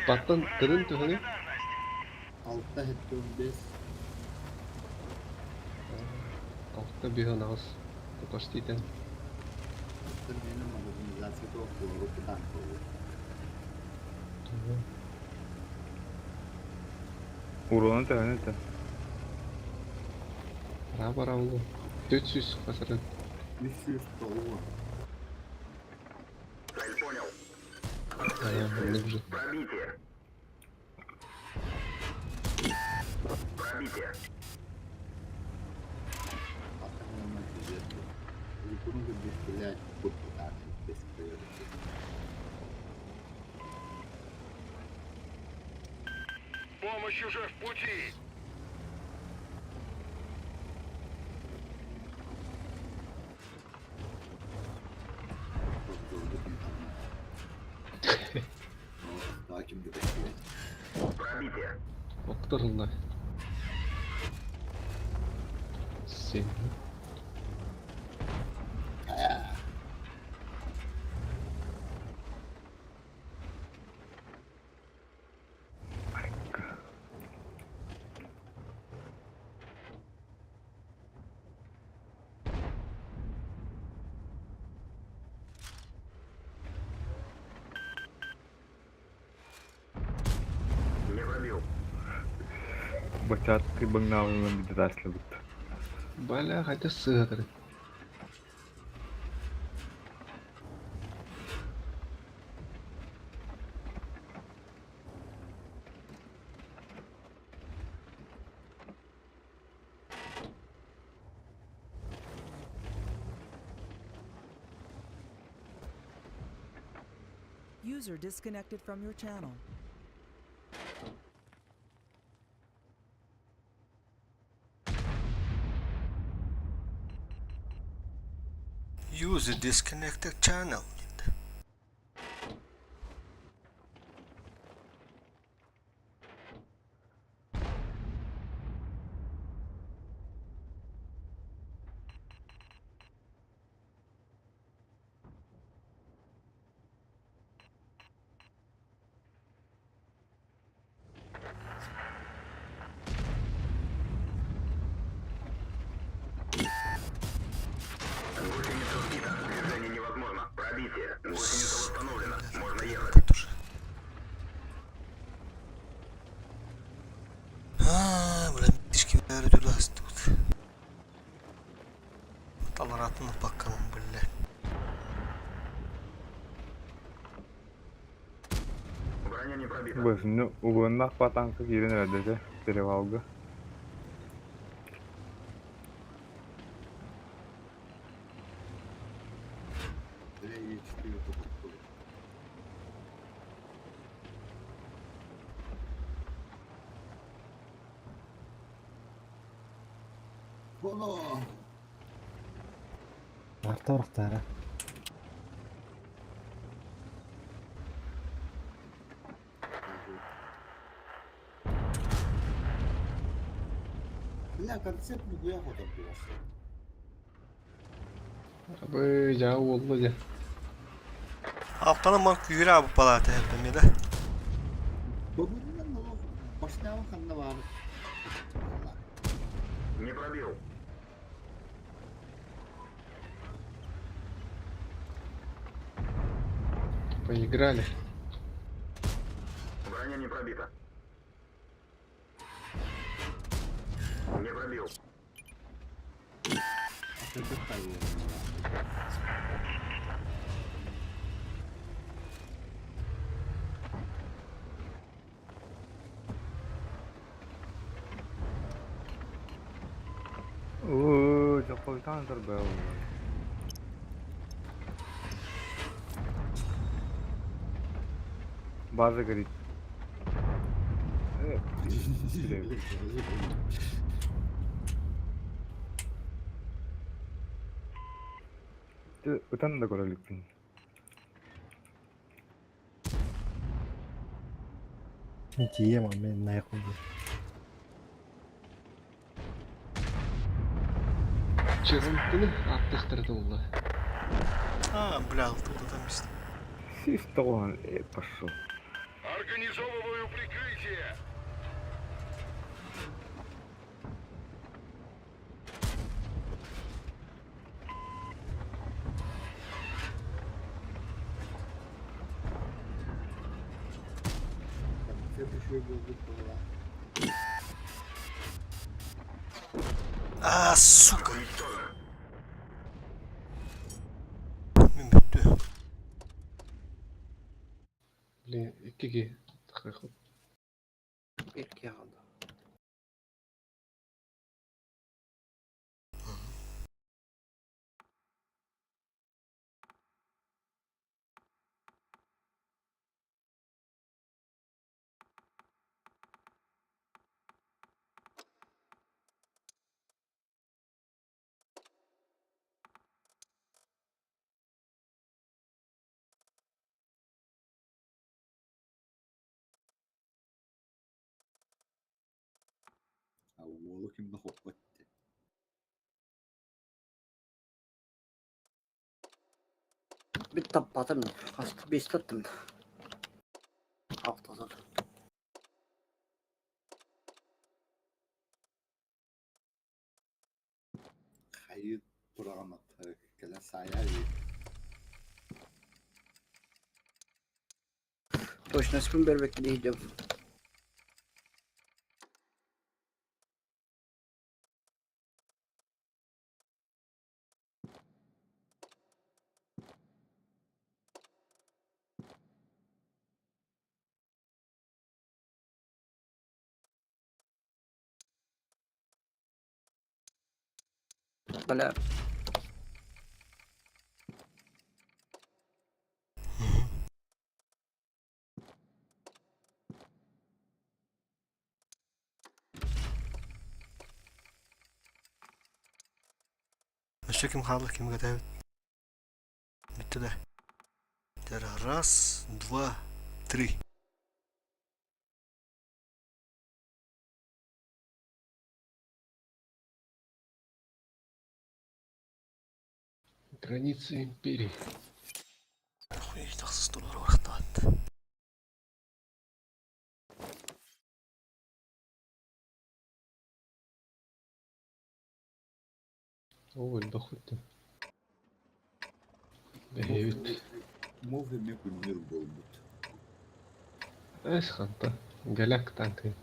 J: Баттан тырын төһөнүй?
L: 6 75.
J: Алта биһан аҕыс. Почти тен.
L: Оттон миэнэ модернизация туох танк буолуо.
C: Урона төһөнү этэ?
J: Бара бара ол. 400 хасарын.
L: 309.
M: Цель понял.
J: Ая, оннук же.
M: Пробитие. Пробитие.
L: Аттан гынан пиздец. Уруккуну көрбүт, блядь, курдук без приоритет.
M: Помощь уже в пути.
L: Долго не там. Daha kim блядь.
M: Пробитие.
J: Октарылла. Семь.
M: Не пробил.
C: Бачатки багнаалынан бидатаслыбыт.
J: Бля, хотя сыгры.
K: User disconnected from your channel.
A: User disconnected channel.
M: Гусеница сбита. Движение невозможно. Пробитие. Гусеница восстановлена. Можно ехать.
A: Тоже. А, бля, мишки тут. Таларатını bakalım, бля.
M: Броня не пробита.
C: Бысыны угоннах батанка кирен өрдөтө перевалга.
L: Бля, Е4 покупали. Боно!
E: Арта орохтара.
L: Бля, концепт нихуя хотом просто.
J: Абы, жаа болду же.
A: Алтана ман күйрі абы палата хәппемеді.
L: Бабунан налог башнявын ханна бар.
M: Не пробил.
J: Поиграли.
M: Броня не пробита. Не пробил.
L: Это хайвер.
C: Оо, жакойтан тарбал. База горит. Э, Ытан да көрөлүкпүн.
E: Тием, а мен наяқ болды.
J: Чырынтыны аттықтырды олла.
A: А, бля, тут там есть.
C: Систогон, пошел.
M: Организовываем.
L: Үчүгэй буолбут быһыылаах.
A: А, сука! Мин бүттү.
J: Блин, икки киһи. Таххах.
N: Икки хаалла.
L: А уолу ким да хоппот этэ.
N: Bir tappadım. Хас бес таттым. Алтазыр.
L: Хайыы тураҕын аттара кэлэн саайар дии.
N: Точно спин бербек дейдим. Бля,
A: Өссө ким хаалла ким кэтээбит? Бүттэ да. Раз, два, три.
J: Границы империи.
A: Хуй тахсыз турар барахтаат.
J: Оо, элбэх Бэйэбит.
L: Мув эмиэ күннүүр буолбут.
J: Эс ханта. Галяк танкы.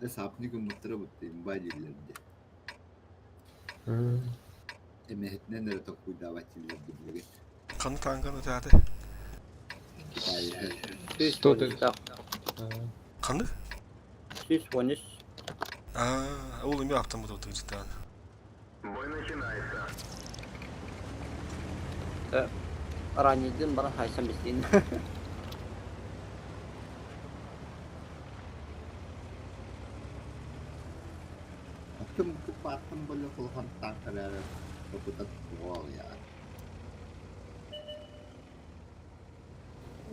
L: Дэ саапньык гыммыттара бутта имба дииллэр дии. Эмэһэтинэн эрэ толкуйдаабат дииллэр билигин.
A: Ханна таанканы тааты?
N: Сүүс
J: Сто
N: уон
A: Ханнык?
N: 113.
A: Аа, ол эми аптан буту тыгытаан.
M: Бой начинается.
N: Ранидин бара хайсан бистин.
L: Аттым купааттым боле улахан танкалары попытат буол я.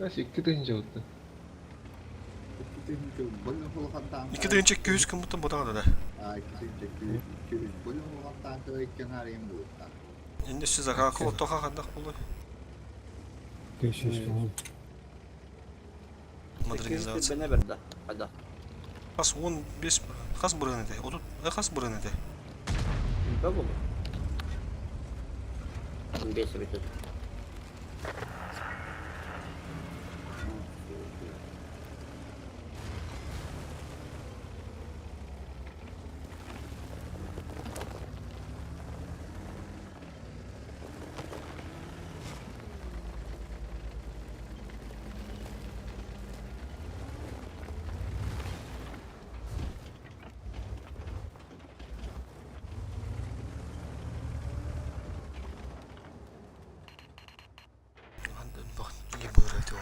J: Эс икки тыһыынча отты.
L: Икки тыһыынча боле улахан танкалары.
A: 2 200 ким бутан бутан да.
L: А, 2 200 боле улахан танкалары иккен арыйым буолуттар.
A: Инде сіз акыл тоха хандак болду.
E: 500
A: Модернизация.
N: Бене берді. Қайда?
A: Хас 15 хас бұрын еді. Отут хас бұрын еді.
N: Үлбе болды. 15 бітеді.
A: Bak iyi buyur edi o.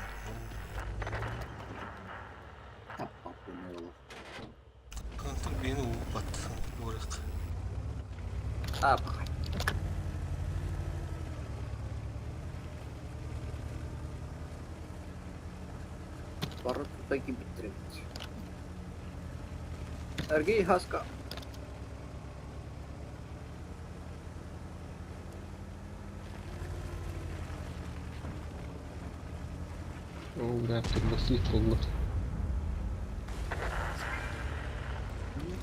L: Таппаппын ол.
A: Кантан бени уупат. Бурык.
N: А, Бары тута кибитtirебит. Эргей хаска.
J: Оо, бля, турбослив болду.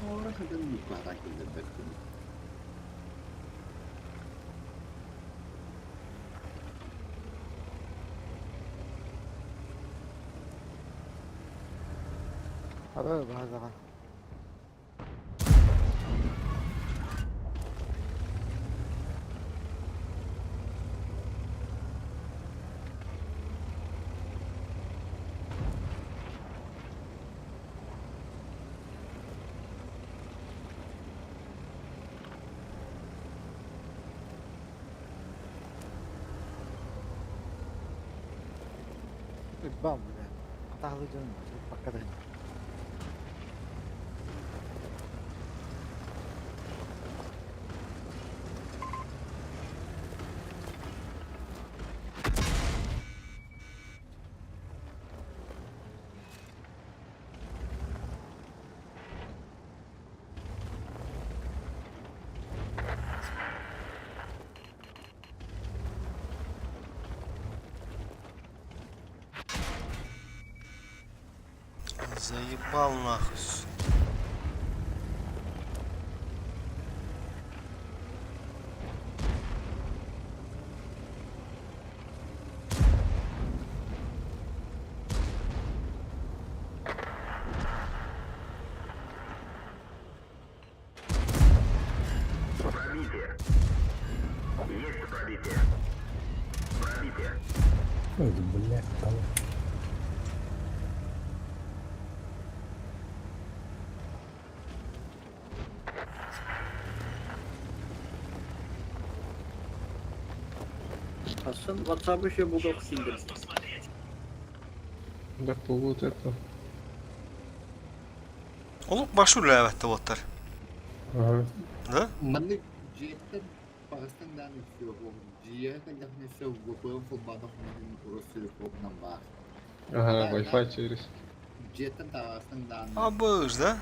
L: Ора хадам юкара кэллэрбэппин.
G: Аба баһадаҕан. Бам, бля. Атаҕалыы дьон бакка да.
A: Заебал нахуй. Сука.
M: Пробитие. Есть пробитие. Пробитие.
E: Ой, блядь, там.
N: Aslında WhatsApp'ı şey bu sindir.
J: Да вот это.
A: Олук башы үлэлээбэттэ буолтар.
J: Ага.
A: Да?
L: Маннык дьиэттэн паҕастан даан үксүө дьиэ кэллэхинэ все VPN холбоотох Ростелекомунан баар.
J: Ага, Wi-Fi через.
L: Дьиэттэн таҕастан даан
A: Абыж, да?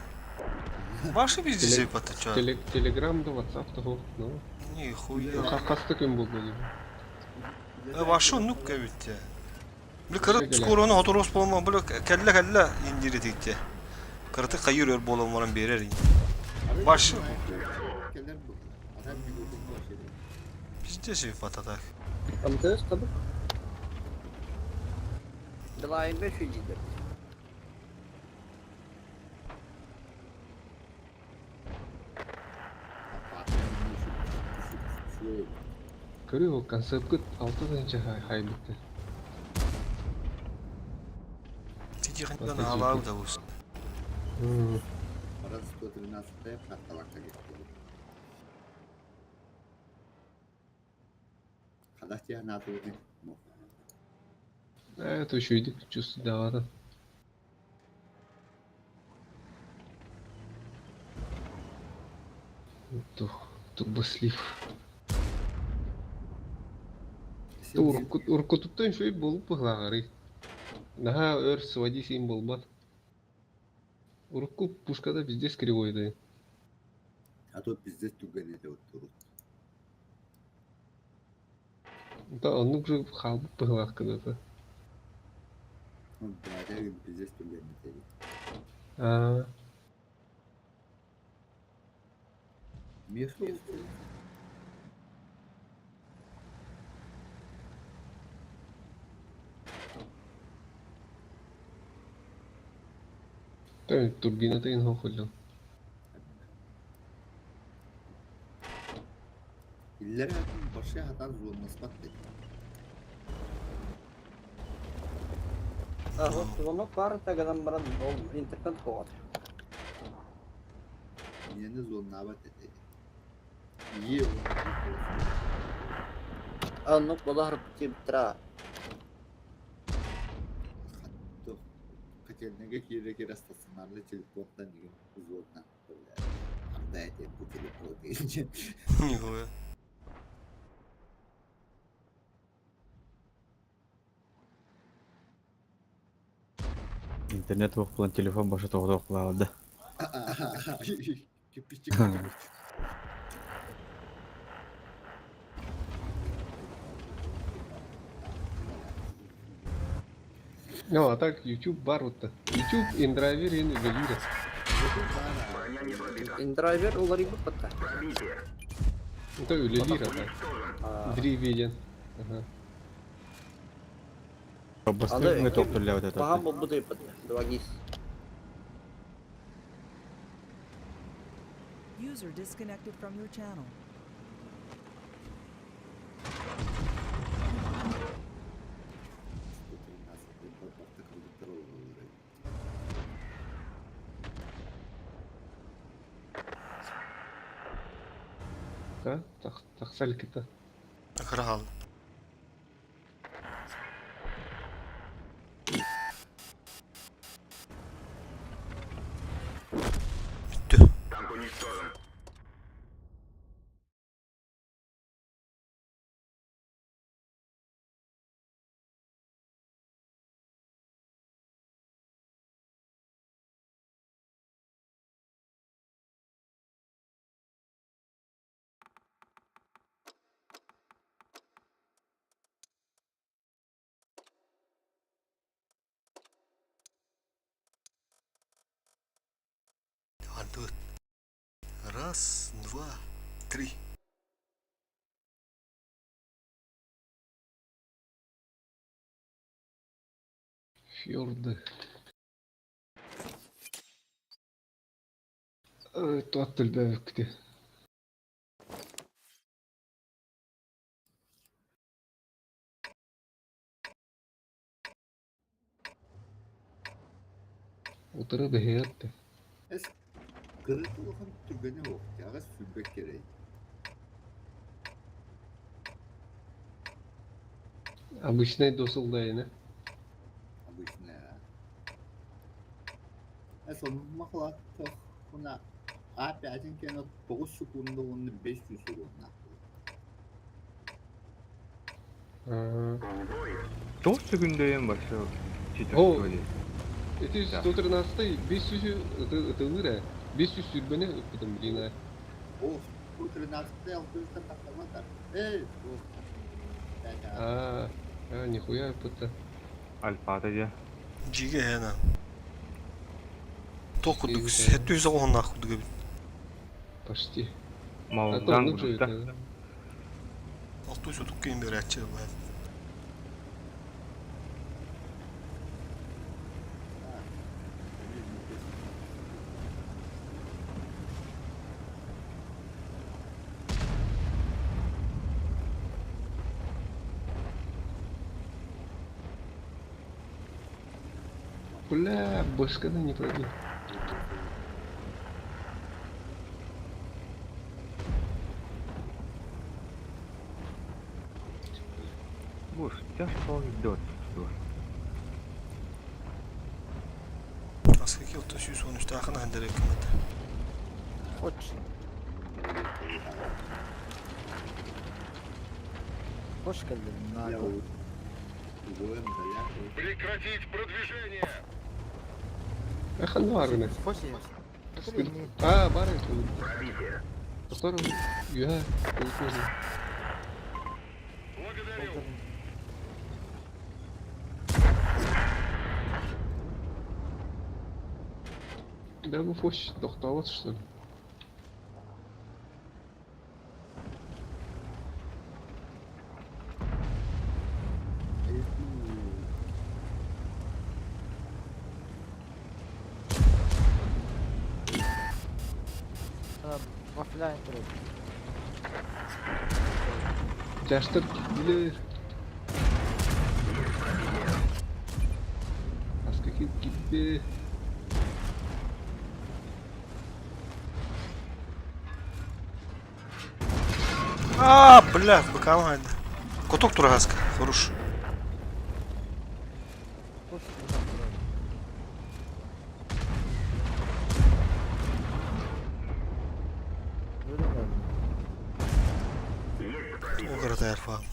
A: Башы везде пата чё?
J: Телеграм да WhatsApp того, ну.
A: Нихуя.
J: Хастык им был бы.
A: Башы нук кэбитте. Били кырыт скорону хоторос болма, били кэллэ кэллэ индири тикте. Кырыты кайыр өр болом баран берер. Башы.
L: Кэлэр бу. Ата микрофон вообще.
A: Пиздец пата так.
N: МТС tabii. Билайн 500 litre.
J: Көрү концепт 6 хайбытты.
A: Тихо, на алау да ус.
L: Раз 113 карталакка кетти. Хадах тиһэн аатыбытын.
J: Это еще иди чувство давата. Тух, турбослив. Уркутуттан шуй болуп быһлааҕарый. Наһаа өр своди син болбат. Урукку пушкада пиздец кривой да.
L: А то пиздец түгэн этэ оттурут.
J: Да, оннук же хаалбыт быһылаах кыдата.
L: Бэйэтэ пиздец түгэн этэ.
J: Аа,
L: Миэхэ
J: турбина тыын хохуллун.
L: Иллэр атын башы хатан зуоннаспат дед.
N: А вот звонок бар тагадан баран ол интернет хоғат.
L: Миэни зуоннаабат этэ. Ие
N: Аннук балахар типтра.
L: Хатто котельныйга киирэ киирэ стационарный телефонтан деген зуонна. Арда этэ бу телефон деген.
A: Нихуя.
H: Интернет уақпылан телефон башы тоғыда оқылады.
L: Кирпичик.
J: Ну, а так YouTube бар вот YouTube, индрайвер и Галира.
M: Броня не пробита.
N: Индрайвер улар ибут патта.
M: Пробитие.
J: Это Үлелира так. Дривиден. Ага.
H: Бастырны топтурлап это.
N: Пахам бу буду патта. Двагис.
K: User disconnected from your channel.
L: Барта кыргыттар олороллор эбит.
J: Да? Тахсал кита.
A: Кыра хаалла. Бүттү.
M: Танк уничтожен.
A: Ардыбыт. Раз, два, три.
J: Фьорды. Туат төлбөбүкти. Утары бэһиэтте.
L: Эс кырыт улахан түргэнэ суох, аҕыс сүүрбэт кэрэй.
J: Обычный досылдайына.
L: Обычная. Эс онуммахлааттаххына А5 кэнэ 9 секунда уонна 500 уруоннаах
C: Тоҕус секунда вообще
J: О,
C: читерство дии.
J: Ити
C: Да.
J: 113 500 ытылыр ээ. 500 сүүрбэни ыппытым блин ээ.
L: О, 113 600 тахсаматар. Эй,
J: Аа, аа, нихуя ыппыта.
C: Альфата дии.
A: Жиге эна. Туох курдук 790 курдук эбит.
J: Почти. А то
C: Малдан
J: лучше
C: курдук да.
J: это.
A: 630 киин берээччи баар.
J: Бля, башканы не пробил.
C: Боже, тяжко идет.
A: Аскы 613 таахын хандары кымыт.
G: Хоч. Hoş geldin
L: Я
G: Nago.
L: удвоем заляпал.
M: Прекратить продвижение!
J: Ахан барына.
G: Hoş geldin.
J: Аа, бар это.
M: Пробитие.
J: Который я
M: Благодарю.
J: Да вы фощ, тохтоват что ли?
G: Offline duruyor.
J: Жаштар киттилер. Аска кип китти.
A: А, бля, быкам хайда. Коток турагаска. Хорош.
G: Hoş geldin. Öyle mi?
A: Оҕара таарфаам.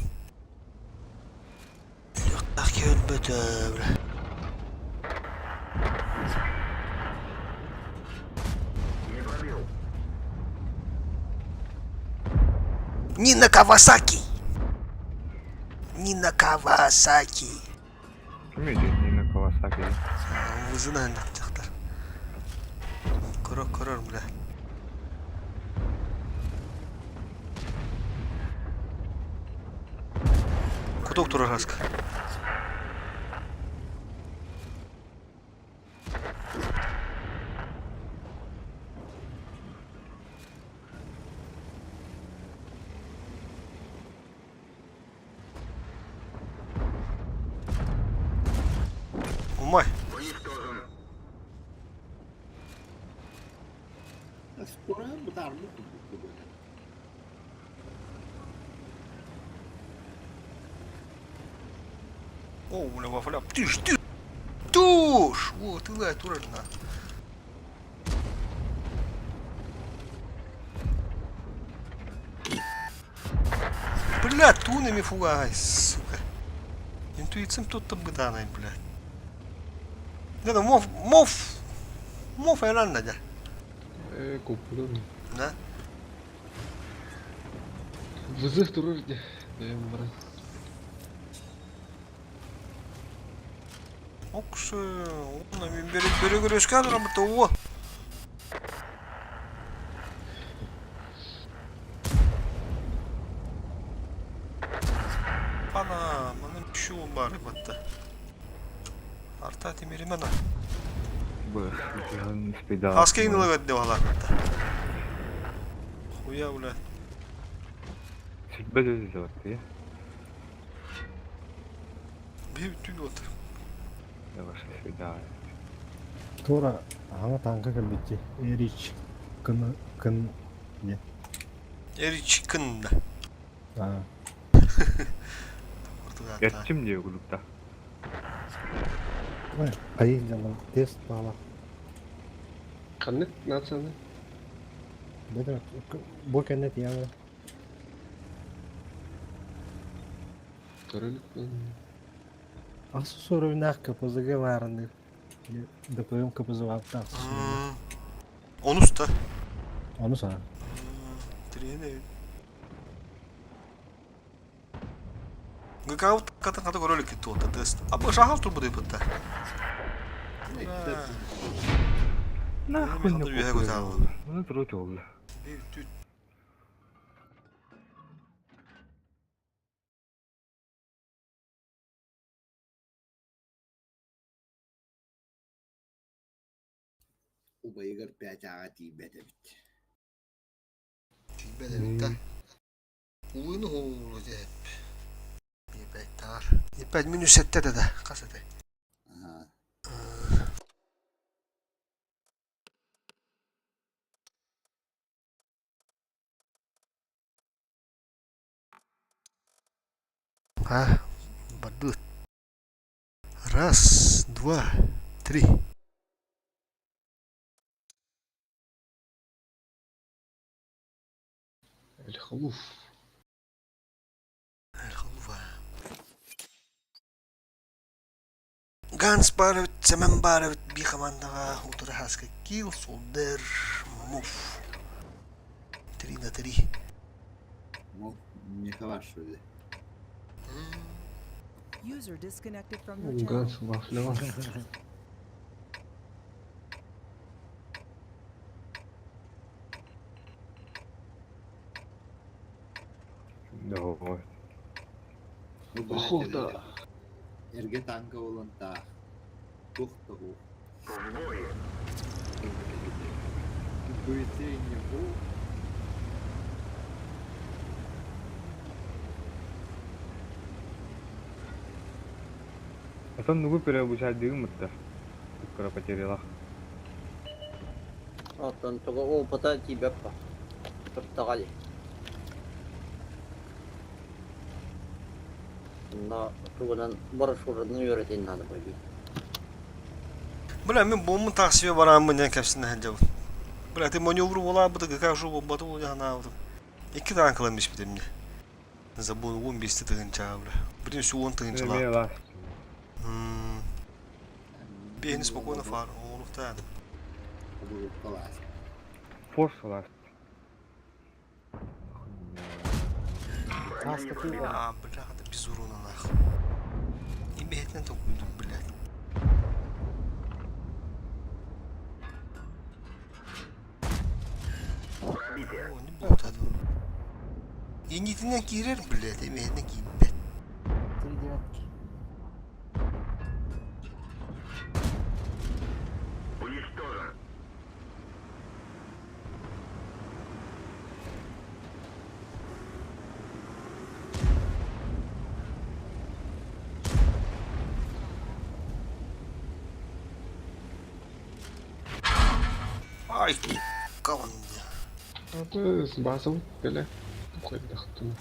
A: Ах көлбөтө, бля.
M: Не пробил.
A: Нина Кавасаки! Нина Кавасаки!
C: Ким эти Нина Кавасаки?
A: Вызынан дьахтар. Көрөр көрөр, бля. Куток турагаска.
L: Скоро бытаарбыт курдук бу.
A: О, бля, вафля. Тыш, тыш. Туш! О, тылай турарна. Бля, тунами фугай, сука. Интуициям тут-то бытаной, блядь. Да, мов, мов, мов айран да.
J: Э, куплю.
A: Да?
J: Вызов турар дии. Бэйэм баран.
A: Оксы, онно мин бери бери көрөскә турабыт о. Ана, маны şu бар батта. Арта тимиримен.
C: Б, спида.
A: Хаска иңнелек деп алар батта. Хуя, бля.
C: Сүлбэ өзі бар,
A: Bir tül отыр.
C: Давай, спида.
E: Тура аңа танка кэлбитти. Эрич кын кын не.
A: Эрич кын да.
E: Аа.
C: Ятчым диye grupta.
E: Ой, айыл тест бала.
J: Ханнык нацияны?
E: Бетер бу кэннэ тиэмэ.
J: Көрөлүк.
E: Ахсы суруйнаах КПЗ-га баарынды. ДПМ КПЗ баапта ахсы суруйнаах.
A: Онус та.
E: Ону саа.
A: Тренер. ГК катын каты көрөлүк кетти ота тест. Аба шахал турбу деп атта.
C: Нахуй
A: Ханды
C: не
A: үйе
C: куплю.
A: көтө
C: Bunu трут oldu.
A: Bir tüt.
L: Убайыгар пять аға тиийбэт эбит.
A: Тиийбэт эбит да. Улуйну хоолу деп. Ипять таар. Ипять минус сетте да. Хас этэй.
L: Аха.
A: А, бардыт. Раз, два, три.
J: Эль-Халуф.
A: Эль-Халуфа. Ганс барыбыт, Сэмэн барыбыт, би командаға утары хаска килл, Солдер, мув. 3 на 3.
L: Ну, не хорошо ли.
K: User disconnected from your channel.
J: Ганс вафлева.
C: Давай.
J: Охота.
L: Эргэ танка болон таах. Тух того.
M: В бой!
L: Интуиция не бу.
C: Atan nugu pere bu şadığım mıttı. Tukkara потеряла.
N: Оттон туга опыта тиийбэппэ. Туттаҕа дии. Но тугунан брошюраны үөрэтин наада буолуо.
A: Бля, мен бомбun таксиbe барамын ден кепсин ханжабын. Бля, ты маневру бола быты ГК жу бомбаты ол жана быты. Iki танкаламыш битемне. Забыл 15 тыгынча, бля. Биринчи 10 тыгынча.
C: Эме лас.
A: Бейни спокойно фар, олуктады.
L: Обуруккалаас.
C: Форс лас.
M: Броня не пробита.
A: А, бля, это без урона нахуй. И бетен только блядь.
M: Пробитие.
A: О, не будет этого. Инитинен киирер, блядь, эмэһинен киирбэт.
G: Три девятки.
M: Уничтожен.
A: Ай, кого.
J: Аты базовый кэлэ. Хайдахтын.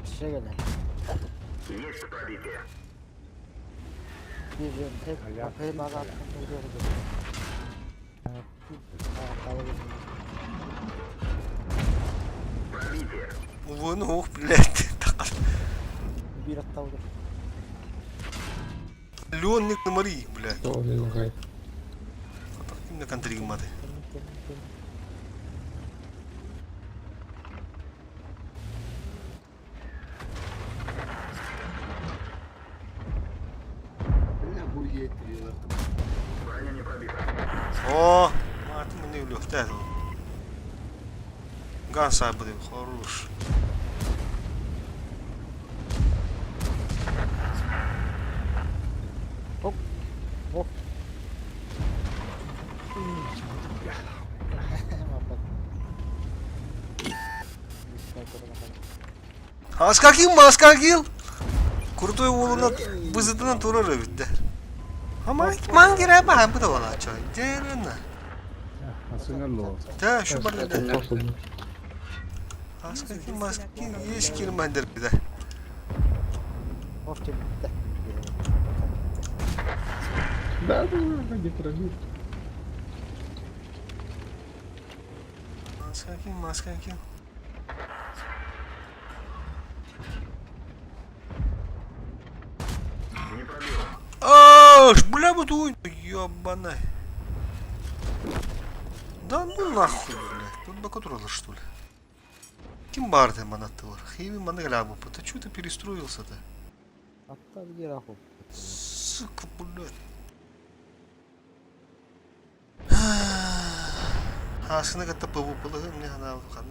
G: Все кэлэн.
M: Есть пробитие.
G: Bir tek kafayı bana attım.
M: Пробитие.
A: Увы, ну ух, блядь. Так.
G: Bir hatta olur.
A: Леонник на Марии, блядь.
J: Тоҕо
A: Кимне контригмады.
L: Бля, бурье трилер.
M: Броня не пробита.
A: О, мать мне влёхта. Ганса блин, хорош.
G: Hop. Hop.
A: Аскакил, маскакил. Крутой уолуна бызытынан турар эбит да. Ама мангера ба бу да вала чай. Дерена.
E: Асыңар
A: Да, şu бар да.
J: Тохтолду.
A: Аскакил, маскакил, есть кирмандер да.
G: Hop bitti.
J: Да, да, да, не пробил.
A: Маскакил, маскакил.
M: Не пробил.
A: Аш, бля, вот ой, ёбана. Да ну нахуй, блядь. Тут бакотуралар, что ли? Ким барды манаттылар? Хейви маны глябу. Ты чё ты перестроился-то?
G: Hatta bir yere hop.
A: Сука, блядь. Аскына катта ПВ пылыгы мне она хана.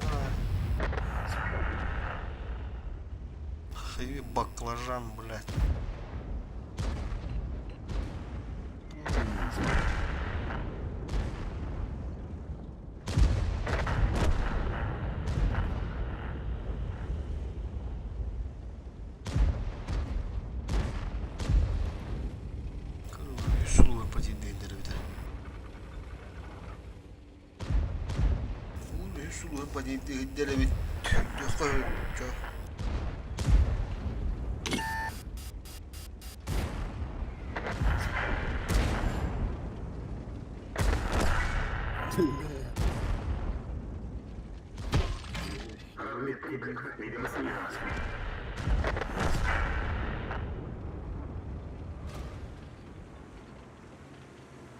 A: Хейви баклажан, блядь. Сулур патиндейдер бит. Сулур патиндейдер бит.
M: Разбит Y. Видимо, снижен.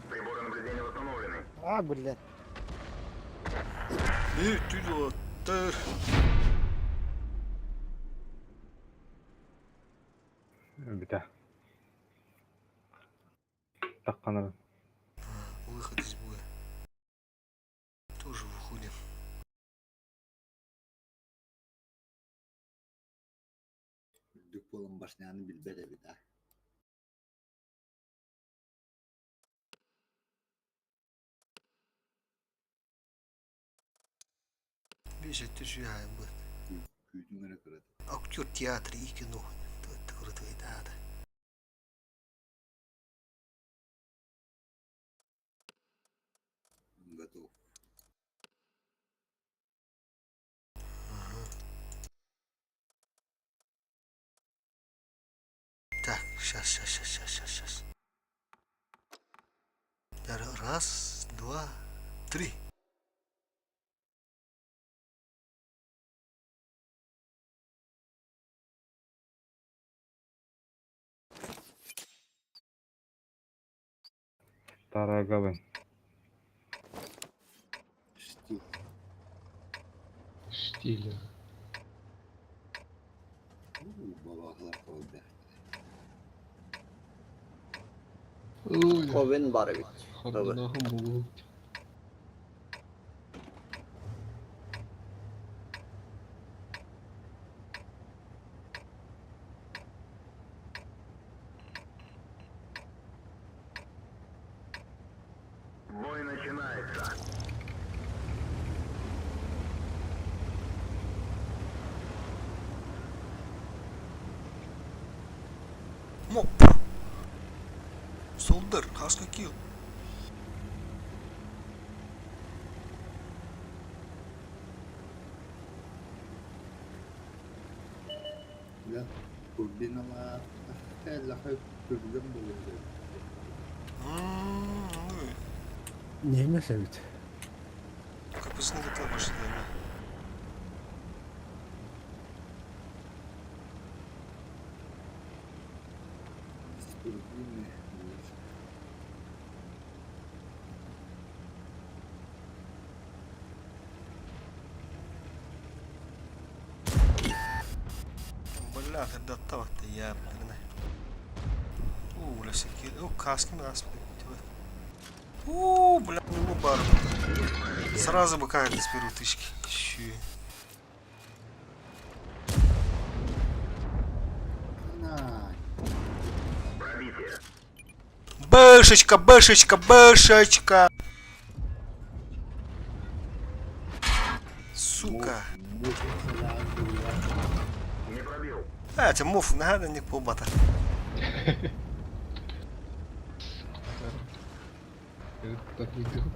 M: Приборы наблюдения восстановлены.
G: А, блядь.
A: Ne tüy
C: Бүтэ. Такканар.
A: Выход из боя. Тоже выходим.
L: Үрдүк буолан башняны билбэт эбит а.
A: Бежать ты же
L: Күүтүн эрэ кырат.
A: Актер театра и кино. Это круто, да, да.
L: Готов.
A: Так, сейчас, сейчас, сейчас, сейчас, сейчас, сейчас. Раз, два, три.
C: Старая гавань.
L: Штиль.
J: Штиля.
L: Бабахлар колбя.
J: Ой,
N: Ковен бар бит.
J: хордонахым булу.
M: Бой начинается.
A: Моп. Солдар, хаска килл.
L: Бля, турбиналаах эллэхэ түргэн буолуо.
E: Немец эбит.
A: Капустный котел больше да.
L: С турбины.
A: Бля, когда ты я, блин. У, бля, всякие. О, каски нас, У, бля, ну бар. Сразу бы как с первой тычки. Щи.
L: На,
M: Пробитие.
A: Бэшечка, бэшечка, бэшечка. Сука.
M: Не пробил.
A: А, это муф, надо не полбата.
J: Так не делал.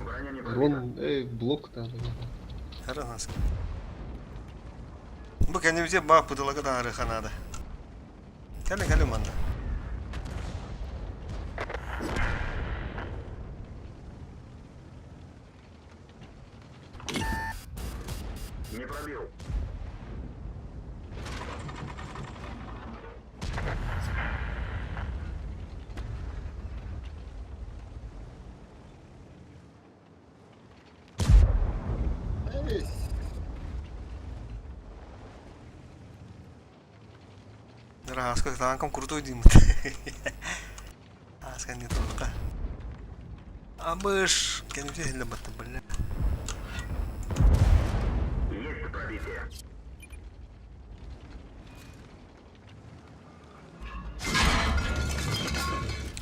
M: Броня не пробита.
J: Рон, блок надо.
A: Аранаски. Бу кэннибитигэр баах бытылака таһаарыахха наада. Кэлин кэлин манна.
M: Не пробил.
A: Раска танком крутой дим. Аска не только. А мышь, кэннибитигэр иһиллэ батта бля.
M: Есть пробитие.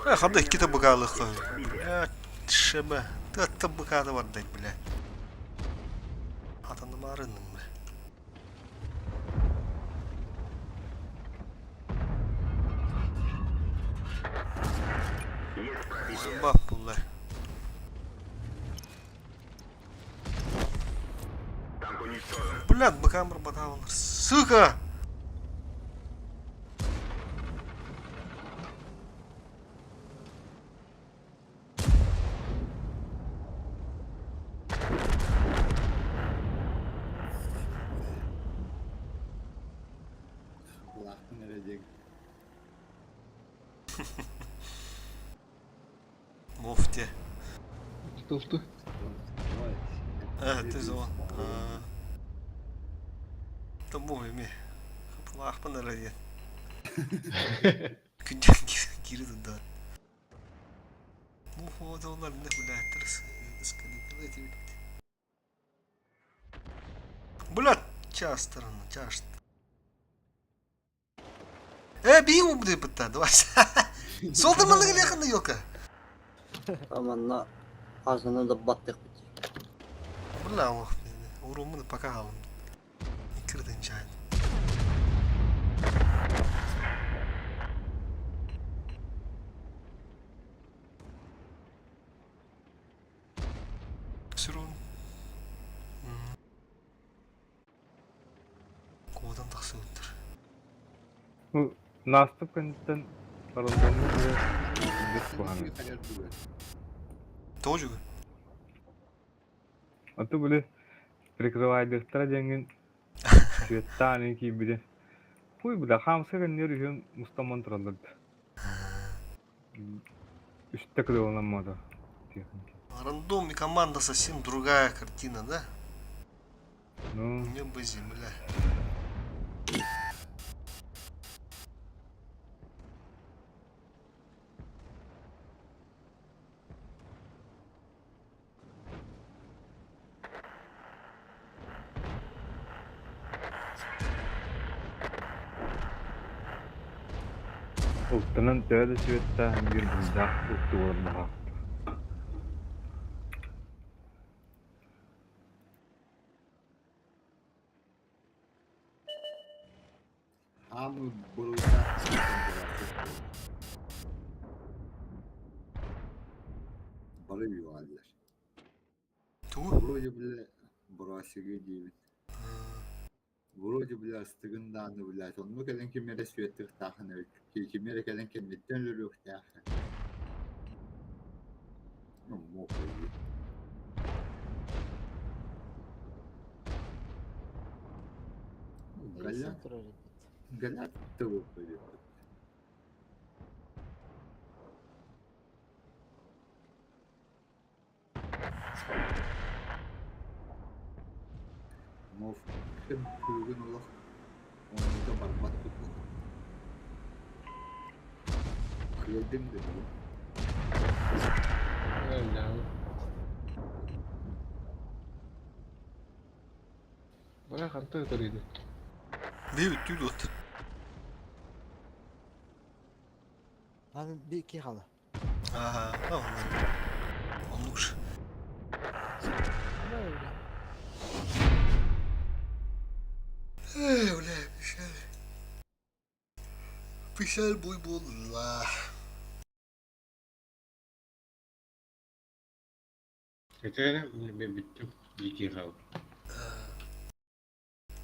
A: Э, ханда иккитэ быкаалыхха. Бля, шебе. Тыатта быкаада бардай, бля. Атанымаарыным, бля.
M: Есть пробитие.
A: Бап булла.
M: Танк уничтожен.
A: Блядь, быкаамыр батаалар. Сука!
L: Лахтын эрэ
A: Муфте.
J: Что?
A: Э, ты зон. Тому эми. Лахпан эрэ диэн. Күндэн кири туда. Ну, вот он, блядь, Блядь, час сторона, час. Э, бии буде бытта, давай. Солдыр маны келехында ёлка.
N: Аманна ağzını da battık.
A: Бля, ох, урумны пока алым. Кирден чайын. Сүрүн. Куодан тахсы өттөр.
C: Ну, наступ кэнниттэн рандомный бile бес куһаҕан.
A: Тоже.
C: А то были прикрывайдыктара диэҥҥин светтаан киирбитин. Хуй бля, хаамса кэннигэр үһүөн мустамман тураллар да. Үстэ кыдыланаммата.
A: Рандом и команда совсем другая картина, да?
C: Ну,
A: Небо земля.
C: Ултанан төһө да светтаан биир булдаах уктугулар баҕа.
L: Хаамы буруйдаах Бары югаллар.
A: Ту?
L: Вроде бile бросиге диибит. Вроде, бля, ыстыгын даҕаны, блядь, онно кэлэн ким эрэ сүөттүөхтээххин эбит, ким эрэ кэлэн кэнниттэн өлөрүөхтээххин. Ну, мог Галя, Галя того пойдет. Мов күүгүн олох оннуга барбат курдук. Кыайдым дедим.
J: Бара хантан ытар
A: Bir үттүү дуот.
G: Abi bir iki halı.
A: Ага, оннук ж. Эй, бля, пишали. Пишал буй буолла.
D: Это мен бүттүм. Дикий хал.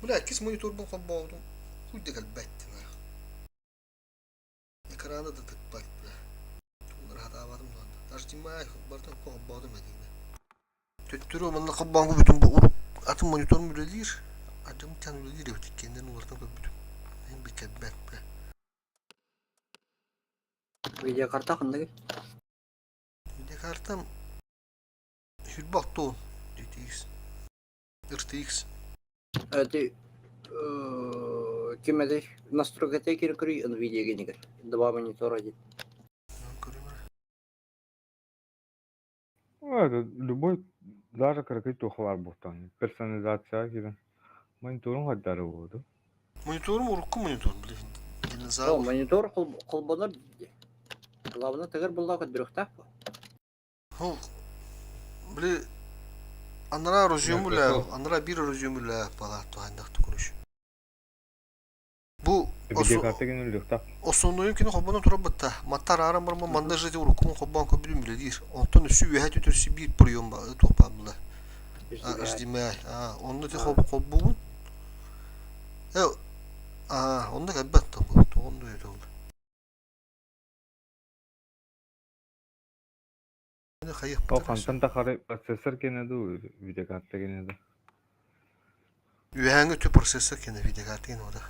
A: Бля, кис мониторбун холбообутум. Хуй да кэлбэттин. Экраны да тыкпат, бля. Тугунар хатаабатым дуонна. HDMI барытын холбоотум этиҥнэ. Төттөрү манна холбооҥҥу бүтүн бу урук атын мониторум үлэлиир. Ардым тан үлэлиир эбит иккиэннэрин уларытан көрбүтүм. Эн би кэлбэт, бля.
N: Видеокарта ханныгый?
A: Видеокартам 26 GTX RTX.
N: Ты ким этэй? Настройката киирэн көрүй NVIDIA генигэр. Два монитора диэн.
C: Ну, это любой, даже кыракый туохалар буолтаҕын. Персонализация киирэн. Мониторун хайдары буолду.
A: Мониторум урукку монитор, блин.
N: О,
A: Динозавр.
N: монитор холбонор дии. Главное тыгар буллаах көрдөрүөхтээх буо.
A: Ол, били, анараа разъемулаа, анараа биир разъемулаа балаат туһайдах көрүш. Бу
C: Видеокарта гин өлүөхтээх.
A: Основнойун кини холбонон турар бытта. Маттар ааран барма манна жити уруккун холбоон көрбүтүм билэлиир. Онтон үсү үөһэ түтүрсү биир прием туох баар була. HDMI. Онно ти холбуубун. Э, а, онно кэлбэт бу. Тоҕон дуйа ол.
C: Ол хантан тахары процессор кэнэ дуу, видеокарта кэнэ дуу?
A: Үөһээҥҥи өттү процессор кэнэ видеокарта кэнэ ода.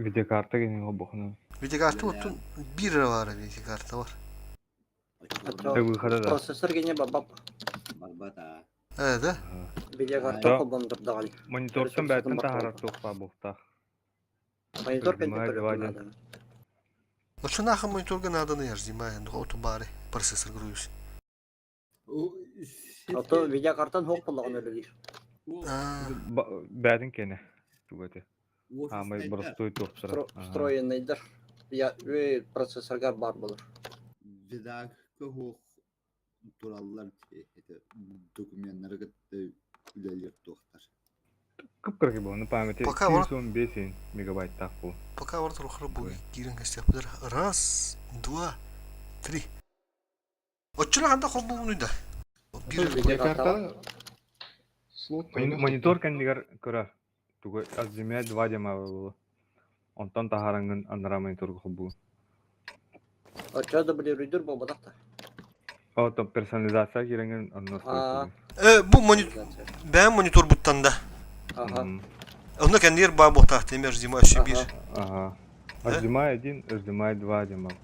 C: Видеокарта кэнэ холбохунан.
A: Видеокарта оттон биир эрэ баара видеокарта бар.
C: Выхода да.
N: Процессор кэнэ бабап.
L: Барбата.
A: Э, да?
N: Видеокарта холбондурдаҕын.
C: Монитортан бэттэн таһаарар туох баар буолуохтаах.
N: Монитор кэннэ көрүөххэ наада.
A: Оччонаахы мониторга нааданы HDMI оту баары процессор груз.
N: Ото видеокартан хоп боллоҕун өлөлүүр.
C: Бээтин кэнэ тугу этэ. Аамай боростуой туохтара.
N: Встроенныйдар. Я процессорга бар болор.
L: Видакка хуох тураллар докуменнары кытта үлэлиир туохтар.
C: Кып-кыракый буолла, памяти
A: Пока
C: 215 мегабайттаах буол.
A: Пока вот рухры бу киирэн кэстиэхпитэр. Раз, два, три. Оччоно ханда холбуунуй да.
J: Видеокарта слот
C: Монитор кэннигэр көрөр. Тугу HDMI 2 диэн буолла. Онтон таһаарангын анараа мониторга холбуу.
N: Оччо да блируйдур буолбатах да.
C: О, персонализация киирэҥин онно
A: Э, бу монитор бэйэм мониторбуттан да.
N: Ага.
A: Онно кэннигэр баа буолтаах темир HDMI өссө биир.
C: Ага. HDMI 1, HDMI 2 диэн баар.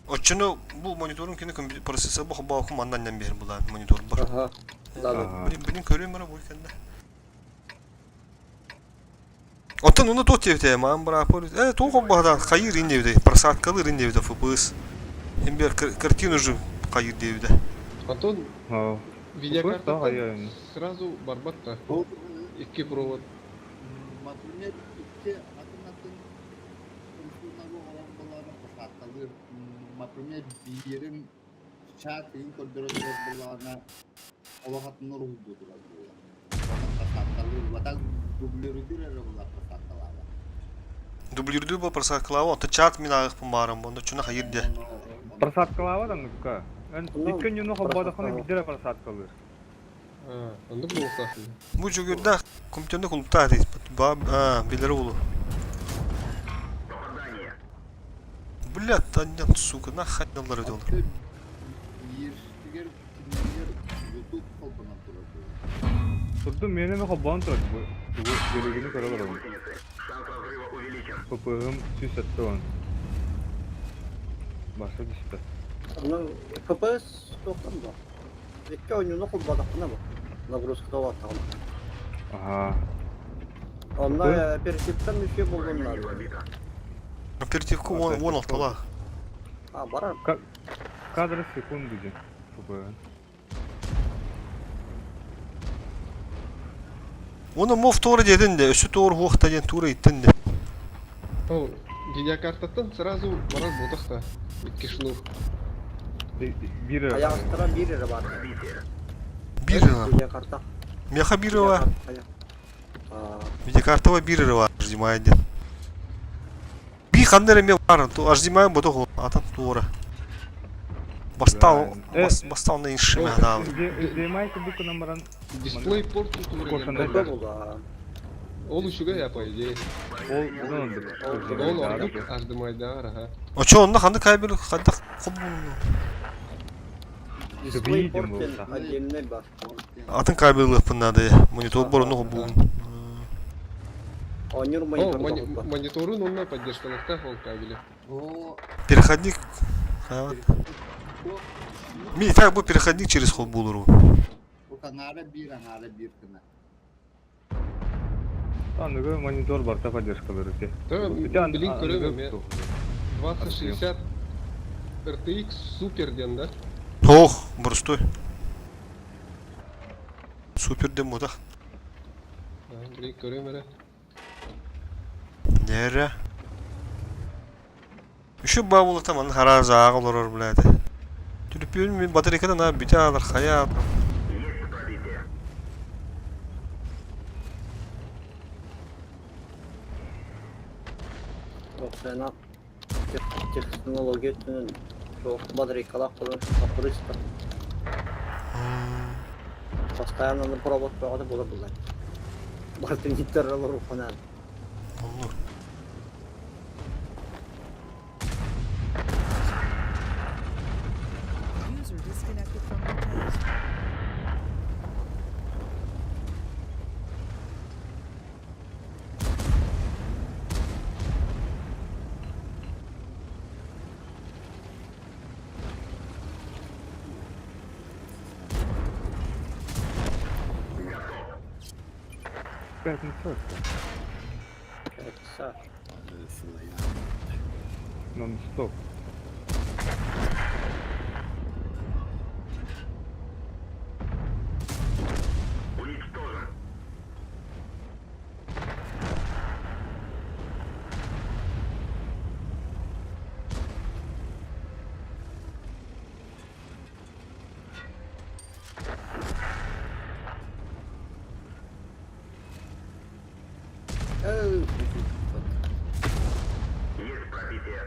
A: Оччону бу мониторун кини процессор бу холбоокум манна аннан биэр булаан монитор бар.
N: Ага. Да, да.
A: Блин, блин, көрүм бара бу кэннэ. Оттон ону туох диэбитэ, маам бырааппар э туох холбоһо хайыыр ин диэбитэ, просадкалыыр ин диэбитэ ФБС. Им биэр картину же хайыыр диэбитэ.
J: Антон видеокартаттан сразу барбат да. Икки провод.
L: Например, икки атын-атын услуганы оҥорон буоллаҕына просадкалыыр. Например, биирин чат иһин көрдөрө турар буоллаҕына олох атын уруһуйдуу турар буолар.
A: Дублирдуу бу просадкалаабы, онто чат мин ааҕыахпын баарым, онно чуна хайыр де.
C: Просадкалаабат оннукка. Эн икки ньуну холбоодоххуна биирдэ эрэ просадкалыыр.
J: Оннук буолуохтаах.
A: Бу дьөгүрдээх компьютерный клубтаах дейт. Билэр уолу. Бля, таньян, сука, нахуй олар.
L: Бииртигэр кинилэр YouTube холбонон турар
C: Турдум миэнэ эмэ холбоон турар бу тугу биэрэгини көрө олоробун. ПП-ым 170. Баса түстэ.
N: Ну, ФПС туохтан бу? Икки ойнууну холбоотоххуна бу. Нагрузката улааттаҕына.
C: Аха.
N: Онно оперативтан мүчүө буолуон наада.
A: Оперативка 10 алталаах.
N: А, барар.
C: Кадры в секунду диэн ФП.
A: Оны мов туора диэтин де, өссө туор хуохта диэн туора иттин де.
J: Ол видеокартаттан сразу барар буолтах да. Икки шнур.
C: Биир
N: Айаҕастара биир эрэ баар.
A: Биир эрэ.
N: Видеокарта.
A: Меха биир эрэ. Видеокартаба биир эрэ бар, HDMI диэн. Би ханна эрэ эмиэ баар, HDMI ботох атын туора. Бастаал бастаал на иншиме хадаабы.
C: HDMI курдук гынан баран
J: Дисплей порт тутулар Ол үчүгэй а по идее.
C: Ол онон ордук.
J: Ол ордук HDMI-дааҕар аха.
A: Очо онно ханнык кабель хайдах холбонуну?
N: Дисплей порт диэн отдельный бар.
A: Атын кабель ылыахпын наада монитор бар онно холбуун.
N: Оонньуур монитор
J: Мониторун онно поддержкалыктаах ол кабели.
A: Переходник. Ми так бу переходник через холбуулуру.
L: Бу аҥаара биир, аҥаара биир гына.
C: Аныгы монитор барта поддержкалар ити.
J: Билин көрөм эмиэ. 2060 RTX Super диэн да?
A: Ох, боростой. Супер диэн буотах.
J: Билин көрөм эрэ.
A: Нэрэ. Үчү баабылыта манна хараа зааҕа олорор блядь. Түлүпүөн мин батарейката на бүтэ аалар хайа.
N: Охрана технология өттүнэн суох батарейкалаах буолан аппырыста. Постоянно на провод бөҕөтө буолар булар. Бартын гитара олоруоххунаан.
A: Оннук.
K: User disconnected from your channel.
C: Пятница.
N: Пятница.
C: Нон-стоп.
M: Есть пробитие.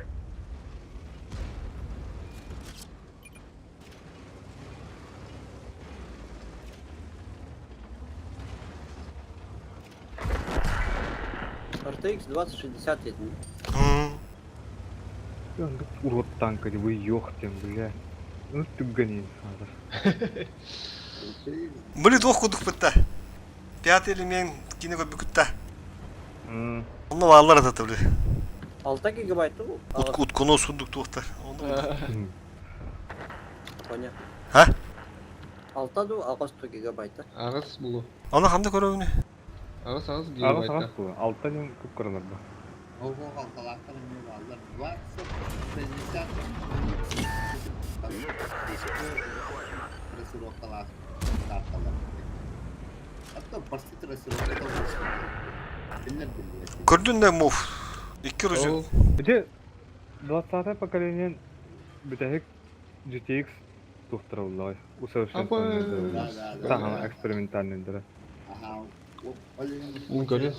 N: RTX 2060 этин.
C: Урод танка, вы ёхтем, бля. Ну ты гони,
A: Били туох курдук бытта. Пятый элемент кине көрбүкүтта. Онно бааллар атата били.
N: 6 гигабайт бу.
A: Утконо сундук туохтар.
N: Коня.
A: Ха?
N: 6 ду 8 гигабайта.
J: Аҕыс булу.
A: Аны ханна көрөбүнү?
J: Аҕыс аҕыс
C: Аҕыс
J: гигабайта.
C: аҕыс була. Алта диэн кып-кыралар ба.
L: Ого алталаахтар эмиэ бааллар. 20, 60 трассировкалаах карталар. А то почти трассировка Биллэр биллибэт.
A: Көрдүн да мув. Икки рузю.
C: Ити 20 поколение бүтэһик GTX туохтарыллаҕай. Усовершенствованный. Саҥа экспериментальныйдара.
L: Аха.
J: Мин көрү.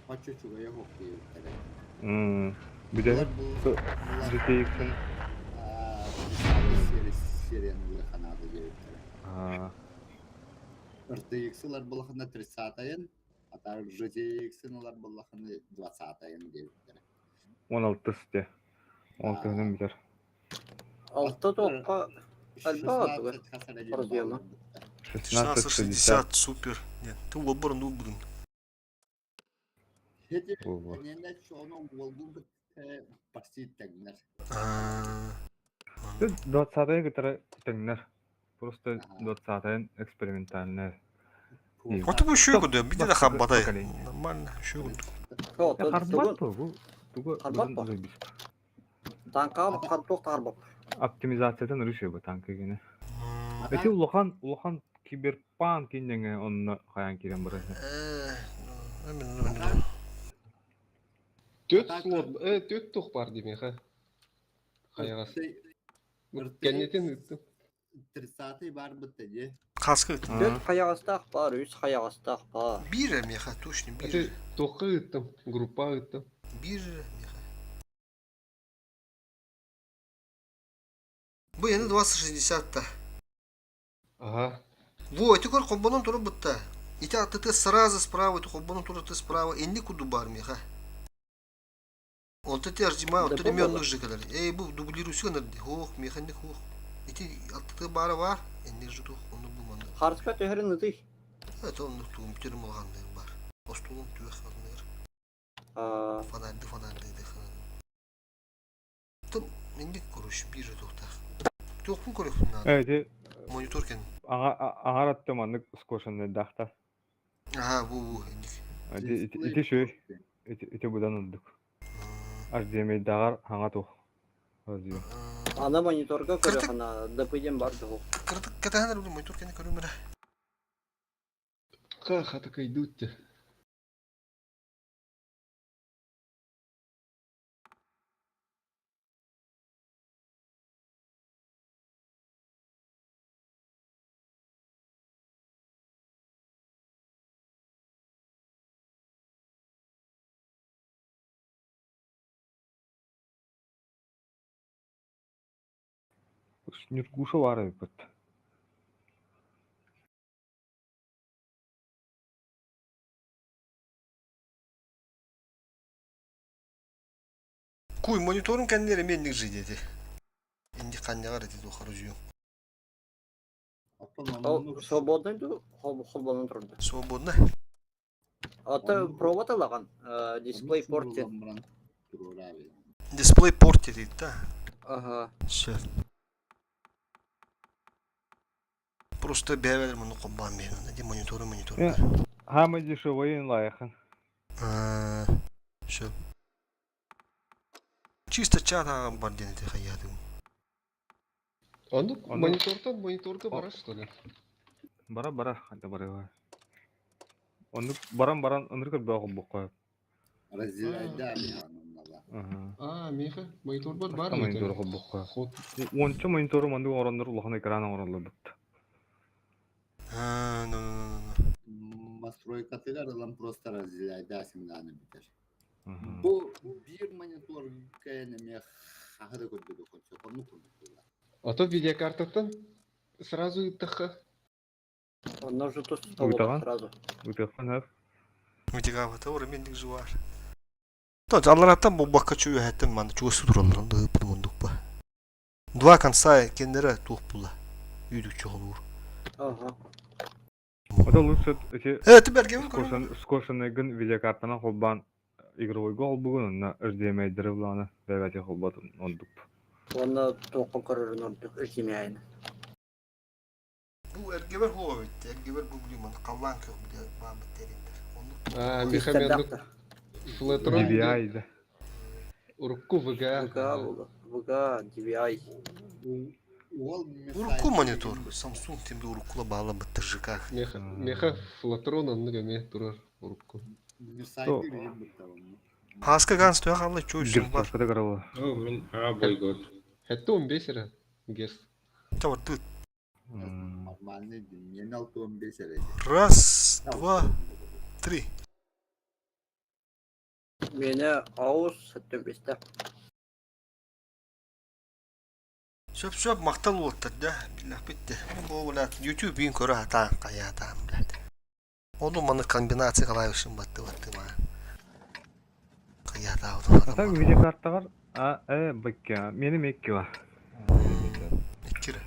L: Оччо чугайа хоккейбиттэрэ.
C: Бүтэһик GTX-ин
L: серияны ханаада диэбиттэрэ. RTX ылар буоллаххына 30-айын, а так GTX ылар буоллаххына 20-айын диэбиттэрэ.
C: 16 те. Ол төһөнөн бүтэр.
N: Алта туохха элбэх атыгы разъема.
A: 1660 супер. Нет, ты уолбар оннук будун.
C: Двадцатая кытары тэҥнэр. Просто двадцатая экспериментальная.
A: Вот бу еще куда, биде да хаббатай. Нормально, еще куда.
C: Харбат бу. Тугу
N: Харбат бу. Танка туох харбат.
C: Оптимизациятын үрүшү бу танка гене. Эти улахан улахан киберпанк иннеңе онно хайан кирен барар.
J: Төрт слот, төрт тух бар демеха. Хайагас. Кэннитин ыттым.
L: Тридцатый бар бытта дии.
A: Хаска ыттым.
N: Төрт хайаҕастаах баар, үс хайаҕастаах баар.
A: Биир меха, точно биир.
J: Ити туохха ыттым, группа ыттым.
A: Биир меха. Бу яны 2060-та.
J: Ага.
A: Во, ити көр холбонон турар бутта. Ити аттыты сразу справа, ити холбонон турар ты справа. Энни куду бар меха. Онто ти HDMI, онто
N: Депо
A: эми оннук
N: буолар.
A: же кэлэр. Эй, бу дублируйсу гынар дии. Хоох, механик хоох. Ити аттыты баара баар, энни же туох, оннук бу маннык.
N: Харска түһэрин ытый.
A: Это оннук тугум бүтэрим улаханныыр бар. Остуолум түөх анныыр.
N: Аа,
A: Фонарьды фонарьды Тым инник короче биир туохтаах. Туохпун көрүөхпүн наада.
C: Эти
A: Монитор кэн.
C: аңар атты маннык скошенный дахта.
A: Аха, бу бу инник.
C: Ити ити шүй. Ити ити будан ылдык. HDMI-дагар хаҥа туох. Разъем.
N: аны мониторга
A: Кыртык.
N: көрөхүнэ ДП-ден бар дуу.
A: Кыртык кэтэһэн эрэ монитор кэнни көрүм эрэ.
J: Ха, хатакайдут те.
C: Нюргуша баар эбит.
A: Куй мониторун кэннигэр эмиэ инник же диэти. Инник ханньаҕар ити туох разъем.
N: Ол свободный дуу холбонон турда.
A: Свободно.
N: Ата провод алаган дисплей порт
A: Дисплей порт диэти да.
N: Ага.
A: Все. Просто бэйэлэр муну холбоон биһин ди монитору монитору.
C: Хамы дешевый лайхан.
A: Все. Чисто чат ааҕан бар диэн ити хайаатым.
J: Ону монитортан мониторга барар что ли?
C: Бара бара ханта барыга. Оннук баран баран ынырык көрбөөх холбукка.
L: Разделяйда
J: Аа, миэхэ монитор бар бар
C: Монитор холбукка. Уонча монитору маннык оҥороннор улахан экран оҥороллор бутта.
A: Аа, ну ну ну
L: Настройкатыгар ылан просто разделяйда сигналы бүтэр. Бу биир монитор кэйэн эмиэ хаһы да көрдөрү көрсө оннук курдук буолар.
J: А то видеокартаттан сразу ыттахха.
N: Онно же тус
C: Ыытаҕын?
N: сразу.
C: Ыытыахпын сөп.
A: Митигавата урамендик жуар. То аллараттан бобакка чуэхэттен манна чугас тураллар онда ыппыт мундук ба. Два конца кеннере туох була. Үйдүк чоҕулуур.
N: Ага.
C: Это лучше эти
A: Э, ты бергебин көрүм.
C: скошенныйгын видеокартанан холбоон игровойга холбугун онно HDMI-дери булааны бэбэти холботун ордук.
N: Онно туохха көрөрүн ордук HDMI-ны.
A: Бу эргебер хуо битти. Эргебер бу билим халлаан көх биле баабыт териннер. Оннук
J: Аа, миэхэ меннук Флетрон
C: DVI да.
J: урукку VGA.
N: VGA буолла. VGA, DVI.
L: Уол
A: Урукку монитор. Samsung темде уруккула баала быттыр ЖК.
J: Миэхэ миэхэ Флатрон оннук эмиэ турар урукку.
A: Хаска ганс туя халла чуй бар.
C: Герцовка да карала.
D: О, мин а бойгот.
J: Хэтте 15 эрэ герц.
A: Тавар ты.
L: Нормальный мен 6-15 эрэ.
A: Раз, два, три.
N: Миэнэ аус сэттэ бэстэ.
A: Сөп-сөп махтал уолаттар да, биллэхпит да. Бу блядь, YouTube биин көрө сатаан хайаатаан блядь. Ону маны комбинация клавишин батты батты ма. Хайаатаабытым
C: А так видеокартаҕар А, э, быкка, мени меккива.
A: Иккире.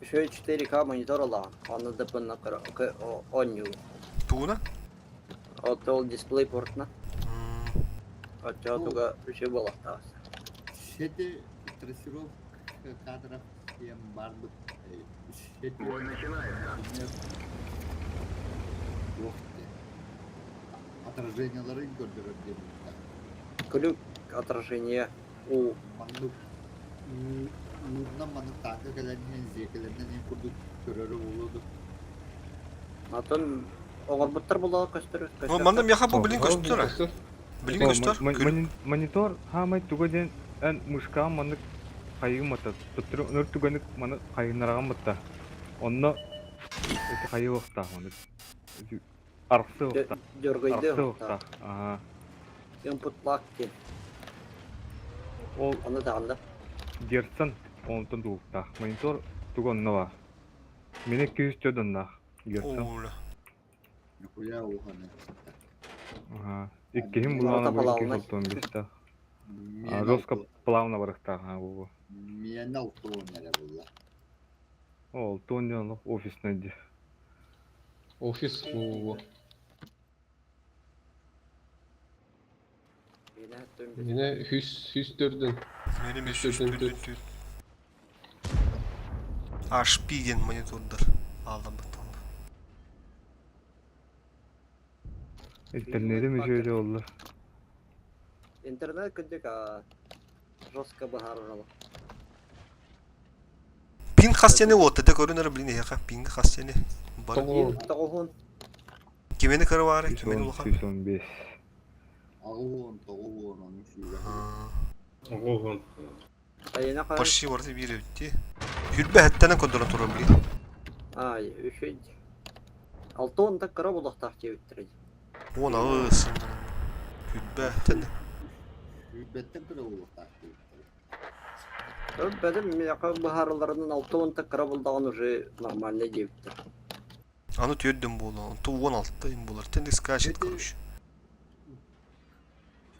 N: Еще 4К монитор ылаҕын, онно ДП-на оонньуу.
A: Тугуна?
N: От ол дисплей портна. Оччоҕо туга үчүгэй буолуохтаах.
L: Сети трассировка кадров диэн барбыт сети
M: Бой начинается.
L: туох диэн отраженияларын көрдөрөр диэн
N: Глюк отражение у
L: маннык уунан маннык тааҥка кэлэн иһэн зиэкэлэринэн иһин курдук көрөрө буолуо дуо?
N: Атын оҥорбуттар буоллаҕа көстөр.
A: Ну, манна миэхэ бу билин көстөр. Билин көстөр.
C: Монитор хаамай туга диэн эн мышкаҕын маннык хайыыммата төттөрү өр түгэник маны хайыннараҕын батта онно ити хайыахтаах маны арахсыахтаах
N: Дергайды.
C: арахсыахтаах аа
N: Input lag диэн.
C: Ол
N: Ону даҕанда.
C: Герцен онтон тулуктаах. Монитор туга онно баар. Мин 204 оннаах Герцен.
A: Оля.
L: Нихуя уханы.
C: Аха. Иккиһин булаана бу 295-тээх. Жестко плавно барыктаах аа бу.
L: Миэнэ алтуон эрэ булла.
C: Ол туон диэн олох офиснай дии.
J: Офис бу. Мine hüs hüs төрдүн.
A: Меним үс үс төрдүн түн. HP диэн монитордар аалламмыттан.
C: Интернетим үчүгэй оллар.
N: Интернет кырдьык жестко быһаарар
A: Пин хас сени уотта да көрүнөр блин эһиэхэ пинг хас сени бар.
N: Тоҕуһун.
A: Кимини кырыбаары, кимини улахан.
C: 115.
L: Аҕыс 9 ону сүүрэ.
D: Оҕуһун.
A: Почти барыта биир эбит дии. Хүрбэ эһэттэнэн көрдөрөн турар блин.
N: Ай, үчүгэй. 60 да кыра булуохтаах диэбиттэрэ.
A: 18. Хүрбэ эһэттэнэ.
L: Сүүрбэттэн кыра буолуохтаах диэбиттэрэ.
N: Бэдим миэхэ быһаарыларынан 60 да кыра булдаҕын уже нормально диэбиттэр.
A: Аны түөрдүн буолуо, онто 16 им буолар. Тендик скачет, короче.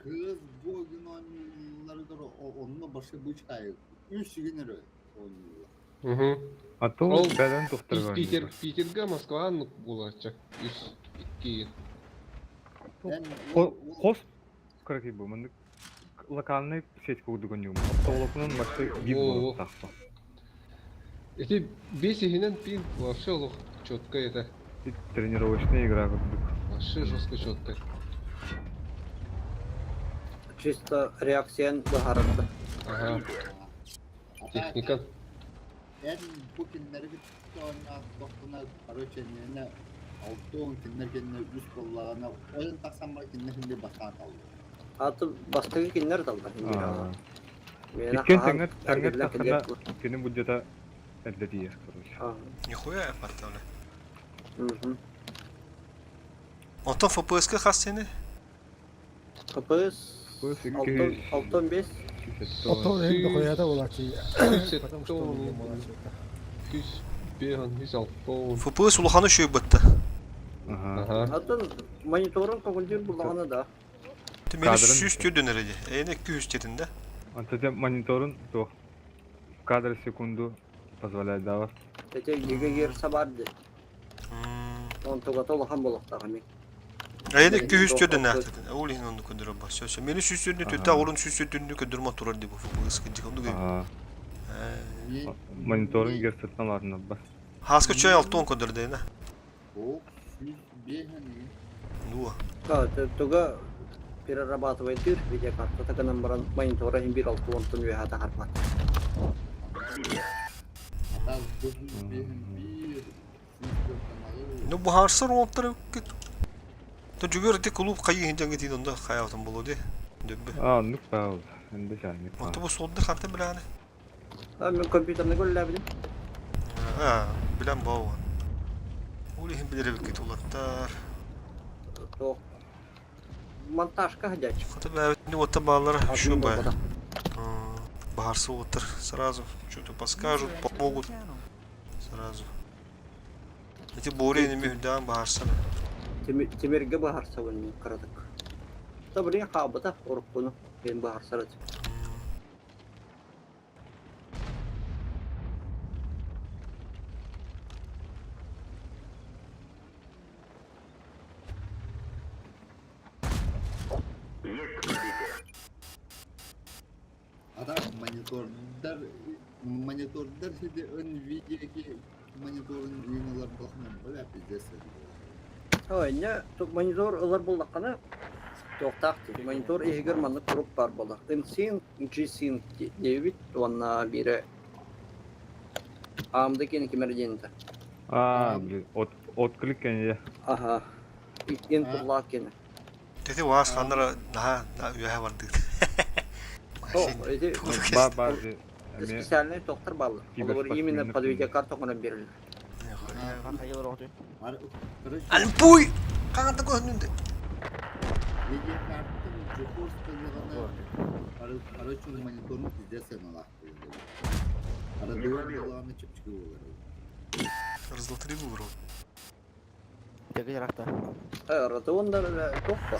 L: Кыыс богин оонньуулларыгар онно башы бычкайы үс генеры оонньууллар.
J: Угу.
C: А то
J: Ол
C: бэлэн тухтарга
J: Питер, Питерга Москва буолааччы. Үс, икки.
C: Хос кыракый бу маннык локальный сеть курдук оонньуум. Оптоволокунан башты биир буолуохтаахпа.
J: Эти бес иһинэн пин вообще олох четко это.
C: Тренировочная игра курдук.
J: Вообще жестко четко.
N: Чисто реакциян быһаарарда.
J: Ага. Техника.
L: Эн бу кинилэри оонньоотохпуна, короче, миэнэ 60 кинилэр кэннэ үс буоллаҕына, ойон тахсан бар кинилэр хинди бастаан таллар.
N: Аты бастакы кинилэр таллар.
C: Иккиэн тэҥҥэ тэҥҥэ таххына кини буддьата эрдэ тиийэр, короче.
A: Нихуя поставлю. Онтон ФПС-ка хас сени?
N: ФПС 65.
E: Оттон иһин дохуята буолааччы. Потому что он буолааччы.
J: Үс бехан, үс алтон.
A: ФПС улаханы шөйбөттө.
N: Атын мониторун көҥүлдүүр буллаҕына да.
A: Мени сүүс түрдөн эрэди. Эйне 200 дедин да.
C: Антон мониторун туох кадр в секунду позволяет давар.
N: Эти гигагерца бар ди. Онтугата улахан буолуохтаах эмиэ.
A: Эйне 200 түрдөн аахтытын. Ол иһин онну көндөрөр ба. Все, все. Мени сүүс түрдүн түттэ орун сүүс түрдүн көндөрмө турар ди бу ФПС кыдьык онду
C: Мониторун герцеттан ларына бар.
A: Хаска чай алтон көндөрдө дейна.
L: О, сүүс биэһэн
A: Дуо.
N: Туга перерабатывает видеокарта гынан баран монитора иһин биир алты уонтан үөһэ таһарбат.
L: Атас бу сүүс биэһэн биир, сүүс төртөн аҕыс.
A: Ну буһаарсар уолаттар То жүгөр ити клуб хайыы иһин дьаҥҥа онно хайаабытын буолуо дии. Дөббө.
C: А, оннук баа Энде чайник
A: Онто бу суолда хантан билэҕиний?
N: А мен компьютерны көрүлээбитим.
A: Аа, билэн буолуо. Ол иһин билэр эбиккит уолаттар.
N: Туох монтажка сылдьааччы.
A: Хата бээбитини уоттан бааллара
N: Атын
A: шуба.
N: буолбатах.
A: Баһарсыбыттар сразу что-то подскажут,
K: User entered your
A: помогут
K: channel.
A: сразу. Эти Боря иними үрдээн баһарсан.
N: Тимиргэ баһарсабын мин кыратык. Табырыйа хаалбата уруккуну мин баһарсар этим.
M: Есть пробитие.
L: А так монитордар монитордар сиди Nvidia мониторун үүн ылар бля пиздец.
N: Ой, монитор ылар буллаххана туохтаах дии. Монитор иһигэр маннык турук баар буолар. M-Sync, G-Sync диэбит уонна биирэ AMD киэнэ кимэр диэнитэ.
C: А, блин, от отклик кэннэ.
N: Аха. Input киэнэ.
A: Тети уаас ханнара наһаа үөһэ бардыыр.
N: О, эти
C: Ба ба
N: специальный тохтор бааллар. Олор именно под видеокарту оҥорон берилэр.
A: Альпуй! Хаҥата көһүнүндэ.
L: Видеокартын GeForce тыллаҕына короче мониторун пиздец сыаналаах Radeon булааны чэпчэки буолар.
A: Разлатри булар.
B: Теге яракта.
N: Radeon'дар туох ба?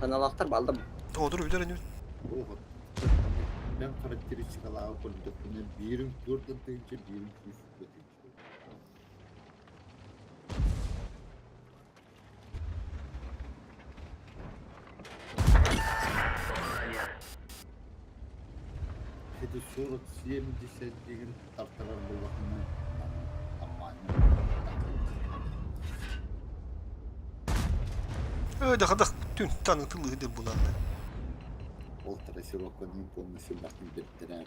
N: Таналаахтар бааллар.
A: Одур билер ини.
L: Мен характеристикалааҕы көрдөхпүнэ биирин түөртэн тыһыынча, биирин сүүс тыһыынча. Это 40-70 деген тартарар буоллахына нормально.
A: Э, да хадах түн таны тылы деп буланды.
L: Ол трассировканы полностью батын беттерээр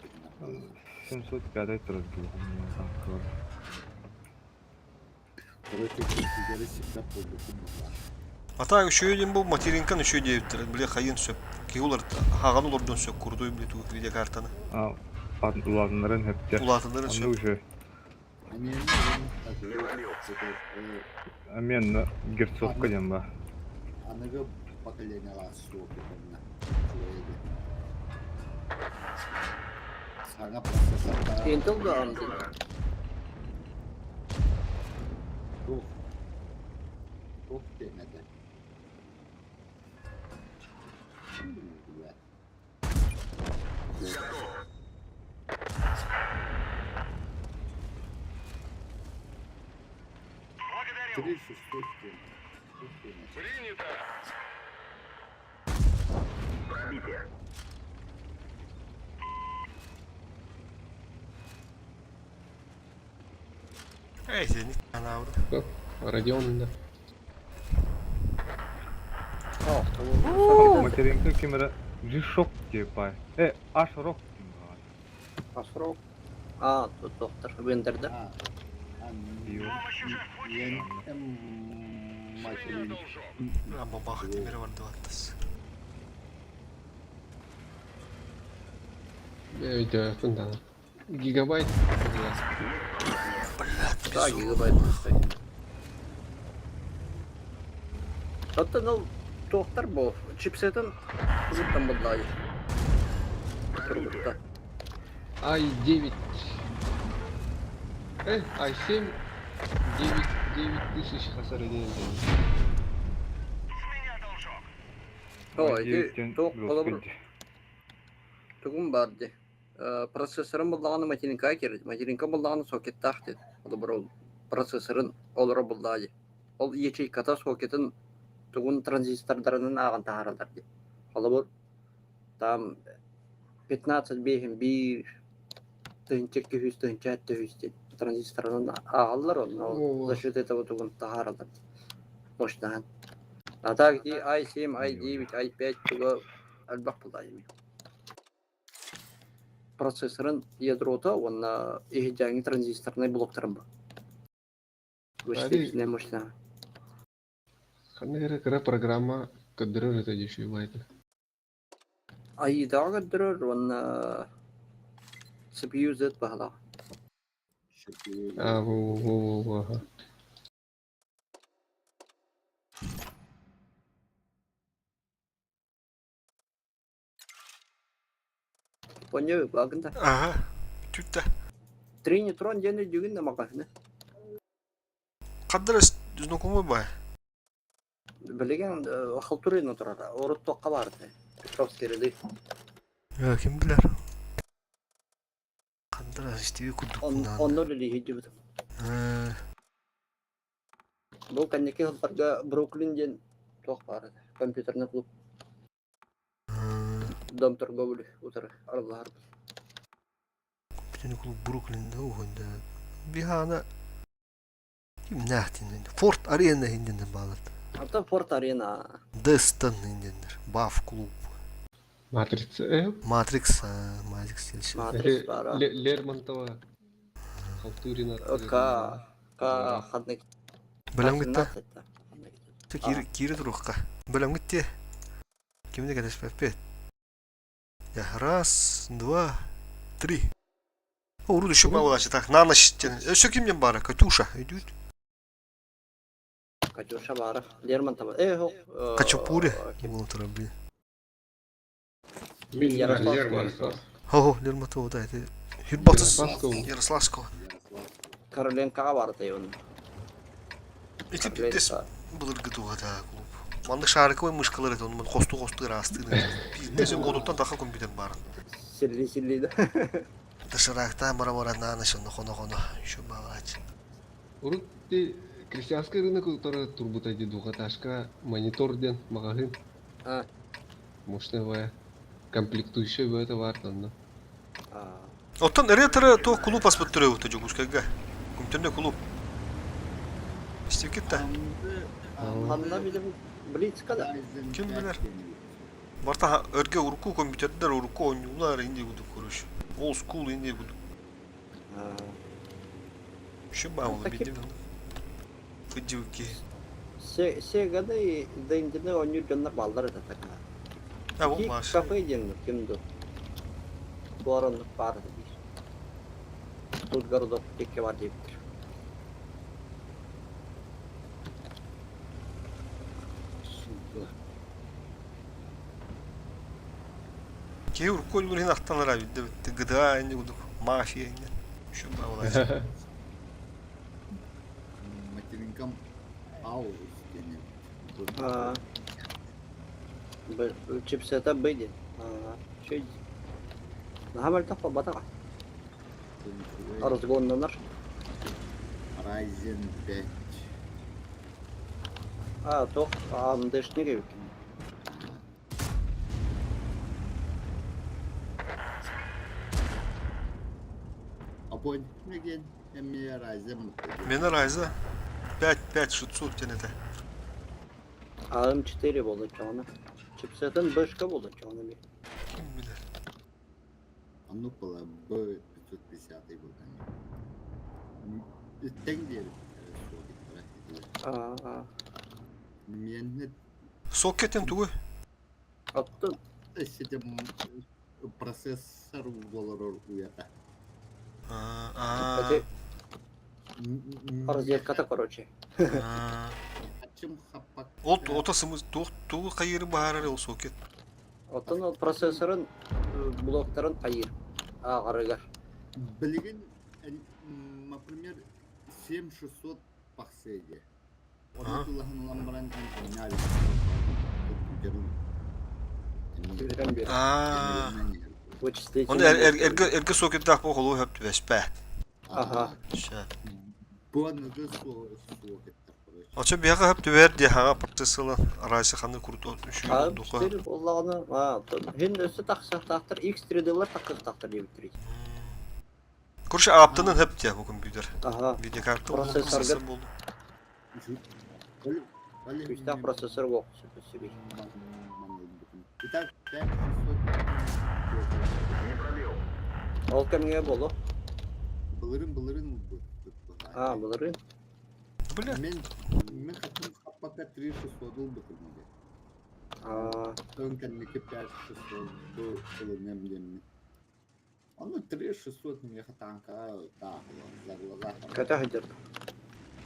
C: 705 турар киһи.
L: Короче, компьютеры всегда полностью была.
A: А так еще один был материнкан еще диэбиттэр. Бile хайын сөп. Киһи улар хаҕан олордон сөп курдуй бile туу видеокартаны.
C: А, улаатыннарын хөптө.
A: Улаатыннарын
C: Онну
A: сөп.
C: уже
L: Они
C: Амен герцовка диэн ба.
L: Аныгы поколениялар суох онно. Саҥа процессордар
N: Intel да AMD.
L: туох туох диэн этэ.
M: Готов.
L: Три шестой стены.
M: Принято. Пробитие.
A: Эй, сeni анаабыт.
J: Radeon да.
C: Материнка кемера G-Shock типа. Э, H-Rock диэн ба.
N: ASRock. А, тут доктор Вендерда.
L: А,
C: Ио.
L: М материн.
A: Бабаха темире барды баттас.
J: Өйдөөхпүн даҕаны. Гигабайт.
N: Да, гигабайт. Оттон ол туохтар бу чипсетин тугуттан буллаайы. Турбутта.
J: i9. I7 9 9000 хасар диэн.
N: О, ити туох холобур тугум бар ди. Процессорын буллаҕына материнка кирди. Материнка буллаҕына сокеттаах дед. Холобур ол процессорын олоро буллаайы. Ол ячейката сокетын тугун транзистордарынан ааҕан таһаараллар ди. Холобур там 15 бейхин биир тыһынча 200 тыһынча 700 диэн транзисторынан ааҕаллар онно
J: О.
N: за счет этого тугун таһаараллар ди. Мощнаһан. А так ди i7, i9, i5 туга элбэх буллаайы. Процессорын ядрота уонна иһидьээҥи транзисторнай блоктарын ба. Вычислительная мощная.
J: Ханна эрэ кыра программа көрдөрөр этэ дии байты.
N: AIDA көрдөрөр уонна CPU Z баһалаах.
J: А, во во во ага.
N: Понял, багында.
A: Ага. Түттэ.
N: Тринитрон диэн өйдүүгүн да маҕаһыны.
A: Хаддар знакомый бай.
N: Билигин халтурина турара. Урут туохха баарда. Петровский ряды.
A: Ким билэр. Хандар истиби курдук.
N: Онно үлэлии Бу кэнники сылларга Бруклин диэн туох баар этэ, компьютерный клуб. Дом торговли утары арыллаһарбыт.
A: Компьютерный клуб Бруклин да уһунда. Бихана кимнээхтин Форт Арена инденер баалар.
N: Ата Форт Арена.
A: Дестон инденер. Баф клуб.
J: Матрица
A: Матрикс, Матрикс
N: Матрикс баара.
J: Лермонтова. Халтурина.
N: К К ханнык.
A: Бөлөм гитте. Кири кири турукка. Бөлөм гитте. Кимди кәтеспәппет. Раз, два, три. Урут еще мало так на ночь. Өссө кимден бара? Катюша. Идут.
N: Катюша бара. Лермонтова. Э,
A: Хачапури. Булын тура, блин.
N: Ярославского.
A: О, Лермонтова, да, это Юрбатыс Ярославского.
N: Короленкоҕа барда он.
A: Ити пиздец былыргы туһата клуб. Маннык шариковый мышкалар это он хосту-хосту ыраастыыр. Пиздец годуттан таха компьютер баар.
N: Силли силли да.
A: Доширактаан бара-бара наана сонно хоно-хоно еще баалаачы.
J: Урут ти крестьянский рынок утары турбута ди двухэтажка монитор диэн маҕаһыын. Мощная комплектующая бөтө бар онно.
A: Оттон ретро то клуб аспыт төрөөбүтэ Дьокуускайга. Компьютерный клуб. Истибиккит да?
N: Ханна билим Блицка да.
A: Ким билэр? Барта өргө урукку компьютердер, урукку оонньуулар инди кудук короче. Old school инди кудук. Еще баалы бидим. Кыдьыбыки.
N: Сегада и Дэндини оонньуур дьоннор бааллар этэ такаа.
A: А, ол баар.
N: Кафе диэн ким ду? Туора оннук баар этэ диир. Тут городок тикке бар диэбиттэр.
A: Киһи урукку ойуур иһин ахтан ара билдэ GTA инни кудук мафия инни. Еще баалаачы.
L: Материнкам Аурус диэн
N: Чипсета Б диэн. Үчүгэй. Наһаа мөлтөх буолбатаҕа. Разгоннанар.
L: Ryzen 5.
N: А, туох AMD-шник эбиккин.
L: Аппоинтмент диэн эмиэ Ryzen
A: Мені Ryzen 5 5600 диэн этэ.
N: AM4 буолаччаҕына. Чипсетын бышка буолаччаҕына эмиэ.
A: Ким билэр.
L: Оннук буолла B550 буолла. Тэҥ диэбит
N: Аа.
L: Миэннэ
A: Сокетин тугуй?
N: Оттон
L: ситим процессор буолар уйата.
A: Аа.
N: Розетката короче.
L: Ачым хаппак.
A: Ол ото сымы туох тугу хайыры баһарар ол сокет.
N: Оттон ол процессорын блоктарын хайыр ааҕарыгар.
L: Билигин, например, 7600 тахсыа Оны тулаһын баран анньаары
A: Аа. Оны эргэ эргэ сокеттаах бу холуу хөп түбэспэ.
N: Аха.
A: Сөп.
L: Бу аныгы сокеттар короче.
A: Очо биһиэхэ хөп түбэр дии хаҥа процессоры Ryzen ханны курут
N: Аа,
A: үчүгэй
N: четыре буоллаҕына, аа, хин өссө тахсыахтаахтар, X3D-лар тахсыахтаахтар диэбиттэрий.
A: Короче, ааптанын хөп дии бу компьютер.
N: Аха.
A: Видеокарта болду,
N: Процессорга
A: процессор болду.
N: Күүстээх процессор буолуох сөп
L: Итак, 5600
M: Не пробил.
N: Ол кэмҥэ буолуо.
L: Былырын былырын бу.
N: Аа, былырын.
A: Бля.
L: Мен мен хатым хаппака 3600 ылбытым диye.
N: Аа.
L: Ön кэнники 5600 бу ылыныам диэммин. Ону 3600 миэхэ танка таах за глаза.
N: Көтө сылдьар.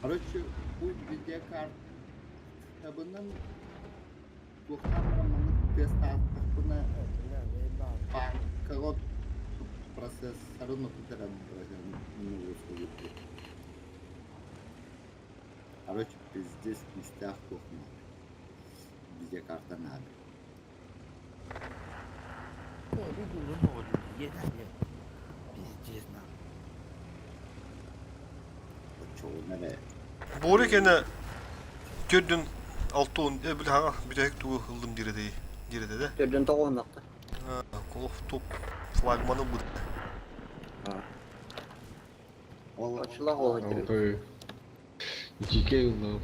L: Короче, бу видеокартабынан туохтаан баран маннык тест аастахпына банкаҕа Процессорын отут эрэ бырыһыан Короче, пиздец күүстээх туох наада. Видеокарта наада.
B: Пиздец нахуй.
L: Оччоҕуна эрэ
A: Буора кэнэ төрдүн алта он били хаҥа бүтэһик тугу ыллым диир этэ диир этэ да.
N: Төрдүн тоҕуһуннахта.
A: Колох топ флагманы бу.
L: Ол
N: Оччолоох уол этибит.
J: Алты. Дикий ыллам.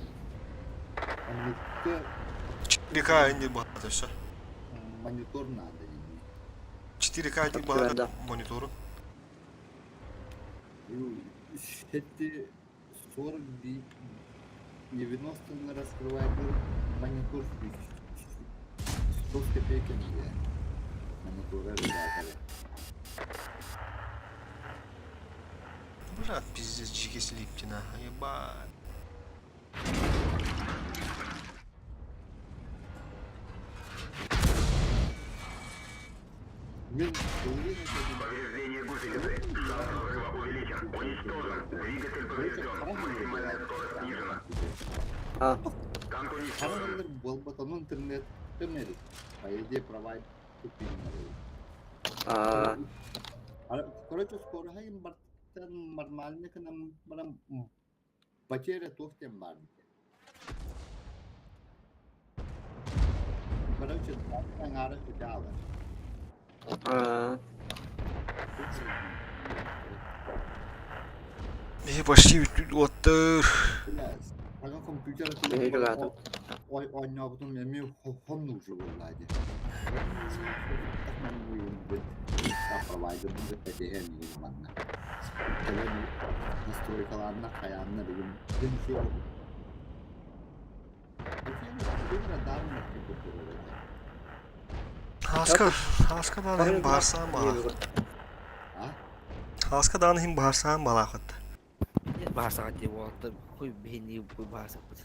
L: Оннукка
A: 4К инди баата все.
L: монитор надо ини.
A: 4К инди баата монитору.
L: Эти 40 90 на раскрываемый монитор 100 с копейками я. Монитора редакторы.
A: Бля, пиздец, жигес липтина. Ебать.
L: Мен уверен,
M: Повреждение гусеницы. Шанс взрыва увеличен. Уничтожен. Двигатель поврежден. Максимальная скорость снижена.
N: А,
M: Танк уничтожен.
L: Хараннар буолбатан интернет кэмэри. По идее провайдер
N: а,
L: Короче, скоро им бартан нормально к нам барам потеря тохтем бар. Короче, аңара күтәле.
N: а,
A: И почти оттыр.
L: Ага компьютер
N: Эһиги аатым.
L: ой ойнобутум эми хонну уже буллади. Провайдер манна. Настройкаларына хаянна бүгүн дин шо.
A: Хаска, хаска дааны хим баарсаан бала. Хаска дааны хим баарсаан балаахыт.
B: Баасаҕа дии уолаттар хуй биһини бу баасаппыт.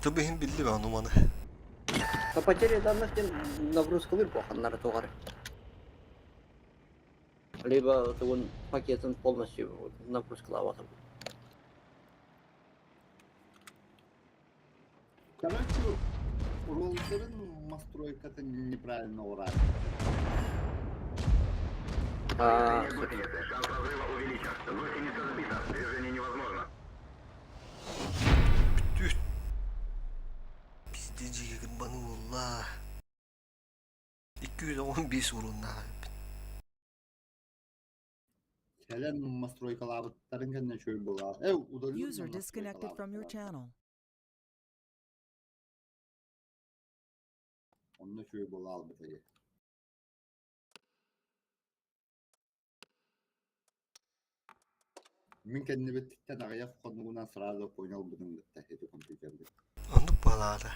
A: Тыбыһын билли бе ону маны.
N: По потере данных тем нагрузкалыр боханнары тоғары. Либо тугун пакетын полностью нагрузкалап атып.
L: Короче, роллерын настройката неправильно урат.
N: А,
M: Повреждение гусеницы. Шанс разрыва увеличен. Гусеница сбита. Движение невозможно.
A: Түт. Пиздец жиге баны волла. 215 урунна.
L: Кэлэн настройкалаабыттарын кэннэ чөй була. Э, удалил
K: User disconnected from your channel.
L: Онно чөй була албыта. Мин кэннибиттэн аҕыйах хонугунан сразу понял бутун гытта эти компьютерды.
A: Оннук балаада.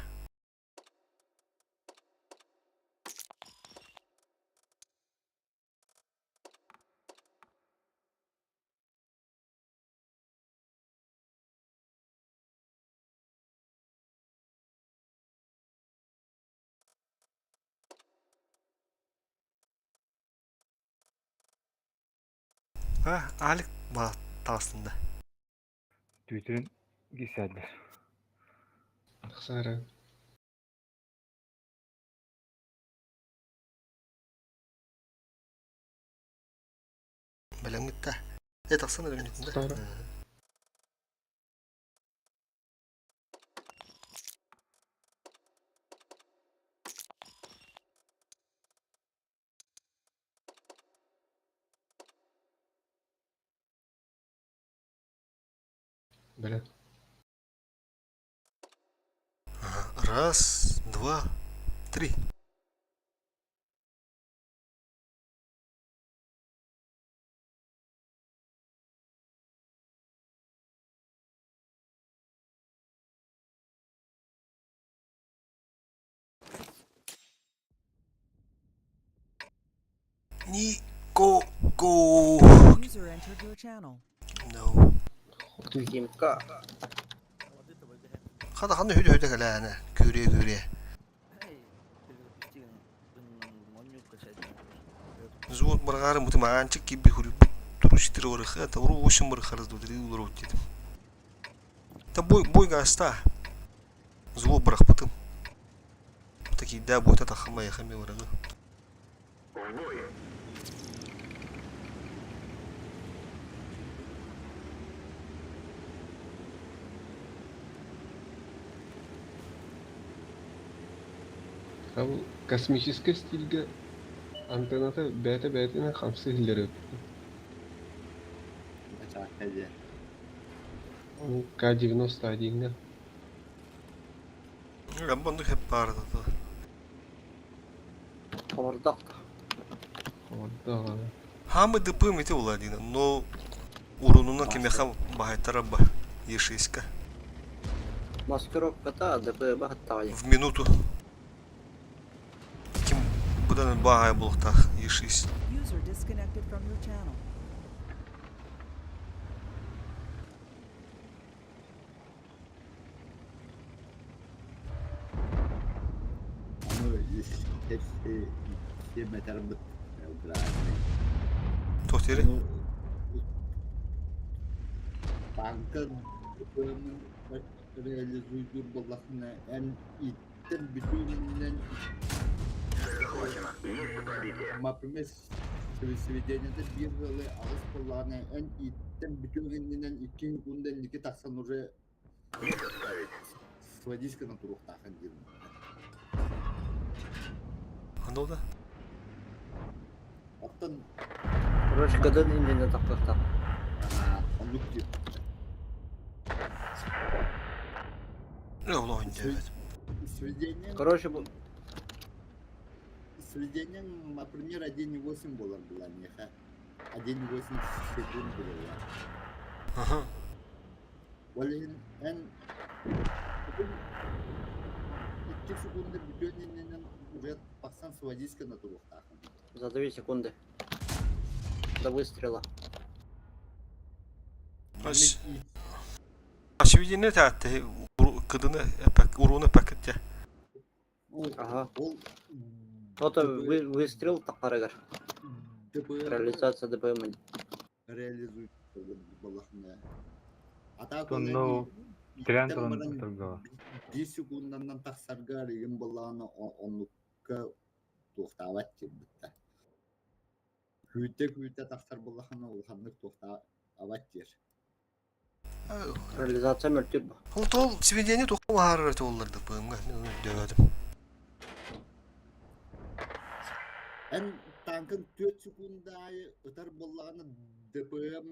A: А, Алик бала таастында.
C: Твиттерин кисәдер.
J: Сара.
A: Белеңмитте. Э, тақсан өлеңмитінде.
J: Сара. Бля.
A: Раз, два, три. Ни, го, го.
K: User entered your channel.
A: No.
N: Димка.
A: Хада ханы хүдэ хүдэ кэлээнэ. Күрэ күрэ. Бырҕаары мутум аанчык киирбит хуруйбут туручтыр орыха, та уру восемь бырхарыз дутри уларут дедим. Та бой бой гаста. Зло бырахпытым. Такийда буота тахама яхами барагы.
J: Ол космическай стильгэ антенната бэйэтэ-бэйэтинэн хамсыы иһиллэр эбит.
L: Бачаакка дьэ.
J: Ол К-91-ҥа.
A: Оннук хеп баар да.
N: Хомурдах.
J: Хомурдах.
A: Хамы дыпым ити була дина, но урунуна кимеха баһайтара ба ешиска.
N: Маскировката ДП баһаттаҕай.
A: В минуту. Ким будан баһай булуктах ешис.
K: User disconnected from your channel.
L: Аны сиэмэтэрбит
A: Туох диэри?
L: Танка реализуйдуур буоллаххына эн иттэн бүтүүнүнэн например сведениета биир ыалы аҕыс буоллаҕына эн иттэн бүтүөн иннинэн икки секунда инники тахсан уже сводись гынан туруохтааххын диир.
A: Аны да?
L: Оттон
N: Короче, кыдын иннинэ тахсыахтаах.
L: оннук диир.
A: Олох диэбэт.
L: Сведение
N: Короче, бу
L: Сведение, например, 1,8 буолар была миэхэ. 1,8 секунд буолла.
A: Ага.
L: Ол иһин эн 2 секунда бүтүөн иннинэн уже тахсан сводись гына туруохтааххын.
N: За 2 секунды. До выстрела.
A: Сведение таатты кыдыны уруну пакетте.
N: Ага. Это выстрел тахарыгар. Реализация ДПМ.
L: Реализует балахна. А так
C: Онно тирээн туран ытыргала.
L: 10 секунданан тахсарга регин балаана оннукка туохтаабат кирбиттэ. Күүтэ-күүтэ тахсар балахана улаханнык туохтаабат диэр.
N: Реализация мөлтүр бу.
A: Ол тол сведение туохха баһаарар этэ оллар ДПМ-га мин ону өйдөөбөтүм.
L: Эн танкын 4 секунда аайы ытар буоллаҕына ДПМ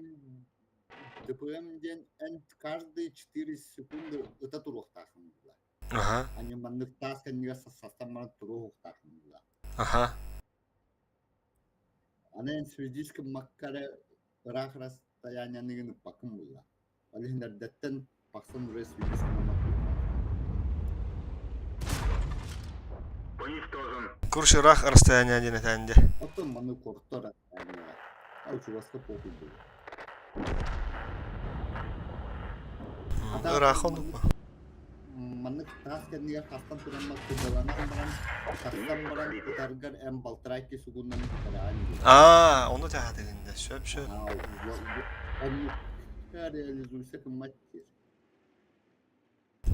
L: ДПМ диэн эн каждые 4 секунды ыта туруохтааххын була.
A: Аха.
L: Ани маннык таас кэннигэр састан баран туруохтааххын була.
A: Аха.
L: Аны эн связист гыммакка эрэ ыраах расстояниены ыппаккын буолла. Ол иһин эрдэттэн тахсан уже связист гыммаккын.
A: Короче, ыраах расстояние диэн этэн дии.
L: Оттон маны корто расстояние. А чугаска похуй был.
A: Ыраах оннук
L: Маннык таас кэннигэр хастан тураммат кырдаланан баран, тахсан баран ытаргар эн балтараа икки сугуннан ытараан диэн.
A: Аа, ону тэһэтигинде, сөп сөп.
L: Оннукка реализуйся кыммат диир.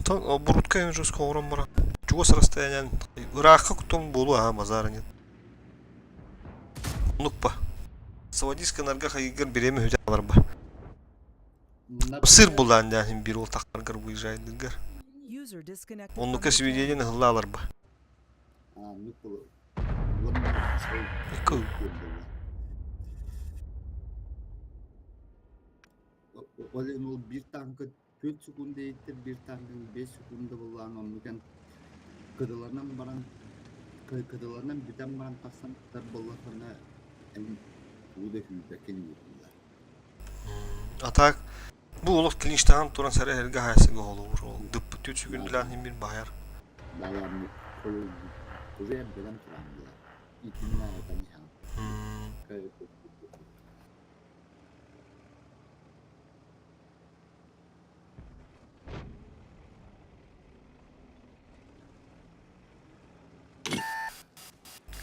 A: Тон бурутка жестко оҥорон баран чугас расстояниен ыраахха кутум буолуо аа базар нет. Оннук ба. Сводись гынарга хайыгар бириэмэ хүтэ аларба. Сыр булаан дээһин бир ол тахтаргар выезжайдыгар.
K: User disconnected from
A: Оннука
K: your
A: сведение
K: channel.
A: ыһылла аларба.
L: Оннук уонна
A: Икки
L: Ол иһин ол биир тааҥка 4 секунда иһиттэр, биир тааҥкаҥ 5 секунда былаан оннук эн кыдыланан баран кыдыланан бүтэн баран тахсан ытар буоллаххына эн тугу да күүппэккин дииллэр.
A: А так бу олох клинчтаан туран сара эргэ хаайсыга холобур ол дыппыт түт сүгүндүлээн иһин бир баһайар.
L: Даҕаны уже эрдэлэн туран буолар. Итиннэ этэн иһэн.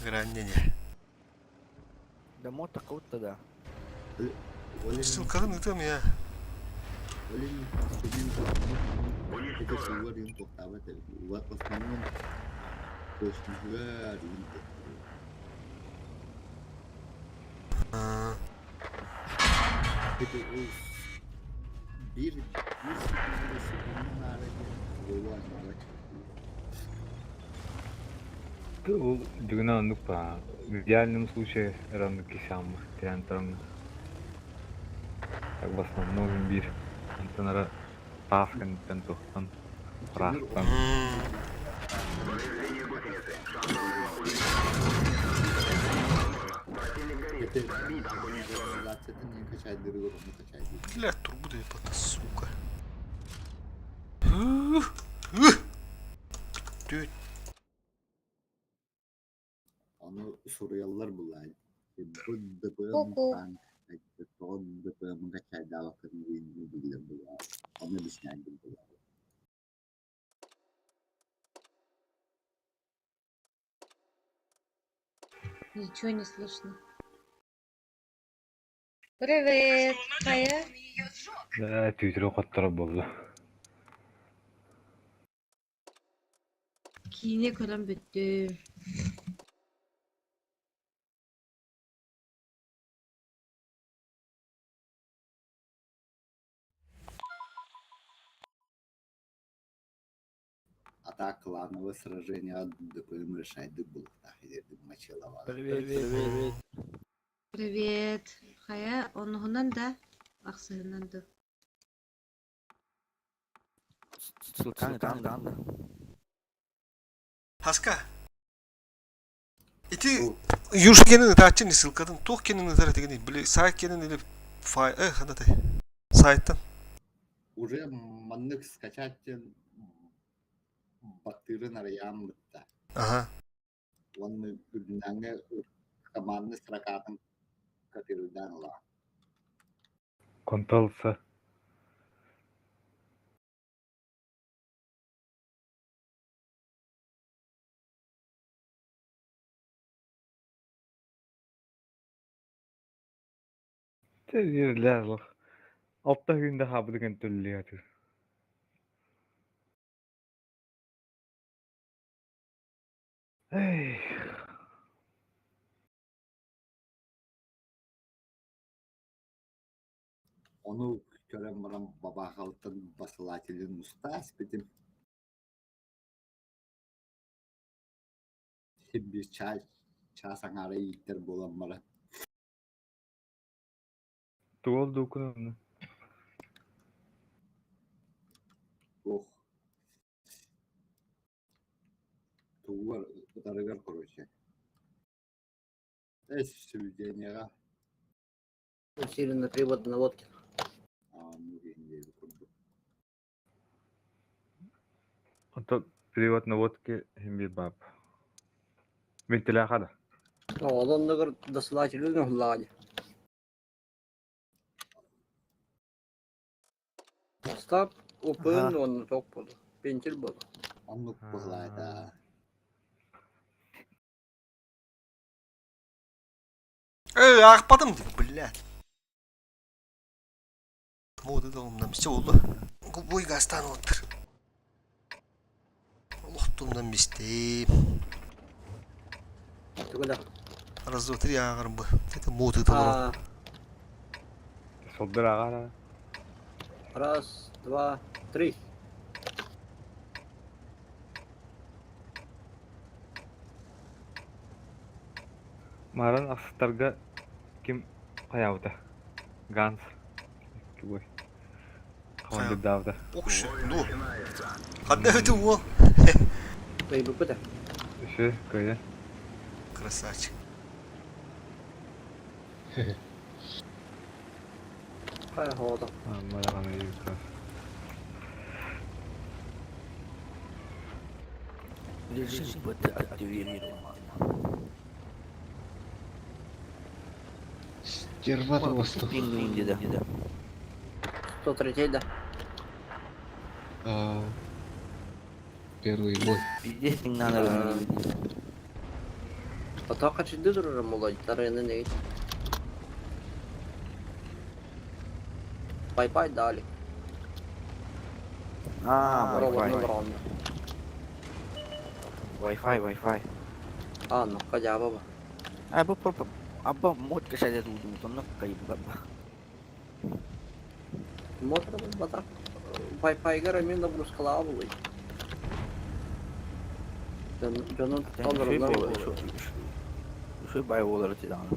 A: Граннене.
B: Домой такого-то да.
A: Ссылкатын ыытыам я.
C: Ол дьүгүнэ оннук баа. В идеальном случае раннык кисааммы тирээн тураҥҥын. Так в основном биир онтон ара таас кэнниттэн туохтан ыраахтан
A: Бля, турбу да сука. Түт.
L: Ону суруйаллар булаа. Бу ДПМ танк тоҕо ДПМ-га чайдаабаккын диэн биллэр булаа. Ону объясняйдым булаа.
O: Ничего не слышно. Привет, хайа?
C: Ээ, түүтүрү хотторо буолла.
O: Киинэ көрөн бүттүм.
L: А так клановое сражение ДПМ решайды булуктаах идердик мачылабала.
F: Привет, привет.
O: Привет. Хайа, онуһунан да, ахсыһынан да.
B: Ссылканы там, да.
A: Хаска. Ити Южгенин ытааччы ссылкатын туох кенин ытар этигиний? Били сайт кенин или файл э ханатай сайттан.
L: Уже маннык скачать баттыырын арыйаан бытта.
A: Ага.
L: Уонна үрдүнээҥҥэ командный строкатын копируйдаан ылаа.
C: Контрол-С. Лох. Алта күндэ хаабыдыгын төллүятыр. Эй.
L: Ону көрөн баран бабаахалтан басылателин устаас битим. Биир чаас аҥаара ииттэр буолан баран.
C: Туол дуукун
L: Туох тугугар ытарыгар короче. Эс сведениеҕа
N: Усиленный привод на лодке.
L: курдук.
C: Онто перевод наводки химби баб. Вентиляхада.
N: Олонногор досылаачылыын уһуллаҕа Остап упын уонна тоқ буолла. Пентил буолла.
L: Оннук быһылаата.
A: Эй, аахпатым дии, блядь. Мода да умнам все oldu. Губой гастан оттыр. Олохтумнан бистим.
N: Тугуда.
A: Раз, два, три, ааҕарым бу. Это моды толору.
C: Солдор ағара.
N: Раз, два, три.
C: Маран астарга ким хаябыта? Ганс. Кибой. Командирдаабыта.
A: Ох, ну. Ханна өтү уол.
N: Кыйбыппыта.
C: Үсү, кыйы.
A: Красавчик.
N: Хайа хоото.
C: Амма даҕаны юка.
B: Режим БТ активирован.
J: Стерва просто.
B: Пингвин где-то.
N: 103 да.
J: А, первый бой.
B: Пиздец, не надо.
N: Атака чидды турар молодец. Тарыны не. Wi-Fi дали.
B: А,
N: Ровно,
B: Wi-Fi.
N: ровно.
B: Wi-Fi, Wi-Fi.
N: А, ну, хотя бы.
B: А бу пропа абба мод кэсэдэ туудуутунна кайбыга.
N: Мотор бата. Wi-Fi-гар эмиэ нагрузкалаах буолуй. Дьонун толорулар.
B: Үчүгэй баай буолар этэ даҕаны.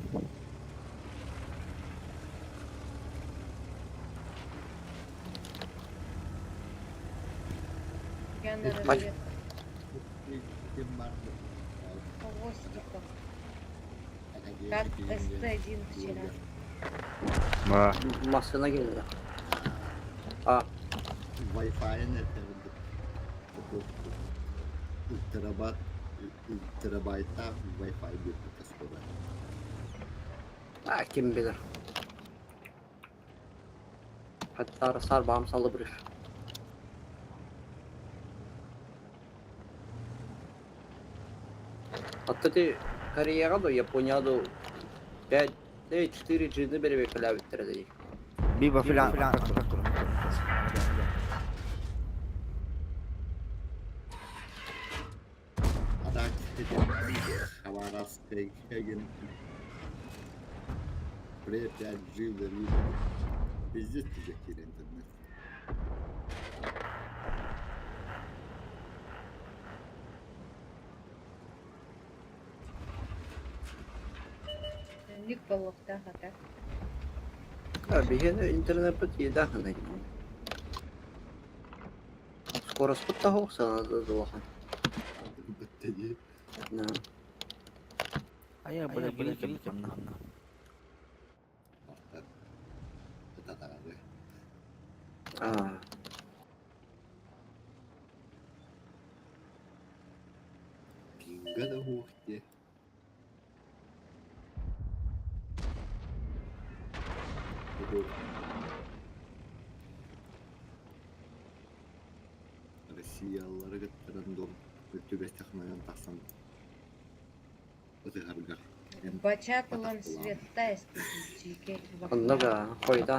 O: Яна,
N: Бач-
O: привет.
L: Ким бар?
O: Хвостиков. Как СТ-1 вчера.
C: Ба.
N: Массына кэллэ. А,
L: Wi-Fi-ын этэрбит. Терабайт, терабайта Wi-Fi биэрбит скоро.
N: а ким билэр. Hatta сарбам салыбырыр. Hatta ти Кореяга да Япония да 5 4 G-ни беребекелээбиттэр дии.
B: Биба филан.
L: А так, Хабаровскай Хеген. Pre 5G дают. Пиздец ты интернет.
O: Ник буолуохтаах ата.
N: Биһиги интернет иэдээн Скорость того улахан.
L: Бэттэди.
N: Да.
B: Айа бля гили кэлбитим.
L: Татарады.
N: А,
L: Пинга да хуохте. Россиялары кыттыран дом түбэстэх манан тахсан ытыһаргар.
O: Бачатылан светта эстетический.
N: онно да хойда.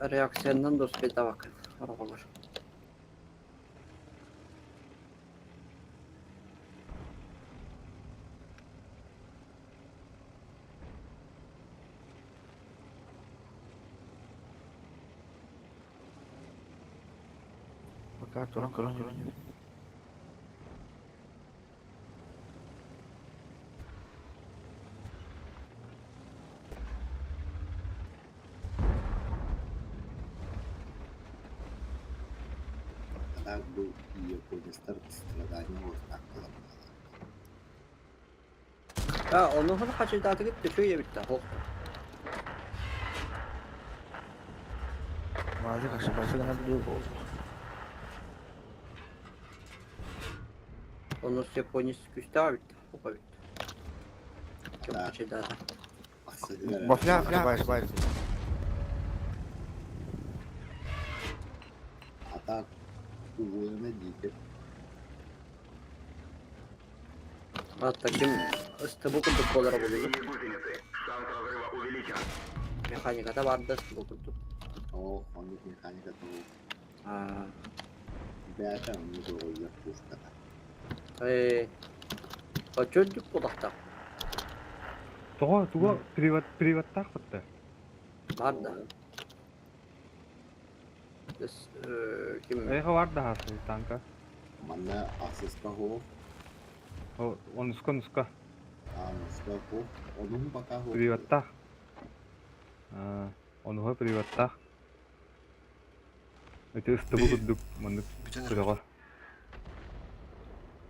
N: Реакцияннан доспетавак. Ороголор.
B: Пока туран көрөн жүрөн.
L: А так был японецтар страдания ортаккалар.
N: А, ону хана хачайдаатыгыт төчөй эбитте. Хох.
B: Базы кашы базы гына билүү болду.
N: Ону японец күстää битте. Хопа битте. Кем
L: Да.
N: хачайдаата.
B: Бафля баш баш.
L: А так угуйна дике.
N: А таким СТБ курдук болар болду.
M: Гусеницы. Шанс разрыва увеличен.
N: Механиката барды СТБ курдук.
L: О, оннук механика того.
N: А,
L: Бээтэ оннук оҕоллор пушката.
N: э, Очоддук кулахта.
C: Тоҕо туга приват приваттаах бытта.
N: Барда. Эс ким
C: Эйха бар да хасы танка.
L: Манна ахсыска хоо,
C: О онуска нуска
L: аныска хоо, онун пока хоо.
C: приваттаах. А онуха приваттаах. Эти ыстыбы курдук маннык
A: Бүтэн
C: күрөҕө.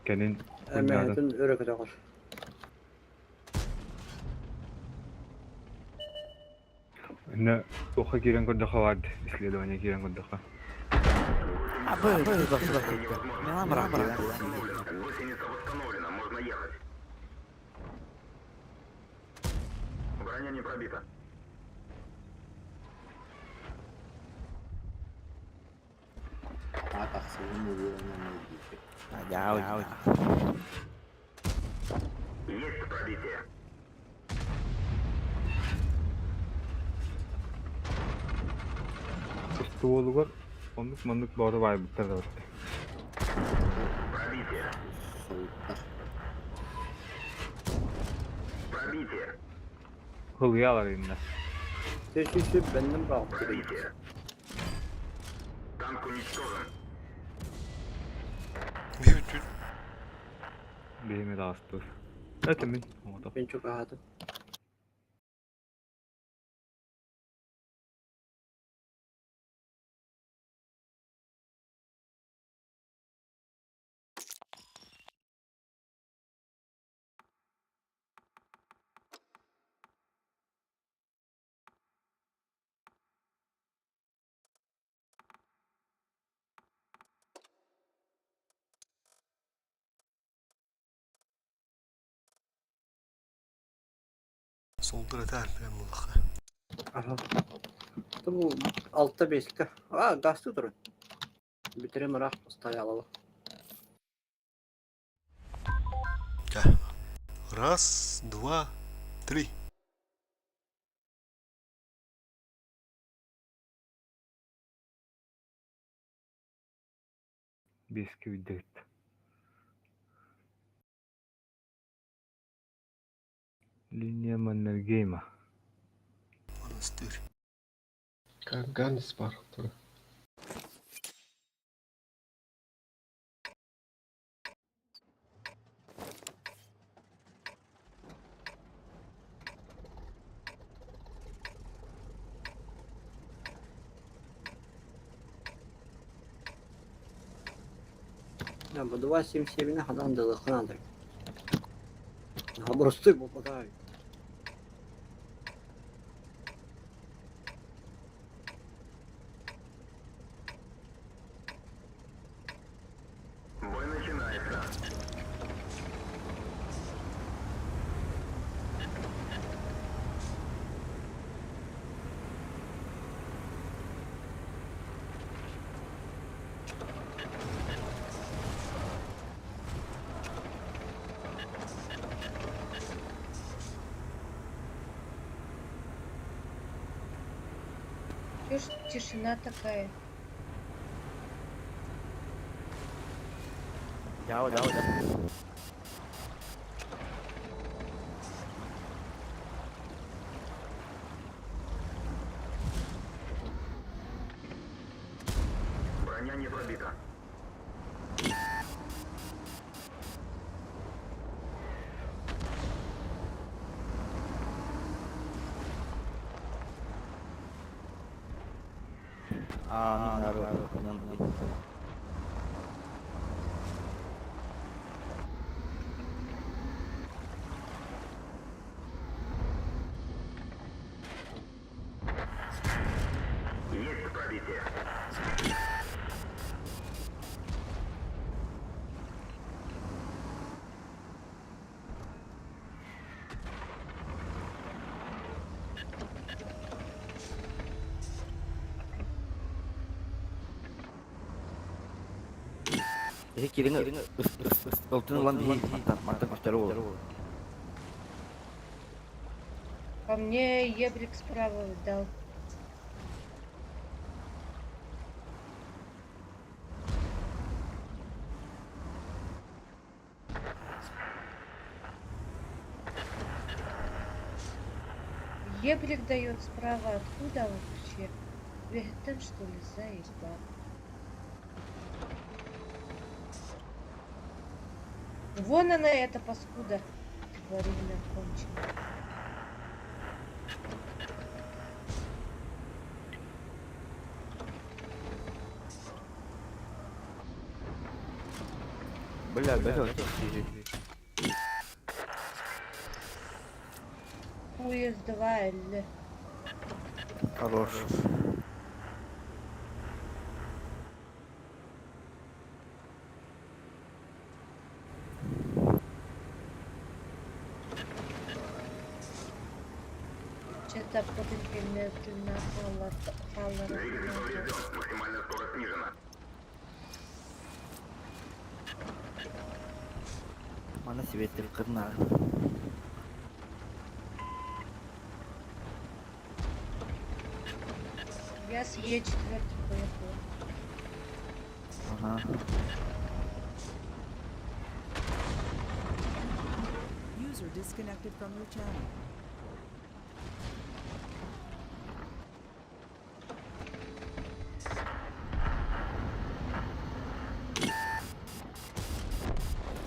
C: Кэнин куннаатын.
N: Эмэһэтин өрө көтөҕөр.
C: Инна туохха киирэн көрдөхө баар исследование киирэн көрдөхө.
B: Абы баш баш. Мен амра.
M: Гусеница восстановлена, можно ехать. Броня не пробита.
L: А так ахсыгын угуйна дике.
B: Яа.
M: Есть пробитие.
C: Стволугар оннук маннык бөҕөтө баайбыттар да барыта.
M: Пробитие.
L: Соһуттар.
M: Пробитие.
C: Хылыйа алар инна.
N: Сү беннем баҕар.
M: Пробитие. Танк уничтожен.
A: Бүтүн.
C: Биһиги даҕастыр. Это мин. Оҥото.
N: Мен чугаһаатым.
A: Солдур этэр билэн буллахха.
N: Аха. Бу алта беска. А, гасты турun. Бүтэрем ыраах стояло.
A: Ча. Раз, два, три.
C: Биэскэ бүддэгит. Линия Маннергейма.
A: Монастырь.
J: Ганс бар тура.
N: Я бу 2.77 хадан дылы ханадыр. Просто попадаю.
M: Бой начинается.
O: Чё ж тишина такая?
B: Дяо, дяо, дяо.
M: Броня не пробита.
B: А, ну, народ.
M: Есть пробитие.
B: Эһи кириҥ ылтын ылан биһи мантан мантан көстөр ол.
O: По мне ебрик справа дал. Ебрик дает справа. Откуда вообще? Вегетен, что ли, заебал? Вон она, эта паскуда. Тварина конченая.
B: Бля, бля.
O: Уезд 2 Л.
B: Хорош.
O: Что-то потом
M: Двигатель поврежден. Максимальная скорость снижена.
B: Мана себе кырна.
O: Я с Е4. Поехала.
B: Ага.
K: User disconnected from your channel.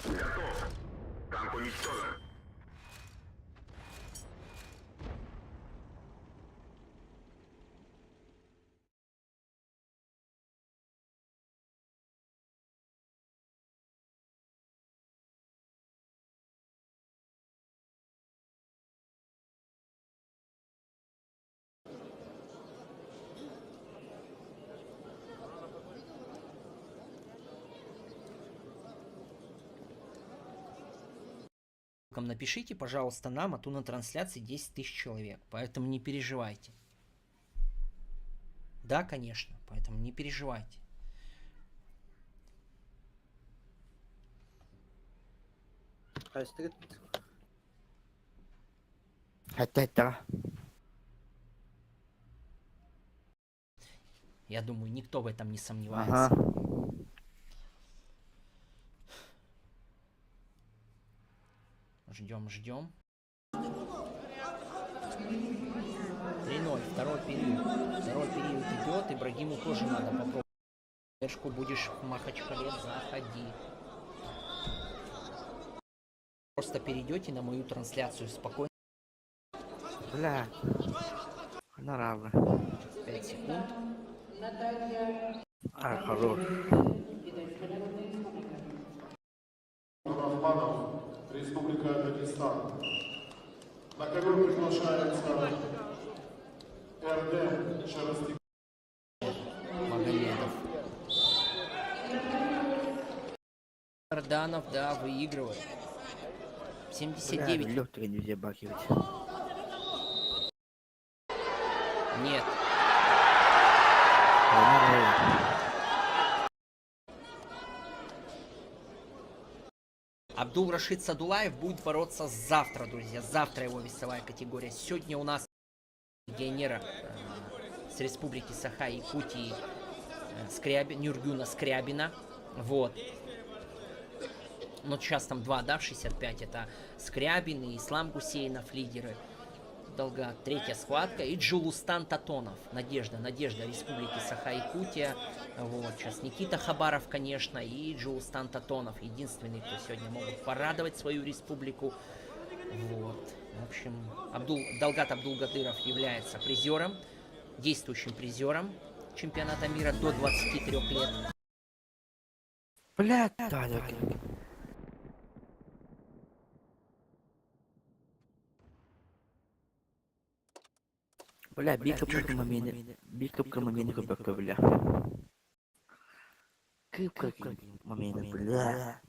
M: Готов. Танк уничтожен.
P: Напишите, пожалуйста, нам, а то на трансляции 10 тысяч человек, поэтому не переживайте. Да, конечно, поэтому не переживайте.
N: Хайстыгыт.
B: Хатта хатта.
P: Я думаю, никто в этом не сомневается.
B: Ага.
P: Ждем, ждем. 3-0, второй период. Второй период идет, Ибрагиму тоже надо попробовать. Поддержку будешь в Махачкале, заходи. Просто перейдете на мою трансляцию спокойно.
B: Бля. Ханаравы.
P: 5 секунд.
B: А, хорош.
M: Рахманов, Республика Дагестан. На ковер приглашается РД Шарастик.
P: Магомедов. Арданов, да, выигрывает. 79.
B: Бля, легкие нельзя бакивать.
P: Нет.
B: Ханаравы.
P: Абдул Рашид Садулаев будет бороться завтра, друзья. Завтра его весовая категория. Сегодня у нас легионера с республики Саха, Якутии, Нюргюна Скрябина. Вот. Но сейчас там два, да, в 65. Это Скрябин и Ислам Гусейнов, лидеры. Долга третья схватка. И Джулустан Татонов. Надежда, Надежда Республики Саха-Якутия. Вот, сейчас Никита Хабаров, конечно, и Джулустан Татонов. Единственный, кто сегодня могут порадовать свою республику. Вот. В общем, Далгат Абдулгадыров является призером, действующим призером чемпионата мира до 23 лет.
B: Бля, да, да. Бля, бикап момент, бикап момент көбөккө бля. Кып момент, бля.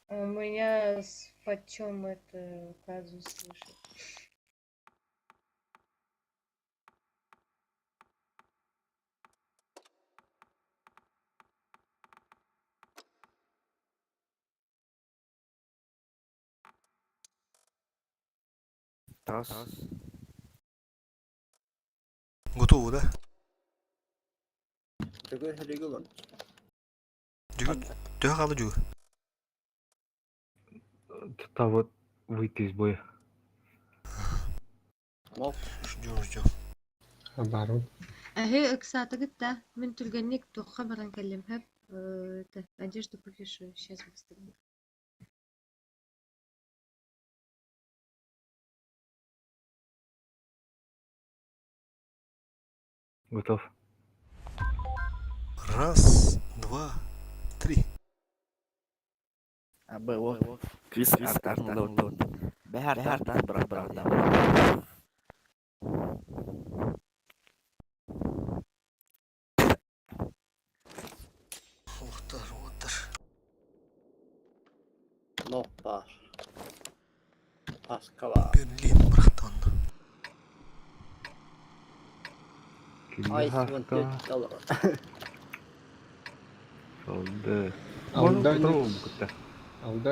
O: У меня с почем это казус слышит.
B: Тас.
A: Готово, да?
N: Төгөр хелеге
A: Жүгү, төһө хаалы жүгү.
C: Та вот выйти из боя.
N: Мол.
A: Ждем, ждем.
J: Барон.
O: Эһи ыксаатыгыт да, мин түргэнник туохха баран кэллим хөп, это, одежду повешу, сейчас быстро.
C: Готов.
A: Раз, два, три.
B: Абы о кыс артан лотон. Бәһәр тартан брат брат.
A: Уохтар, уоттар.
N: Ноппар. Паскала.
A: Берлин бырахтан.
N: Ай,
C: Килли
N: доллар.
C: Солды.
J: Алданец.
C: Можно попробуем как-то.
J: Алданец.